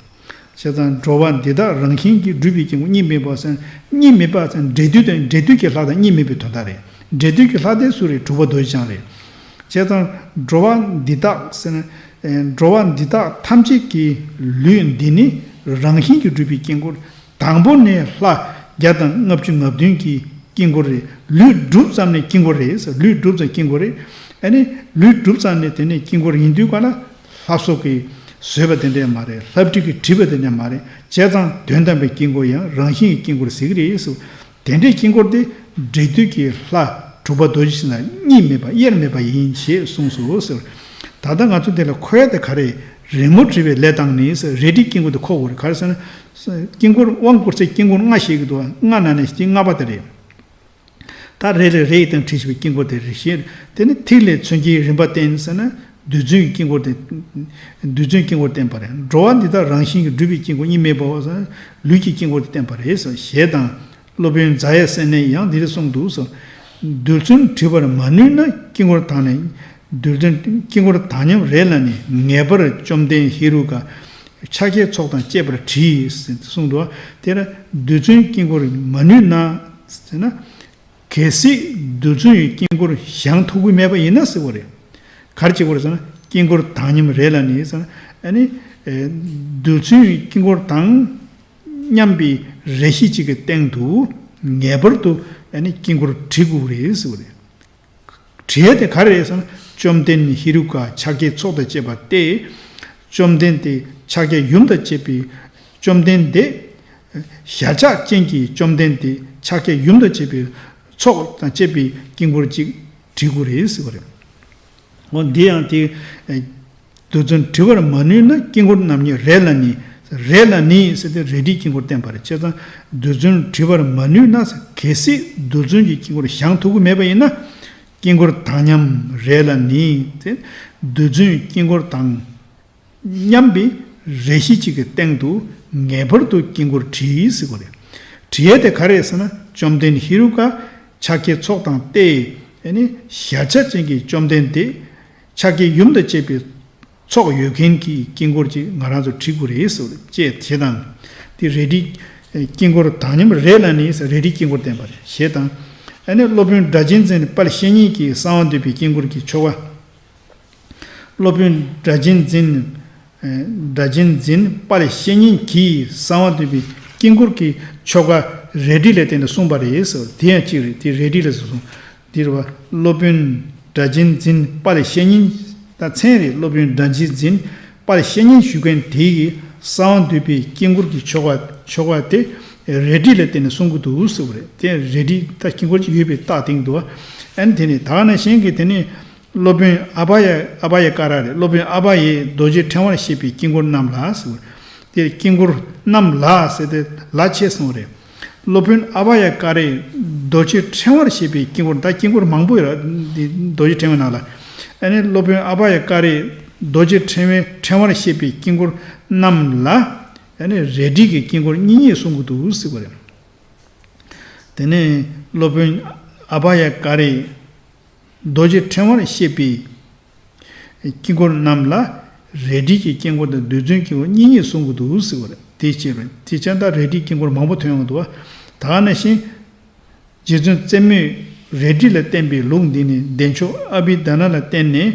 བྱས་ཙང་འགྲོ་བ་འདི་དག་རང་བཞིན་གྱིས་གྲུབ་པའི་དཀྱིལ་འཁོར་གཉིས་མེད་པ་ཟེར། གཉིས་མེད་པ་ཟེར། འབྲས་དུས་དང་། འབྲས་དུས་ཀྱི་ལྷ་དང་གཉིས་མེད་པའི་དོན་དག་རེད། འབྲས་དུས་ཀྱི་ལྷ་དེ་སུ་རེད། གྲུབ་པ་རྡོ་རྗེ་འཆང་རེད། བྱས་ཙང་འགྲོ་བ་འདི་དག་ཟེར་ན། ཨེ། འགྲོ་བ་འདི་དག་ཐམས་ཅད་ཀྱི་ལུས་འདི་ནི་རང་བཞིན་གྱིས་གྲུབ་པའི་དཀྱིལ་འཁོར། དང་པོ་ནས་ལྷ་བརྒྱ་དང་ལྔ་བཅུ་ང་བདུན་གྱི་དཀྱིལ་འཁོར་རེད། ལུས་གྲུབ་ཙམ་ནས་དཀྱིལ་འཁོར་རེད་ཟེར། ལུས་གྲུབ་ཙམ་དཀྱིལ་འཁོར་རེད། ཨ་ནི་ལུས་གྲུབ་ཙམ་ནས་དེ་ནས་དཀྱིལ་འཁོར་ཡིན་དུས་ག་ལ། ལྷ་སོགས་ཀྱིས་བཟོས་པ་དེ་འདྲས་མ་རེད། ལྷ་བྲིས་ཀྱིས་བྲིས་པ་དེ་འདྲས་མ་རེད། བྱས་ཙང་དོན་དམ་པའི་དཀྱིལ་འཁོར་ཡང་རང་བཞིན་གྱི་དཀྱིལ་འཁོར་ཟེར་གྱི་རེད་ཟེར། དེ་འདྲའི་དཀྱིལ་འཁོར་དེ་འབྲས་དུས་ཀྱི་ལྷ་གྲུབ་པ་རྡོ་རྗེ་འཆང་དང་གཉིས་མེད་པ། དབྱེར་མེད་པ་ཡིན་ཞེས་གསུངས་སོ་ཟེར། ད་ལྟ་ང་ཚོ་འདི་ལ་མཁོ་ཡ་དེ་ག་རེ། རི་མོར་བྲིས་པའི་ལས་དང་ནི་ཟེར། རས་བྲིས་དཀྱིལ་འཁོར་དེ་མཁོ་དགོས་རེད། ག་རེ་ཟེར་ན། དཀྱིལ་འཁོར་དབང་བསྐུར་ཚེ་དཀྱིལ་འཁོར་ལྔ་བཤད་ཀྱི་འདུག་ལྔ་ནང་ནས་དེ་ལྔ་པ་དེ་རེད། ད་རས་ལ་རས་ཡི་སྟེང་བྲིས་བཞག་པའི་དཀྱིལ་འཁོར་དེ་རེད། ཞེས་དེ་ནི་ཐིག་ལེ་མཚོན་གྱི་རིམ་པ་བསྟན་ཟེར་ན། རྡུལ་ཚོན་གྱི་དཀྱིལ་འཁོར་དེ། རྡུལ་ཚོན་དཀྱིལ་འཁོར་བསྟན་པ་རེད། འགྲོ་བ་འདི་དག་རང་བཞིན་གྱིས་གྲུབ་པའི་དཀྱིལ་འཁོར་གཉིས་མེད་པའོ་ཟེར་ན། ལུས་ཀྱི་དཀྱིལ་འཁོར་དེ་བསྟན་པ་རེད་ཟེར། ཞེས་དང་། སློབ་དཔོན་རྫ་ཡ་སེ་ནས་ཡང་འདིར་གསུངས་འདུག་ཟེར། རྡུལ་ཚོན་བྲི་བར་མ་ནུས་ན། དཀྱིལ་འཁོར་དག་ནི། རྡུལ་ཚོན་དཀྱིལ་འཁོར་དག་མཉམ་རས་ལ་ནི། ངེས་པར་བཅོམ་ལྡན་ཧེ་རུ་ཀ་ཕྱག་རྒྱའི་ཚོགས་དང་བཅས་པར་བྲི་ཟེར་གསུངས་འདུག་དེ་ལ་རྡུལ་ཚོན་དཀྱིལ་འཁོར་མ་ནུས་ན་ཟེར་ན། གལ་སྲིད་རྡུལ་ཚོན་གྱི་དཀྱིལ་འཁོར་བཞེངས་ཐུབ་ཀྱི་མེད་པ་ཡིན་ན་ཟེར་བ་རེད། ག་རེ་བྱེད་དགོས་རེད་ཟེར་ན། དཀྱིལ་འཁོར་དག་མཉམ་རས་ལ་ནི་ཟེར་ན། ཨ་ནི། ཨེ། རྡུལ་ཚོན་གྱི་དཀྱིལ་འཁོར་དང་མཉམ་པའི་རས་གཞི་གཅིག་གི་སྟེང་དུ་ངེས་པར་དུ། ཨ་ནི་དཀྱིལ་འཁོར་བྲི་དགོས་རེད་ཟེར་བ་རེད། བྲི་ཡ་དེ་ག་རེ་རེད་ཟེར་ན། བཅོམ་ལྡན་ཧེ་རུ་ཀ་ཕྱག་རྒྱའི་ཚོགས་དང་བཅས་པ་སྟེ། བཅོམ་ལྡན་དེ་ཕྱག་རྒྱ་ཡུམ་དང་བཅས་པའི། བཅོམ་ལྡན་འདས། ཞལ་ཕྱག་ཅན་གྱི་བཅོམ་ལྡན་དེ་ཕྱག་རྒྱ་ཡུམ་དང་བཅས་པའི་ཚོགས་དང་བཅས་པའི་དཀྱིལ་འཁོར་གཅིག་བྲི་དགོས་རེད་ཟེར་བ་རེད། འོ་འདི་ཡང་དེ། རྡུལ་ཚོན་བྲི་བར་མ་ནུས་ན། དཀྱིལ་འཁོར་དག་མཉམ་རས་ལ་ནི། རས་ལ་ནི་ཟེར་དེ་རས་བྲིས་དཀྱིལ་འཁོར་བསྟན་པ་རེད། བྱས་ཙང་རྡུལ་ཚོན་བྲི་བར་མ་ནུས་ན། གལ་སྲིད་རྡུལ་ཚོན་གྱི་དཀྱིལ་འཁོར་བཞེངས་ཐུབ་ཀྱི་མེད་པ་ཡིན་ན། དཀྱིལ་འཁོར་དག་མཉམ་རས་ལ་ནི་ཟེར། རྡུལ་ཚོན་དཀྱིལ་འཁོར་དང་མཉམ་པའི་རས་གཞི་གཅིག་གི་སྟེང་དུ་ངེས་པར་དུ་དཀྱིལ་འཁོར་བྲི་ཟེར་དགོས་རེད། བྲི་ཡ་དེ་ག་རེ་རེད་ཟེར་ན། བཅོམ་ལྡན་ཧེ་རུ་ཀ་ཕྱག་རྒྱའི་ཚོགས་དང་སྟེ། ཨ་ནི་ཞལ་ཕྱག་ཅན་གྱི་བཅོམ་ལྡན་དེ། ཕྱག་རྒྱའི་ཡུམ་དང་བཅས་པའི་ཚོགས་ཡོད་མཁན་གྱི་དཀྱིལ་འཁོར་གཅིག་ང་རང་ཚོ་བྲི་དགོས་རེད་ཟེར་བ་རེད། ཅེས་བྱས་དང་། དེ་རས་བྲིས་དཀྱིལ་འཁོར་དག་མཉམ་རས་ལ་ནི་ཟེར། རས་བྲིས་དཀྱིལ་འཁོར་བསྟན་པ་རེད། ཞེས་དང་། ཨ་ནི་སློབ་དཔོན་སྒྲ་གཅན་འཛིན་དཔལ་བཤེས་གཉེན་གྱིས་གསང་བ་འདུས་པའི་དཀྱིལ་འཁོར་གྱི་ཆོ་ག། སློབ་དཔོན་སྒྲ་གཅན་འཛིན། ཨ་སྒྲ་གཅན་འཛིན་དཔལ་བཤེས་གཉེན་གྱིས་གསང་བ་འདུས་པའི་དཀྱིལ་འཁོར་གྱི་ཆོ་ག་རས་བྲིས་ལ་བརྟེན་ནས་གསུངས་པ་རེད་ཟེར། དེ་ཡང་གཅིག་རེད། དེ་རས་བྲིས་ལ་གསུངས། འདིར་བ་སློབ་དཔོན་སྒྲ་གཅན་འཛིན་དཔལ་བཤེས་གཉེན། ད་མཚན་རེད། སློབ་དཔོན་སྒྲ་གཅན་འཛིན་དཔལ་བཤེས་གཉེན་ཞུ་མཁན་དེ་གིས་གསང་བ་འདུས་པའི་དཀྱིལ་འཁོར་གྱི་ཆོ་ག་ཆོ་ག་དེ་རས་བྲིས་ལ་བརྟེན་ནས་གསུང་གི་འདུག་ཟེར་བ་རེད། དེ་རས་བྲིས་ད་དཀྱིལ་འཁོར་གྱི་ཡོད་པའི་རྟགས་སྟེང་དུ། ཨ་ནི་དེ་ནི་ད་ག་ནང་བཞིན་གྱི་དེ་ནི་སློབ་དཔོན་ཨ་བྷ་ཡ་ཨ་བྷ་ཡ་ཀ་ར་རེད། སློབ་དཔོན་ཨ་བྷ་ཡས་རྡོ་རྗེ་ཕྲེང་བར་བཤད་པའི་དཀྱིལ་འཁོར་རྣམས་ལ་ཟེར་བ་རེད། དེ་དཀྱིལ་འཁོར་རྣམས་ལ་ཟེར་ཏེ་ལ་ཆེ་སོང་རེད། སློབ་དཔོན་ཨ་བྷ་ཡ་ཀ་རས་རྡོ་རྗེ་ཕྲེང་བར་བཤད་པའི་དཀྱིལ་འཁོར། ད་དཀྱིལ་འཁོར་མང་པོ་ཡོད་ར་འདི་རྡོ་རྗེ་ཕྲེང་བའི་ནང་ལ། ཨ་ནི་སློབ་དཔོན་ཨ་བྷ་ཡ་ཀ་རས་རྡོ་རྗེ་ཕྲེང་བའི་ཕྲེང་བར་བཤད་པའི་དཀྱིལ་འཁོར་རྣམས་ལ། ཨ་ནི་རས་བྲིས་ཀྱི་དཀྱིལ་འཁོར་གཉིས་གཉིས་གསུང་གི་འདུག་ཟེར་བ་རེད། དེ་ནས་སློབ་དཔོན་ཨ་བྷ་ཡ་ཀ་རས་རྡོ་རྗེ་ཕྲེང་བར་བཤད་པའི་དཀྱིལ་འཁོར་རྣམས་ལ་རས་བྲིས་ཀྱི་དཀྱིལ་འཁོར་དང་རྡུལ་ཚོན་དཀྱིལ་འཁོར་གཉིས་གཉིས་གསུང་གི་འདུག་ཟེར་བ་རེད། དེ་བྱས་པ་དེ་བྱས་ད་རས་བྲིས་དཀྱིལ་འཁོར་མང་པོ་ཐོན་ཡོང་གི་འདུག་བ། ད་ག་ནང་བཞིན་རྗེ་བཙུན་བཙུན་མོས་རས་བྲིས་ལ་བརྟེན་པའི་ལུགས་འདི་ནི་བདེ་མཆོག་ཨ་བྷི་དྷ་ན་ལ་བརྟེན་ནས་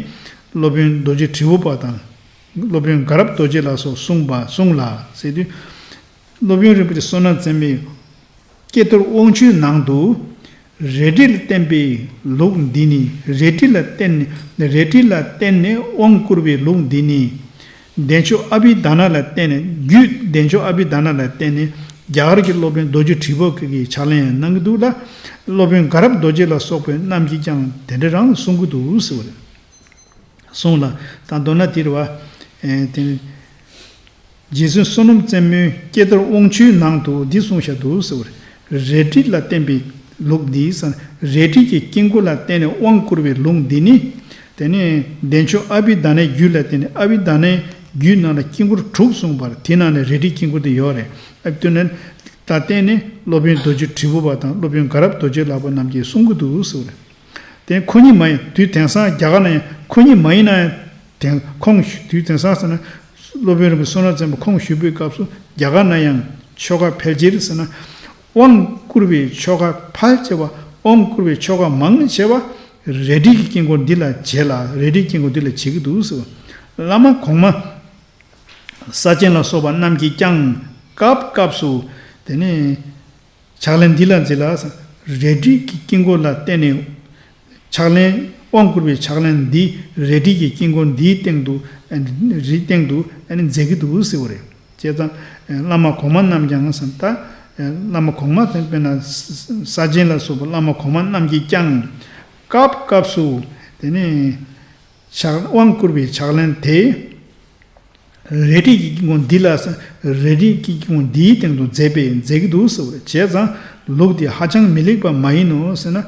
སློབ་དཔོན་རྡོ་རྗེ་དྲིལ་བུ་པ་དང་། སློབ་དཔོན་དགའ་རབ་རྡོ་རྗེ་ལ་སོགས་གསུངས་པ་གསུངས་ལ་ཟེར་དུས། སློབ་དཔོན་རིན་པོ་ཆེ་བསོད་ནམས་བཙན་པོའི་ཀྱེ་རྡོར་དབང་ཆོས་ནང་དུ། རས་བྲིས་ལ་བརྟེན་པའི་ལུགས་འདི་ནི། རས་བྲིས་ལ་བརྟེན་ནས་རས་བྲིས་ལ་བརྟེན་ནས་དབང་བསྐུར་བའི་ལུགས་འདི་ནི། བདེ་མཆོག་ཨ་བྷི་དྷ་ན་ལ་བརྟེན་ནས་རྒྱུད་བདེ་མཆོག་ཨ་བྷི་དྷ་ན་ལ་བརྟེན་ནས་རྒྱ་གར་གྱི་སློབ་དཔོན་རྡོ་རྗེ་དྲིལ་བུ་གིས་ཕྱག་ལེན་གནང་གི་འདུག་ལ། སློབ་དཔོན་དགའ་རབ་རྡོ་རྗེ་ལ་སོགས་པའི་རྣམས་ཀྱིས་ཀྱང་དེ་འདྲ་རང་གསུང་གི་འདུག་ཟེར་བ་རེད། གསུངས་ལ། ད་མདོར་ན་དེ་རེད་བ། ཨེ་དེ། རྗེ་བཙུན་བསོད་ནམས་བཙན་མོའི་ཀྱེ་རྡོར་དབང་ཆོས་ནང་དུ་འདི་གསུངས་བཞག་འདུག་ཟེར་བ་རེད། རས་བྲིས་ལ་བརྟེན་པའི་ལུགས་འདི་ཟེར། རས་བྲིས་ཀྱི་དཀྱིལ་འཁོར་ལ་བརྟེན་ནས་དབང་བསྐུར་བའི་ལུགས་འདི་ནི། དེ་ནས་བདེ་མཆོག་ཨ་བྷི་དྷ་ནའི་རྒྱུད་ལ་བརྟེན་ནས། ཨ་བྷི་དྷ་ནའི་རྒྱུད་ནང་ལ་དཀྱིལ་འཁོར་དྲུག་གསུངས་པར་དེ་ནང་ནས་རས་བྲིས་དཀྱིལ་འཁོར་དེ་ཡོད་རེད། ཨ་བྷི་དྷ་ནའི་ད་བརྟེན་ནས་སློབ་དཔོན་རྡོ་རྗེ་དྲིལ་བུ་པ་དང་སློབ་དཔོན་དགའ་རབ་རྡོ་རྗེ་ལགས་པ་རྣམས་ཀྱིས་གསུང་གི་འདུག་ཟེར་བ་རེད། དེ་ཁོ་གཉིས་མ་ཡིན་དུས་དེང་སང་རྒྱ་གར་ན་ཡང་ཁོ་གཉིས་མ་ཡིན་ན་ཡང་དེང་ཁོང་ཞུ་དུས་དེང་སང་ཟེར་ན་སློབ་དཔོན་རིན་པོ་ཆེ་བསོད་ནམས་བཙན་པོ་ཁོང་ཞུ་བའི་སྐབས་སུ་རྒྱ་གར་ན་ཡང་ཆོ་ག་ཕལ་ཆེར་ཟེར་ན་དབང་བསྐུར་བའི་ཆོ་ག་ཕལ་ཆེ་བ་དབང་བསྐུར་བའི་ཆོ་ག་མང་ཆེ་བ་རས་བྲིས་ཀྱི་དཀྱིལ་འཁོར་འདི་ལ་བྱེད་ལ་རས་བྲིས་དཀྱིལ་འཁོར་འདི་ལ་བྱེད་ཀྱི་འདུག་ཟེར་བ། བླ་མ་གོང་མ་ས་ཆེན་ལ་སོགས་པ་རྣམས་ཀྱིས་ཀྱང་སྐབས་སྐབས་སུ་དེ་ནས། ཕྱག་ལེན་འདི་ལ་མཛད་ལ། རས་བྲིས་ཀྱི་དཀྱིལ་འཁོར་ལ་བརྟེན་ནས་ཕྱག་ལེན་དབང་བསྐུར་བའི་ཕྱག་ལེན་འདི་རས་བྲིས་ཀྱི་དཀྱིལ་འཁོར་འདིའི་སྟེང་དུ་རིའི་སྟེང་དུ་མཛད་ཀྱི་འདུག་ཟེར་བ་རེད། བྱས་ཙང་བླ་མ་གོང་མ་རྣམས་ཀྱང་བསམ་ད་བླ་མ་གོང་མ་དེ་དཔེར་ན་ས་ཆེན་ལ་སོགས་པ་བླ་མ་གོང་མ་རྣམས་ཀྱིས་ཀྱང་སྐབས་སྐབས་སུ་དེ་ནས་ཕྱག་དབང་བསྐུར་བའི་ཕྱག་ལེན་དེ། རས་བྲིས་ཀྱི་དཀྱིལ་འཁོར་འདི་ལ། རས་བྲིས་ཀྱི་དཀྱིལ་འཁོར་འདིའི་སྟེང་དུ་མཛད་པས་མཛད་ཀྱི་འདུག་ཟེར་བ་རེད། བྱས་ཙང་ལུགས་འདི་ཧ་ཅང་མི་ལེགས་པ་མ་ཡིན་ནོ་ཟེར་ན།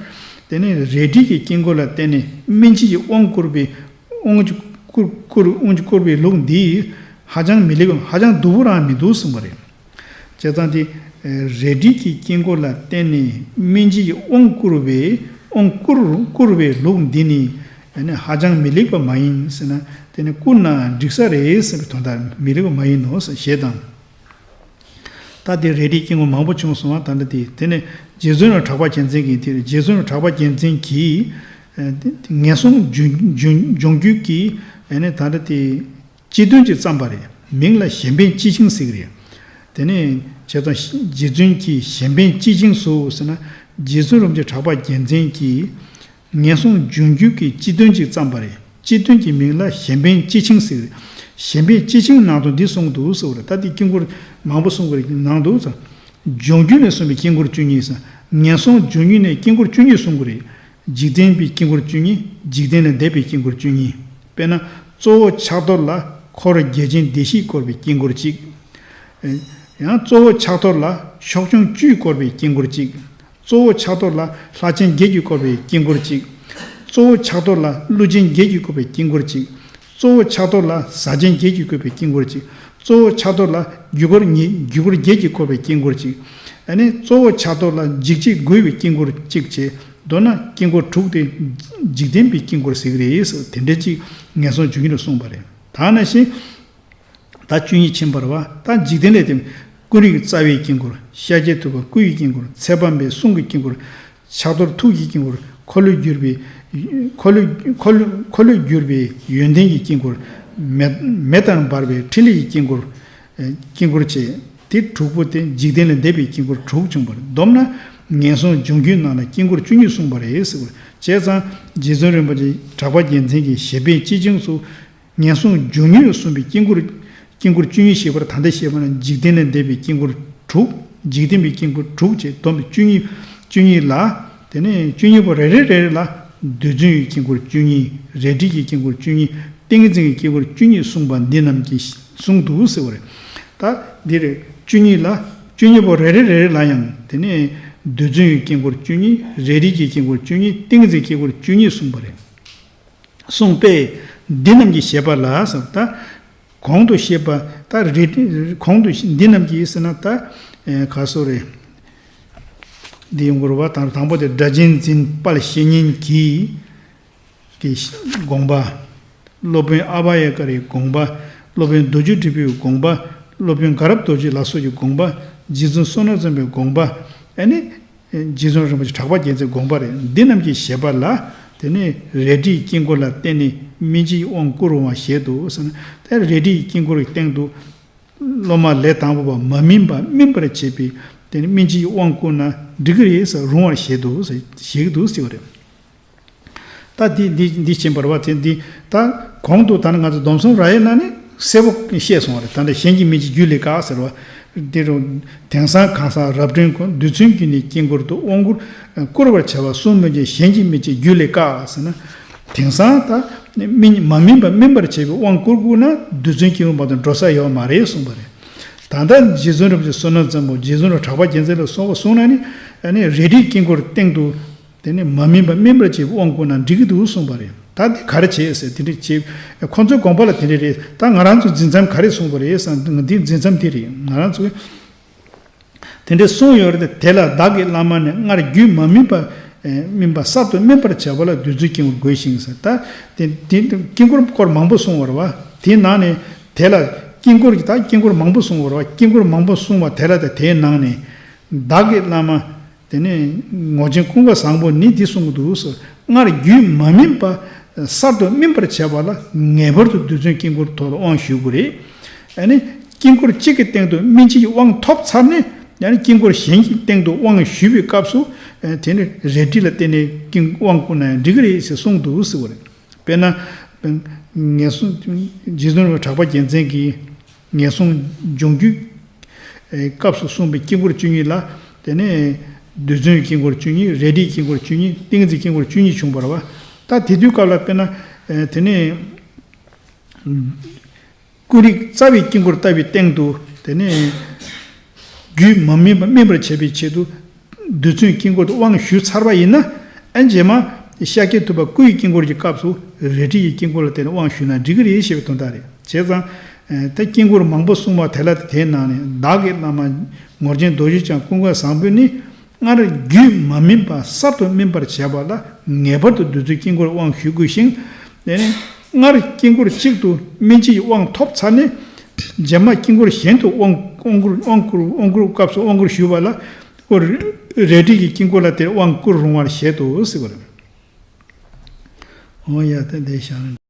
དེ་ནི་རས་བྲིས་ཀྱི་དཀྱིལ་འཁོར་ལ་བརྟེན་ནས་སྨིན་བྱེད་ཀྱི་དབང་བསྐུར་བའི་དབང་ཆོས་བསྐུར་བསྐུར་དབང་ཆོས་བསྐུར་བའི་ལུགས་འདི་ཧ་ཅང་མི་ལེགས་པ་ཧ་ཅང་སྡུག་པོ་རང་མི་འདུག་གསུངས་པ་རེད། བྱས་ཙང་དེ་རས་བྲིས་ཀྱི་དཀྱིལ་འཁོར་ལ་བརྟེན་ནས་སྨིན་བྱེད་ཀྱི་དབང་བསྐུར་བའི་དབང་བསྐུར་བསྐུར་བའི་ལུགས་འདི་ནི། ཨ་ནི་ཧ་ཅང་མི་ལེགས་པ་མ་ཡིན་ཟེར་ན། དེ་ནི་བསྐུར་ན་འགྲིག་ས་རེད་ཟེར་བའི་དོན་དག་མི་ལེགས་པ་མ་ཡིན་ནོ་ཟེར་ཞེས་དང་། ད་དེ་རས་བྲིས་དཀྱིལ་འཁོར་མང་པོ་བྱུང་སོང་བ། ད་ལྟ་དེ་དེ་ནི་རྗེ་བཙུན་གྲགས་པ་རྒྱལ་མཚན་གྱིས་དེ་རྗེ་བཙུན་གྲགས་པ་རྒྱལ་མཚན་གྱིས་ཨ་ངན་སོང་སྦྱོང་སྦྱོང་སྦྱོང་རྒྱུད་ཀྱི་ཨ་ནི་ད་ལྟ་དེ། སྤྱི་དོན་གྱིས་བརྩམས་པ་རེད། མིང་ལ་གཞན་ཕན་སྤྱི་ཆིངས་ཟེར་གྱི་རེད། དེ་ནས་བྱས་ཙང་རྗེ་བཙུན་གྱི་གཞན་ཕན་སྤྱི་ཆིངས་སུ་ཟེར་ན། རྗེ་བཙུན་རིན་པོ་ཆེ་གྲགས་པ་རྒྱལ་མཚན་གྱིས་ངན་སོང་སྦྱོང་རྒྱུད་ཀྱི་སྤྱི་དོན་གྱིས་བརྩམས་པ་རེད། སྤྱི་དོན་གྱི་མིང་ལ་གཞན་ཕན་སྤྱི་ཆིངས་ཟེར་གྱི་རེད། གཞན་ཕན་སྤྱི་ཆིངས་ནང་དུ་འདི་གསུངས་འདུག་ཟེར་བ་རེད། ད་འདི་དཀྱིལ་འཁོར་མང་པོ་གསུངས་པའི་ནང་དུ་ཟེར། སྦྱོང་རྒྱུད་ནས་གསུངས་པའི་དཀྱིལ་འཁོར་བཅུ་གཉིས་ཟེར། ངན་སོང་སྦྱོང་རྒྱུད་ནས་དཀྱིལ་འཁོར་བཅུ་གཉིས་གསུངས་ཀྱི་རེད། འཇིག་རྟེན་པའི་དཀྱིལ་འཁོར་བཅུ་གཉིས། འཇིག་རྟེན་ལས་འདས་པའི་དཀྱིལ་འཁོར་བཅུ་གཉིས། དཔེར་ན་གཙོ་བོ་ཕྱག་རྡོར་ལ་འཁོར་རྒྱལ་ཆེན་སྡེ་བཞིས་བསྐོར་བའི་དཀྱིལ་འཁོར་གཅིག། ཡང་གཙོ་བོ་ཕྱག་རྡོར་ལ་ཕྱོགས་སྐྱོང་བཅུས་བསྐོར་བའི་དཀྱིལ་འཁོར་གཅིག། གཙོ་བོ་ཕྱག་རྡོར་ལ་ལྷ་ཆེན་བརྒྱད་ཀྱིས་བསྐོར་བའི་དཀྱིལ་འཁོར་གཅིག། གཙོ་བོ་ཕྱག་རྡོར་ལ་ཀླུ་ཆེན་བརྒྱད་ཀྱིས་བསྐོར་བའི་དཀྱིལ་འཁོར་གཅིག། གཙོ་བོ་ཕྱག་རྡོར་ལ་གཟའ་ཆེན་བརྒྱད་ཀྱིས་བསྐོར་བའི་དཀྱིལ་འཁོར་གཅིག། གཙོ་བོ་ཕྱག་རྡོར་ལ་རྒྱུ་སྐར་ཉི་རྒྱུ་སྐར་བརྒྱད་ཀྱིས་བསྐོར་བའི་དཀྱིལ་འཁོར་གཅིག། ཨ་ནི་གཙོ་བོ་ཕྱག་རྡོར་ལ་འཇིགས་བྱེད་བསྒོས་པའི་དཀྱིལ་འཁོར་གཅིག་བྱས། མདོར་ན་དཀྱིལ་འཁོར་དྲུག་དེ་འཇིག་རྟེན་པའི་དཀྱིལ་འཁོར་ཟེར་གྱི་རེད་ཟེར་དེ་འདྲ་ཅིག་ངན་སོང་སྦྱོང་རྒྱུད་ལ་གསུངས་པ་རེད། ད་ནང་བཞིན། ད་བཅུ་གཉིས་ཕྱིན་པ་རེད་བ། ད་འཇིག་རྟེན་ལས་དེ་ཀུན་རིག་རྩ་བའི་དཀྱིལ་འཁོར། ཤཱཀྱ་ཐུབ་པ་སྐུ་ཡི་དཀྱིལ་འཁོར། ཚེ་དཔག་མེད་གསུང་གི་དཀྱིལ་འཁོར། ཕྱག་རྡོར་ཐུགས་ཀྱི་དཀྱིལ་འཁོར། འཁོར་ལོས་སྒྱུར་བའི། འཁོར་ལོས་འཁོར་ལོས་འཁོར་ལོས་སྒྱུར་བའི་ཡོན་ཏན་གྱི་དཀྱིལ་འཁོར། མེ་མེ་ལྟར་འབར་བའི་ཕྲིན་ལས་ཀྱི་དཀྱིལ་འཁོར། དཀྱིལ་འཁོར་བཅས། དེ་དྲུག་པོ་དེ་འཇིག་རྟེན་ལས་འདས་པའི་དཀྱིལ་འཁོར་དྲུག་བྱུང་བར་བསྡོམས་ན། ངན་སོང་སྦྱོང་རྒྱུད་ནང་ལ་དཀྱིལ་འཁོར་བཅུ་གཉིས་གསུངས་པ་རེད་ཟེར་བ། བྱས་ཙང་རྗེ་བཙུན་རིན་པོ་ཆེ་གྲགས་པ་རྒྱལ་མཚན་གྱི་ཞེ་དཔེ་སྤྱི་ཆིངས་སུ། ངན་སོང་སྦྱོང་ནུས་ལ་གསུངས་པའི་དཀྱིལ་འཁོར། དཀྱིལ་འཁོར་བཅུ་གཉིས་ཞེས་པར་ད་ལྟ་བཤད་པ་ན་འཇིག་རྟེན་ལས་འདས་པའི་དཀྱིལ་འཁོར་དྲུག་འཇིག་རྟེན་པའི་དཀྱིལ་འཁོར་དྲུག་ཅེས་བསྡོམས་པའི་བཅུ་གཉིས། བཅུ་གཉིས་ལ། དེ་ནས་བཅུ་གཉིས་པོ་རེ་རེ་རེ་རེ་ལ་རྡུལ་ཚོན་གྱི་དཀྱིལ་འཁོར་བཅུ་གཉིས། རལ་གྲི་གི་དཀྱིལ་འཁོར་བཅུ་གཉིས། ཏིང་ངེ་འཛིན་གྱི་དཀྱིལ་འཁོར་བཅུ་གཉིས་གསུངས་པ་འདི་རྣམས་ཀྱིས་གསུངས་འདུག་ཟེར་བ་རེད། ད་འདི་རེད། བཅུ་གཉིས་ལ། བཅུ་གཉིས་པོ་རེ་རེ་རེ་རེ་ལ་ཡང་དེ་ནས་རྡུལ་ཚོན་གྱི་དཀྱིལ་འཁོར་བཅུ་གཉིས། རལ་གྲི་གི་དཀྱིལ་འཁོར་བཅུ་གཉིས། ཏིང་ངེ་འཛིན་དཀྱིལ་འཁོར་བཅུ་གཉིས་གསུངས་པ་རེད། གསུངས་པས། འདི་རྣམས་ཀྱི་བཞེད་པ་ལ་ཟེར། ད་གོང་དུ་བཤད་པ་ད་རེད། གོང་དུ་འདི་རྣམས་ཀྱི་ཟེར་ན་ད་ག་སོ་རེད། འདི་ཡོང་དགོས་རེད་བ། དང་དང་པོ་དེ་སྒྲ་གཅན་འཛིན་དཔལ་བཤེས་གཉེན་གྱི་གི་དགོངས་པ། སློབ་དཔོན་ཨ་བྷ་ཡ་ཀ་རའི་དགོངས་པ། སློབ་དཔོན་རྡོ་རྗེ་དྲིལ་བུའི་དགོངས་པ། སློབ་དཔོན་དགའ་རབ་རྡོ་རྗེ་ལ་སོགས་ཀྱི་དགོངས་པ། རྗེ་བཙུན་བསོད་ནམས་རྩོམ་པའི་དགོངས་པ། ཨ་ནི། རྗེ་བཙུན་རིན་པོ་ཆེ་གྲགས་པ་རྒྱལ་མཚན་དགོངས་པ་རེད། འདི་རྣམས་ཀྱི་བཞེད་པ་ལ། དེ་ནས་རལ་གྲིའི་དཀྱིལ་འཁོར་ལ་བརྟེན་ནས་སྨིན་བྱེད་ཀྱི་དབང་བསྐུར་འོང་བ་བཞེད་དོ་ཟེར་ན། དེ་རལ་གྲིའི་དཀྱིལ་འཁོར་གྱི་སྟེང་དུ། སློབ་མ་ལས་དང་པོ་པ་མ་སྨིན་པ་སྨིན་པར་བྱེད་པའི་དེ་ནས་སྨིན་བྱེད་ཀྱི་དབང་བསྐུར་ན་འགྲིག་གི་རེད་ཟེར། རུང་བར་བཞེད་དོ་ཟེར། བཞེད་ཀྱི་འདུག་ཟེར་བ་རེད། ད་འདི་འདི་འདི་ཕྱིན་པར་བ་དེ་འདི་ད་གོང་དུ་ད་ནི་ང་ཚོ་སྡོམ་གསུམ་ར་ཡའི་ནང་ནས་གསལ་པོ་བཤད་སོང་བ་རེད། ད་ནི་གཞན་གྱིས་སྨིན་བྱེད་རྒྱུད་ལས་བཀག་ཟེར་བ། འདི་རུ་དེང་སང་གང་ཟག་རབ་འབྲིང་ཁོ་རྡུལ་ཚོན་གྱིས་ནི་དཀྱིལ་འཁོར་དུ་དབང་བསྐུར་བསྐུར་བར་བྱ་བ་གསུམ་སྨིན་བྱེད་གཞན་གྱིས་སྨིན་བྱེད་རྒྱུད་ལས་བཀག་ཟེར་ན། དེང་སང་ད་སྨིན་མ་སྨིན་པ་སྨིན་པར་བྱེད་པའི་དབང་བསྐུར་བསྐུར་ན་རྡུལ་ཚོན་དཀྱིལ་འཁོར་མ་གཏོགས་འགྲོ་ས་ཡོད་མ་རེད་གསུངས་པ་རེད། ད་ལྟ་རྗེ་བཙུན་རིན་པོ་ཆེ་བསོད་ནམས་རྩོམ་པ་རྗེ་བཙུན་རིན་པོ་ཆེ་གྲགས་པ་རྒྱལ་མཚན་ལ་སོགས་པ་གསུངས་ན་ནི། ཨ་ནི་རལ་གྲིའི་དཀྱིལ་འཁོར་སྟེང་དུ། དེ་ནི་མ་སྨིན་པ་སྨིན་པར་བྱེད་པའི་དབང་བསྐུར་ན་འགྲིག་གི་འདུག་གསུངས་པ་རེད། ད་འདི་ག་རེ་བྱེད་ཟེར། དེ་འདྲ་བྱེད། ཁོ་ཚོའི་དགོངས་པ་ལ་དེ་འདྲ་རེད། ད་ང་རང་ཚོ་འཛིན་མཚམས་ག་རེ་གསུངས་པ་རེད་ཟེར་ན། འདི་འཛིན་མཚམས་དེ་རེད། ང་རང་ཚོས་དེ་འདྲ་གསུངས་ཡོད་རེད། དེ་ལ་བདག་གི་བླ་མ་ནི་སྔར་རྒྱུད་མ་སྨིན་པ་སྨིན་པ་གསར་དུ་སྨིན་པར་བྱ་བ་ལ་རྡུལ་ཚོན་དཀྱིལ་འཁོར་དགོས་ཤིང་ཟེར། ད་དེ་དེ་དཀྱིལ་འཁོར་སྐོར་མང་པོ་གསུངས་པ་རེད་བ། དེའི་ནང་ནས་དེ་ལ་དཀྱིལ་འཁོར་གྱི་ད་དཀྱིལ་འཁོར་མང་པོ་གསུངས་པ་རེད་བ། དཀྱིལ་འཁོར་མང་པོ་གསུངས་པ་དེ་ལ་ད་དེའི་ནང་ནས་བདག་གི་བླ་མ། དེ་ནས་ངོར་ཆེན་ཀུན་དགའ་བཟང་པོ་ནི་འདི་གསུང་གི་འདུག་ཟེར། སྔར་རྒྱུད་མ་སྨིན་པ་གསར་དུ་སྨིན་པར་བྱ་བ་ལ་ངེས་པར་དུ་རྡུལ་ཚོན་དཀྱིལ་འཁོར་ཐོག་ལ་དབང་ཞུ་དགོས་རེད། ཨ་ནི་དཀྱིལ་འཁོར་གཅིག་གི་སྟེང་དུ་སྨིན་བྱེད་ཀྱི་དབང་ཐོབ་ཚར་ནས། ཡང་ན་དཀྱིལ་འཁོར་གཞན་གྱི་སྟེང་དུ་དབང་ཞུ་བའི་སྐབས་སུ། དེ་ནི་རལ་གྲི་ལ་བརྟེན་ནས་དཀྱིལ་དབང་བསྐུར་ན་ཡང་འགྲིག་གི་རེད་ཅེས་གསུངས་འདུག་ཟེར་བ་རེད། དཔེར་ན། ངན་སོང་། རྗེ་བཙུན་གྲགས་པ་རྒྱལ་མཚན་གྱིས་ངན་སོང་སྦྱོང་རྒྱུད་སྐབས་སུ་གསུངས་པའི་དཀྱིལ་འཁོར་བཅུ་གཉིས་ལ། དེ་ནས་རྡུལ་ཚོན་དཀྱིལ་འཁོར་བཅུ་གཉིས། རལ་གྲིའི་དཀྱིལ་འཁོར་བཅུ་གཉིས། ཏིང་ངེ་འཛིན་དཀྱིལ་འཁོར་བཅུ་གཉིས་བྱུང་བ་རེད་བ། ད་དེ་དུས་སྐབས་ལ་དཔེར་ན། དེ་ནས། ཀུན་རིག་རྩ་བའི་དཀྱིལ་འཁོར་ལྟ་བུའི་སྟེང་དུ། དེ་ནས་རྒྱུད་མ་སྨིན་པ་སྨིན་པར་བྱེད་པའི་ཆེད་དུ་རྡུལ་ཚོན་དཀྱིལ་འཁོར་དུ་དབང་ཞུས་ཚར་བ་ཡིན་ན། ཨ། རྗེས་མ་ཤཱཀྱ་ཐུབ་པ་སྐུ་ཡི་དཀྱིལ་འཁོར་གྱི་སྐབས་སུ་རལ་གྲི་ཡི་དཀྱིལ་འཁོར་ལ་བརྟེན་ནས་དབང་ཞུས་ན་འགྲིག་གི་རེད་ཞེས་པའི་དོན་དག་རེད། བྱས་ཙང་། ད་དཀྱིལ་འཁོར་མང་པོ་གསུངས་པ་དེ་ལ་དེའི་ནང་ནས་བདག་གི་བླ་མ་ངོར་ཆེན་རྡོ་རྗེ་འཆང་ཀུན་དགའ་བཟང་པོ་ནི། སྔར་རྒྱུད་མ་སྨིན་པ་གསར་དུ་སྨིན་པར་བྱེད་པ་ལ་ངེས་པར་དུ་རྡུལ་ཚོན་དཀྱིལ་འཁོར་དབང་ཞུ་དགོས་ཤིང་། དེ་ནས་སྔར་དཀྱིལ་འཁོར་གཅིག་ཏུ་སྨིན་བྱེད་ཀྱི་དབང་ཐོབ་ཚར་ནས། རྗེས་མ་དཀྱིལ་འཁོར་གཞན་དུ་དབང་དབང་བསྐུར་དབང་བསྐུར་དབང་བསྐུར་སྐབས་སུ་དབང་བསྐུར་ཞུས་པ་ལ། ཨོ། རལ་གྲི་གི་དཀྱིལ་འཁོར་ལ་དེར་དབང་བསྐུར་རུང་བར་བཞེད་དོ་ཟེར་བ་རེད། འོ་ཡ། ད་འདི་བཞག་ན།